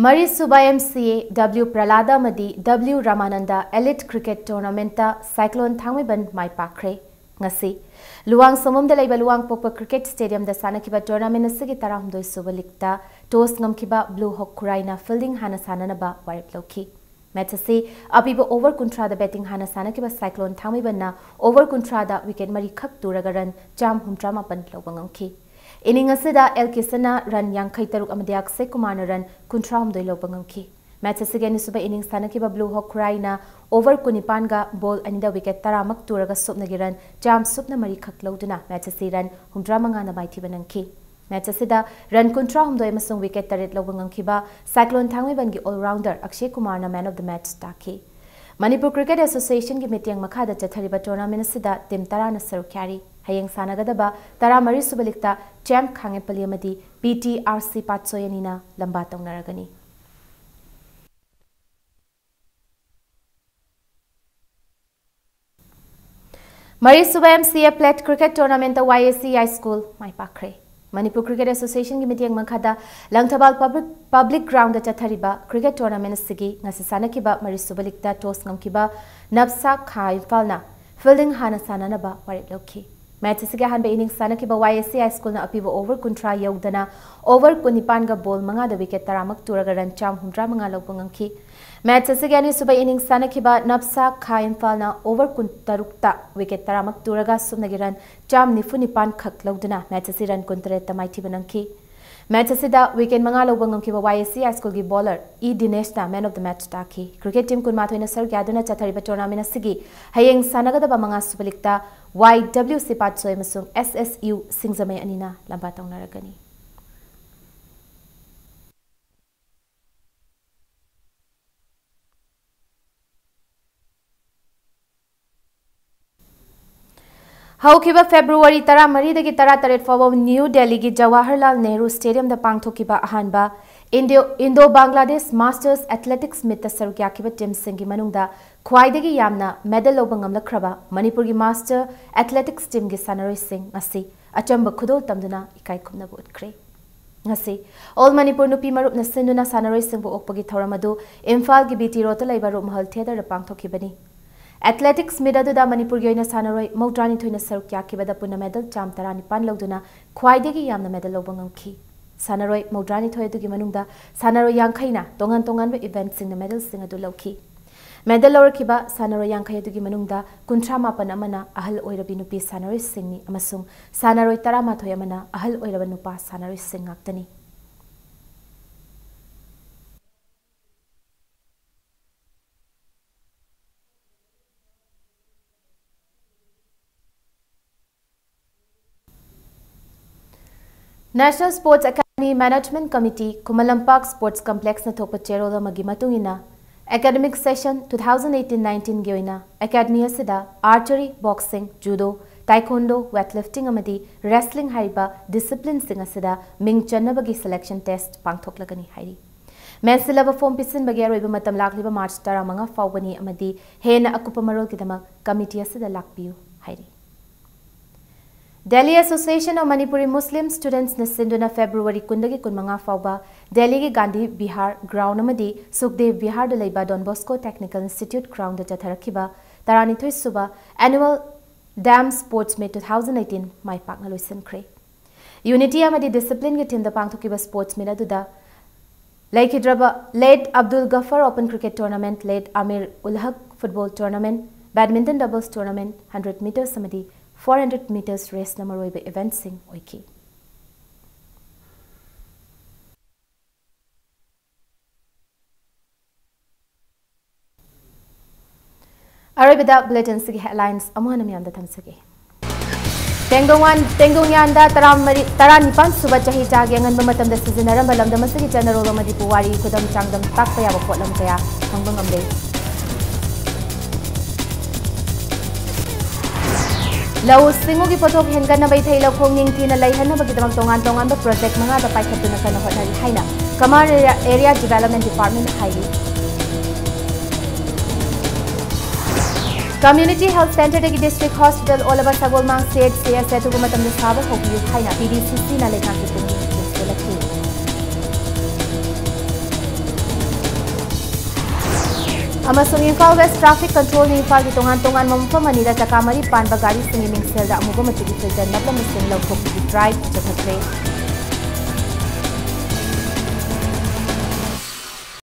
ꯃꯔꯤꯁꯨꯕ MCA W ꯄ꯭ꯔꯂꯥꯗ ꯑꯃꯗꯤ W Ramanand Elite Cricket Tournamentꯇ Cyclone ꯊꯥꯡꯃꯩꯕꯟ ꯃꯥꯏ ꯄꯥꯛꯈ꯭ꯔꯦ꯫ ꯉꯁꯤ ꯂꯨꯋꯥꯡ ꯁꯣꯃꯝꯗ ꯂꯩꯕ ꯂꯨꯋꯥꯡꯄꯣꯛꯄ Cricket Stadiumꯗ ꯁꯥꯟꯅꯈꯤꯕ tournament ꯑꯁꯤꯒꯤ ꯇꯔꯥꯍꯨꯝꯗꯣꯏ ꯁꯨꯕ leagueꯇ toss ꯉꯝꯈꯤꯕ Blue Hawk ꯈꯨꯔꯥꯏꯅ fielding ꯍꯥꯟꯅ ꯁꯥꯟꯅꯅꯕ ꯋꯥꯔꯦꯞ ꯂꯧꯈꯤ꯫ Match ꯑꯁꯤ ꯑꯄꯤꯕ over ꯀꯨꯟꯊ꯭ꯔꯥꯗ batting ꯍꯥꯟꯅ ꯁꯥꯟꯅꯈꯤꯕ Cyclone ꯊꯥꯡꯃꯩꯕꯟꯅ over ꯀꯨꯟꯊ꯭ꯔꯥꯗ wicket ꯃꯔꯤꯈꯛ ꯇꯨꯔꯒ run ꯆꯥꯝ ꯍꯨꯝꯗ꯭ꯔꯥ ꯃꯥꯄꯟ ꯂꯧꯕ ꯉꯝꯈꯤ꯫ Inning ꯑꯁꯤꯗ L ꯀꯤꯁꯟꯅ run ꯌꯥꯡꯈꯩ ꯇꯔꯨꯛ ꯑꯃꯗꯤ ꯑꯛꯁꯦ ꯀꯨꯃꯥꯔꯅ run ꯀꯨꯟꯊ꯭ꯔꯥ ꯍꯨꯝꯗꯣꯏ ꯂꯧꯕ ꯉꯝꯈꯤ꯫ Match ꯑꯁꯤꯒꯤ ꯑꯅꯤꯁꯨꯕ innings ꯁꯥꯟꯅꯈꯤꯕ Blue Hawk ꯈꯨꯔꯥꯏꯅ over ꯀꯨꯟꯅꯤꯄꯥꯟꯒ ball ꯑꯅꯤꯗ wicket ꯇꯔꯥꯃꯛ ꯇꯨꯔꯒ ꯁꯨꯞꯅꯒꯤ run ꯆꯥꯝ ꯁꯨꯞꯅ ꯃꯔꯤꯈꯛ ꯂꯧꯗꯨꯅ match ꯑꯁꯤ run ꯍꯨꯝꯗ꯭ꯔꯥ ꯃꯉꯥꯅ ꯃꯥꯏꯊꯤꯕ ꯅꯪꯈꯤ꯫ ꯃꯦꯆ ꯑꯁꯤꯗ ꯔꯟ ꯀꯨꯟꯊ꯭ꯔꯥ ꯍꯨꯝꯗꯣꯏ ꯑꯃꯁꯨꯡ ꯋꯤꯀꯦꯠ ꯇꯔꯦꯠ ꯂꯧꯕ ꯉꯝꯈꯤꯕ ꯁꯥꯏꯀ꯭ꯂꯣꯟ ꯊꯥꯡꯃꯩꯕꯟꯒꯤ ꯑꯣꯜꯔꯥꯎꯟꯗꯔ ꯑꯛꯁꯦ ꯀꯨꯃꯥꯔꯅ ꯃꯦꯟ ꯑꯣꯐ ꯗ ꯃꯦꯆ ꯇꯥꯈꯤ꯫ ꯃꯅꯤꯄꯨꯔ ꯀ꯭ꯔꯤꯀꯦꯠ ꯑꯦꯁꯣꯁꯤꯌꯦꯁꯟꯒꯤ ꯃꯤꯠꯌꯦꯡ ꯃꯈꯥꯗ ꯆꯠꯊꯔꯤꯕ ꯇꯣꯔꯅꯥꯃꯦꯟ ꯑꯁꯤꯗ ꯇꯤꯝ ꯇꯔꯥꯅ ꯁꯔꯨꯛ ꯌꯥꯔꯤ꯫ ꯍꯌꯦꯡ ꯁꯥꯟꯅꯒꯗꯕ ꯇꯔꯥꯃꯔꯤ ꯁꯨꯕ ꯂꯤꯛꯇ ꯆꯦꯝ ꯈꯥꯉꯦꯄꯜꯂꯤ ꯑꯃꯗꯤ ꯄꯤ ꯇꯤ ꯑꯥꯔ ꯁꯤ ꯄꯥꯠꯁꯣꯏ ꯑꯅꯤꯅ ꯂꯝꯕꯥ ꯇꯧꯅꯔꯒꯅꯤ꯫ ꯃꯔꯤꯁꯨꯕ ꯑꯦꯝ ꯁꯤ ꯑꯦ ꯄ꯭ꯂꯦꯠ ꯀ꯭ꯔꯤꯀꯦꯠ ꯇꯣꯔꯅꯥꯃꯦꯟꯇ ꯋꯥꯏ ꯑꯦ ꯁꯤ ꯍꯥꯏ ꯁ꯭ꯀꯨꯜ ꯃꯥꯏ ꯄꯥꯛꯈ꯭ꯔꯦ꯫ ꯃꯅꯤꯄꯨꯔ ꯀ꯭ꯔꯤꯀꯦꯠ ꯑꯦꯁꯣꯁꯤꯌꯦꯁꯟꯒꯤ ꯃꯤꯠꯌꯦꯡ ꯃꯈꯥꯗ ꯂꯪꯊꯕꯥꯜ ꯄꯕ꯭ꯂꯤꯛ, ꯄꯕ꯭ꯂꯤꯛ ꯒ꯭ꯔꯥꯎꯟꯗ ꯆꯠꯊꯔꯤꯕ ꯀ꯭ꯔꯤꯀꯦꯠ ꯇꯣꯔꯅꯥꯃꯦꯟ ꯑꯁꯤꯒꯤ ꯉꯁꯤ ꯁꯥꯟꯅꯈꯤꯕ ꯃꯔꯤꯁꯨꯕ ꯂꯤꯛꯇ ꯇꯣꯁ ꯉꯝꯈꯤꯕ ꯅꯞꯁꯥ ꯈꯥ ꯏꯝꯐꯥꯜꯅ ꯐꯤꯜꯗꯤꯡ ꯍꯥꯟꯅ ꯁꯥꯟꯅꯅꯕ ꯋꯥꯔꯦꯞ ꯂꯧꯈꯤ꯫ ꯃꯦꯆ ꯑꯁꯤꯒꯤ ꯑꯍꯥꯟꯕ ꯏꯅꯤꯡꯁ ꯁꯥꯟꯅꯈꯤꯕ ꯋꯥꯏ ꯑꯦ ꯁꯤ ꯍꯥꯏ ꯁ꯭ꯀꯨꯜꯅ ꯑꯄꯤꯕ ꯑꯣꯚꯔ ꯀꯨꯟꯊ꯭ꯔꯥ ꯌꯧꯗꯅ ꯑꯣꯚꯔ ꯀꯨꯟꯅꯤꯄꯥꯟꯒ ꯕꯣꯜ ꯃꯉꯥꯗ ꯋꯤꯀꯦꯠ ꯇꯔꯥꯃꯛ ꯇꯨꯔꯒ ꯔꯟ ꯆꯥꯝ ꯍꯨꯝꯗ꯭ꯔꯥ ꯃꯉꯥ ꯂꯧꯕ ꯉꯝꯈꯤ꯫ ꯃꯦꯆ ꯑꯁꯤꯒꯤ ꯑꯅꯤꯁꯨꯕ ꯏꯅꯤꯡꯁ ꯁꯥꯟꯅꯈꯤꯕ ꯅꯞꯁꯥ ꯈꯥ ꯏꯝꯐꯥꯜꯅ ꯑꯣꯚꯔ ꯀꯨꯟꯇꯔꯨꯛꯇ ꯋꯤꯀꯦꯠ ꯇꯔꯥꯃꯛ ꯇꯨꯔꯒ ꯁꯨꯞꯅꯒꯤ ꯔꯟ ꯆꯥꯝ ꯅꯤꯐꯨ ꯅꯤꯄꯥꯟ ꯈꯛ ꯂꯧꯗꯨꯅ ꯃꯦꯆ ꯑꯁꯤ ꯔꯟ ꯀꯨꯟꯇꯔꯦꯠꯇ ꯃꯥꯏꯊꯤꯕ ꯅꯪꯈꯤ꯫ ꯃꯦꯆ ꯑꯁꯤꯗ ꯋꯤꯀꯦꯠ ꯃꯉꯥ ꯂꯧꯕ ꯉꯝꯈꯤꯕ ꯋꯥꯏ ꯑꯦ ꯁꯤ ꯍꯥꯏ ꯁ꯭ꯀꯨꯜꯒꯤ ꯕꯣꯂꯔ ꯏ ꯗꯤꯅꯦꯁꯅ ꯃꯦꯟ ꯑꯣꯐ ꯗ ꯃꯦꯆ ꯇꯥꯈꯤ꯫ ꯀ꯭ꯔꯤꯀꯦꯠ ꯇꯤꯝ ꯀꯨꯟꯃꯥꯊꯣꯏꯅ ꯁꯔꯨꯛ ꯌꯥꯗꯨꯅ ꯆꯠꯊꯔꯤꯕ ꯇꯣꯔꯅꯥꯃꯦꯟ ꯑꯁꯤꯒꯤ ꯍꯌꯦꯡ ꯁꯥꯟꯅꯒꯗꯕ ꯃꯉꯥ ꯁꯨꯕ ꯂꯤꯛꯇ ꯋꯥꯏ ꯗꯕ꯭ꯂꯤꯎ ꯁꯤ ꯄꯥꯠꯁꯣꯏ ꯑꯃꯁꯨꯡ ꯑꯦꯁ ꯑꯦꯁ ꯌꯨ ꯁꯤꯡꯖꯃꯩ ꯑꯅꯤꯅ ꯂꯝꯕꯥ ꯇꯧꯅꯔꯒꯅꯤ꯫ ꯍꯧꯈꯤꯕ ꯐꯦꯕ꯭ꯔꯨꯋꯥꯔꯤ ꯇꯔꯥꯃꯔꯤꯗꯒꯤ ꯇꯔꯥꯇꯔꯦꯠ ꯐꯥꯎꯕ ꯅ꯭ꯌꯨ ꯗꯦꯜꯂꯤꯒꯤ ꯖꯋꯥꯍꯔꯂꯥꯜ ꯅꯦꯍꯔꯨ ꯁ꯭ꯇꯦꯗꯤꯌꯝꯗ ꯄꯥꯡꯊꯣꯛꯈꯤꯕ ꯑꯍꯥꯟꯕ ꯏꯟꯗꯤꯌꯣ, ꯏꯟꯗꯣ ꯕꯪꯒ꯭ꯂꯥꯗꯦꯁ ꯃꯥꯁꯇꯔꯁ ꯑꯦꯊꯂꯦꯇꯤꯛꯁ ꯃꯤꯠꯇ ꯁꯔꯨꯛ ꯌꯥꯈꯤꯕ ꯇꯤꯝꯁꯤꯡꯒꯤ ꯃꯅꯨꯡꯗ ꯈ꯭ꯋꯥꯏꯗꯒꯤ ꯌꯥꯝꯅ ꯃꯦꯗꯜ ꯂꯧꯕ ꯉꯝꯂꯛꯈ꯭ꯔꯕ ꯃꯅꯤꯄꯨꯔꯒꯤ ꯃꯥꯁꯇꯔ ꯑꯦꯊꯂꯦꯇꯤꯛꯁ ꯇꯤꯝꯒꯤ ꯁꯥꯟꯅꯔꯣꯏꯁꯤꯡ ꯉꯁꯤ ꯑꯆꯝꯕ ꯈꯨꯗꯣꯜ ꯇꯝꯗꯨꯅ ꯏꯀꯥꯏ ꯈꯨꯝꯅꯕ ꯎꯠꯈ꯭ꯔꯦ꯫ ꯉꯁꯤ ꯑꯣꯜ ꯃꯅꯤꯄꯨꯔ ꯅꯨꯄꯤ ꯃꯔꯨꯞꯅ ꯁꯤꯟꯗꯨꯅ ꯁꯥꯟꯅꯔꯣꯏꯁꯤꯡꯕꯨ ꯑꯣꯛꯄꯒꯤ ꯊꯧꯔꯝ ꯑꯗꯨ ꯏꯝꯐꯥꯜꯒꯤ ꯕꯤ ꯇꯤ ꯔꯣꯗꯇ ꯂꯩꯕ ꯔꯨꯞꯃꯍꯜ ꯊꯤꯌꯦꯇꯔꯗ ꯄꯥꯡꯊꯣꯛꯈꯤꯕꯅꯤ꯫ ꯑꯦꯊꯂꯦꯇꯤꯛꯁ ꯃꯤꯠ ꯑꯗꯨꯗ ꯃꯅꯤꯄꯨꯔꯒꯤ ꯑꯣꯏꯅ ꯁꯥꯟꯅꯔꯣꯏ ꯃꯧꯗ꯭ꯔꯥꯅꯤꯊꯣꯏꯅ ꯁꯔꯨꯛ ꯌꯥꯈꯤꯕꯗ ꯄꯨꯟꯅ ꯃꯦꯗꯜ ꯆꯥꯝ ꯇꯔꯥꯅꯤꯄꯥꯟ ꯂꯧꯗꯨꯅ ꯈ꯭ꯋꯥꯏꯗꯒꯤ ꯌꯥꯝꯅ ꯃꯦꯗꯜ ꯂꯧꯕ ꯉꯝꯈꯤ꯫ ꯁꯥꯟꯅꯔꯣꯏ ꯃꯧꯗ꯭ꯔꯥꯅꯤꯊꯣꯏ ꯑꯗꯨꯒꯤ ꯃꯅꯨꯡꯗ ꯁꯥꯟꯅꯔꯣꯏ ꯌꯥꯡꯈꯩꯅ ꯇꯣꯉꯥꯟ ꯇꯣꯉꯥꯟꯕ ꯏꯚꯦꯟꯠꯁꯤꯡꯗ ꯃꯦꯗꯜꯁꯤꯡ ꯑꯗꯨ ꯂꯧꯈꯤ꯫ ꯃꯦꯗꯜ ꯂꯧꯔꯛꯈꯤꯕ ꯁꯥꯟꯅꯔꯣꯏ ꯌꯥꯡꯈꯩ ꯑꯗꯨꯒꯤ ꯃꯅꯨꯡꯗ ꯀꯨꯟꯊ꯭ꯔꯥ ꯃꯥꯄꯟ ꯑꯃꯅ ꯑꯍꯜ ꯑꯣꯏꯔꯕꯤ ꯅꯨꯄꯤ ꯁꯥꯟꯅꯔꯣꯏꯁꯤꯡꯅꯤ ꯑꯃꯁꯨꯡ ꯁꯥꯟꯅꯔꯣꯏ ꯇꯔꯥꯃꯥꯊꯣꯏ ꯑꯃꯅ ꯑꯍꯜ ꯑꯣꯏꯔꯕ ꯅꯨꯄꯥ ꯁꯥꯟꯅꯔꯣꯏꯁꯤꯡ ꯉꯥꯛꯇꯅꯤ꯫ National Sports Academy Management Committee, Khuman Lampak Sports Complex ꯅ ꯊꯣꯛꯄ ꯆꯦꯔꯣꯜ ꯑꯃꯒꯤ ꯃꯇꯨꯡ ꯏꯟꯅ, academic session two thousand eighteen nineteen ꯒꯤ ꯑꯣꯏꯅ academy ꯑꯁꯤꯗ archery, boxing, judo, taekwondo, weightlifting ꯑꯃꯗꯤ wrestling ꯍꯥꯏꯔꯤꯕ discipline ꯁꯤꯡ ꯑꯁꯤꯗ ꯃꯤꯡ ꯆꯟꯅꯕꯒꯤ selection test ꯄꯥꯡꯊꯣꯛꯂꯒꯅꯤ ꯍꯥꯏꯔꯤ꯫ ꯃꯦꯟꯁꯤꯜꯂꯕ form ꯄꯤꯁꯤꯟꯕꯒꯤ ꯑꯔꯣꯏꯕ ꯃꯇꯝ ꯂꯥꯛꯂꯤꯕ March ꯇꯔꯥꯃꯉꯥ ꯐꯥꯎꯕꯅꯤ ꯑꯃꯗꯤ ꯍꯦꯟꯅ ꯑꯀꯨꯞꯄ ꯃꯔꯣꯜꯒꯤꯗꯃꯛ committee ꯑꯁꯤꯗ ꯂꯥꯛꯄꯤꯌꯨ ꯍꯥꯏꯔꯤ꯫ Delhi Association of Manipuri Muslim Students ꯅ ꯁꯤꯟꯗꯨꯅ February ꯀꯨꯟꯗꯒꯤ ꯀꯨꯟꯃꯉꯥ ꯐꯥꯎꯕ ꯗꯦꯜꯂꯤꯒꯤ ꯒꯥꯟꯙꯤ ꯕꯤꯍꯥꯔ ground ꯑꯃꯗꯤ ꯁꯨꯈꯗꯦꯕ ꯕꯤꯍꯥꯔꯗ ꯂꯩꯕ Don Bosco Technical Institute ground ꯗ ꯆꯠꯊꯔꯛꯈꯤꯕ ꯇꯔꯥꯅꯤꯊꯣꯏ ꯁꯨꯕ Annual DAM Sports Meet two thousand eighteen ꯃꯥꯏ ꯄꯥꯛꯅ ꯂꯣꯏꯁꯤꯟꯈ꯭ꯔꯦ꯫ Unity ꯑꯃꯗꯤ discipline ꯒꯤ theme ꯗ ꯄꯥꯡꯊꯣꯛꯈꯤꯕ sports meet ꯑꯗꯨꯗ ꯂꯩꯈꯤꯗ꯭ꯔꯕ late Abdul Ghaffar Open Cricket Tournament, late Amir Ul Haq Football Tournament, Badminton Doubles Tournament, hundred meters ꯑꯃꯗꯤ four hundred meters race ꯅ ꯃꯔꯨꯑꯣꯏꯕ event ꯁꯤꯡ ꯑꯣꯏꯈꯤ꯫ ꯑꯔꯣꯏꯕꯗ bulletin ꯁꯤꯒꯤ headlines ꯑꯃꯨꯛ ꯍꯟꯅ ꯃꯌꯥꯝꯗ ꯊꯝꯖꯒꯦ꯫ ꯇꯦꯡꯗꯣꯡꯋꯥꯟ-, ꯇꯦꯡꯗꯣꯡꯌꯥꯟꯗ ꯇꯔꯥꯃꯔꯤ, ꯇꯔꯥꯅꯤꯄꯥꯟ ꯁꯨꯕ ꯆꯍꯤ ꯆꯥꯒꯤ ꯑꯉꯟꯕ ꯃꯇꯝꯗ ꯁꯤꯖꯤꯟꯅꯔꯝꯕ ꯂꯝꯗꯝ ꯑꯁꯤꯒꯤ ꯆꯠꯅꯔꯣꯜ ꯑꯃꯗꯤ ꯄꯨꯋꯥꯔꯤ ꯈꯨꯗꯝ ꯆꯥꯡꯗꯝ ꯇꯥꯛꯄ ꯌꯥꯕ ꯄꯣꯠꯂꯝ ꯀꯌꯥ ꯐꯪꯕ ꯉꯝꯂꯦ꯫ ꯂꯧꯎ ꯁꯤꯡꯎꯒꯤ ꯄꯣꯠꯊꯣꯛ ꯍꯦꯟꯒꯠꯅꯕ ꯏꯊꯩ ꯂꯧꯈꯣꯡ ꯅꯤꯡꯊꯤꯅ ꯂꯩꯍꯟꯅꯕꯒꯤꯗꯃꯛ ꯇꯣꯉꯥꯟ ꯇꯣꯉꯥꯟꯕ project ꯃꯉꯥꯗ ꯄꯥꯏꯈꯠꯇꯨꯅ ꯀꯟꯅ ꯍꯣꯠꯅꯔꯤ ꯍꯥꯏꯅ Kamar Area Development Department ꯍꯥꯏꯔꯤ꯫ Community Health Centre ꯗꯒꯤ District Hospital ꯑꯣꯜꯂꯕ ꯁꯒꯣꯜꯃꯥꯡ C H C S ꯑꯊꯨꯕ ꯃꯇꯝꯗ ꯁꯥꯕ ꯍꯧꯕꯤꯌꯨ ꯍꯥꯏꯅ P D C C ꯅ ꯂꯩꯉꯥꯛꯀꯤ ꯄꯨꯛꯅꯤꯡ ꯊꯧꯒꯠꯂꯛꯈꯤ꯫ ꯑꯃꯁꯨꯡ ꯏꯝꯐꯥꯜ West Traffic Control ꯅ ꯏꯝꯐꯥꯜꯒꯤ ꯇꯣꯉꯥꯟ ꯇꯣꯉꯥꯟꯕ ꯃꯐꯝ ꯑꯅꯤꯗ ꯆꯀꯥ ꯃꯔꯤ ꯄꯥꯟꯕ ꯒꯥꯔꯤꯁꯤꯡꯒꯤ ꯃꯤꯡꯁꯦꯜꯗ ꯑꯃꯨꯕ ꯃꯆꯨꯒꯤ filter ꯅꯞꯂꯝꯕꯁꯤꯡ ꯂꯧꯊꯣꯛꯄꯒꯤ drive ꯆꯠꯊꯈ꯭ꯔꯦ꯫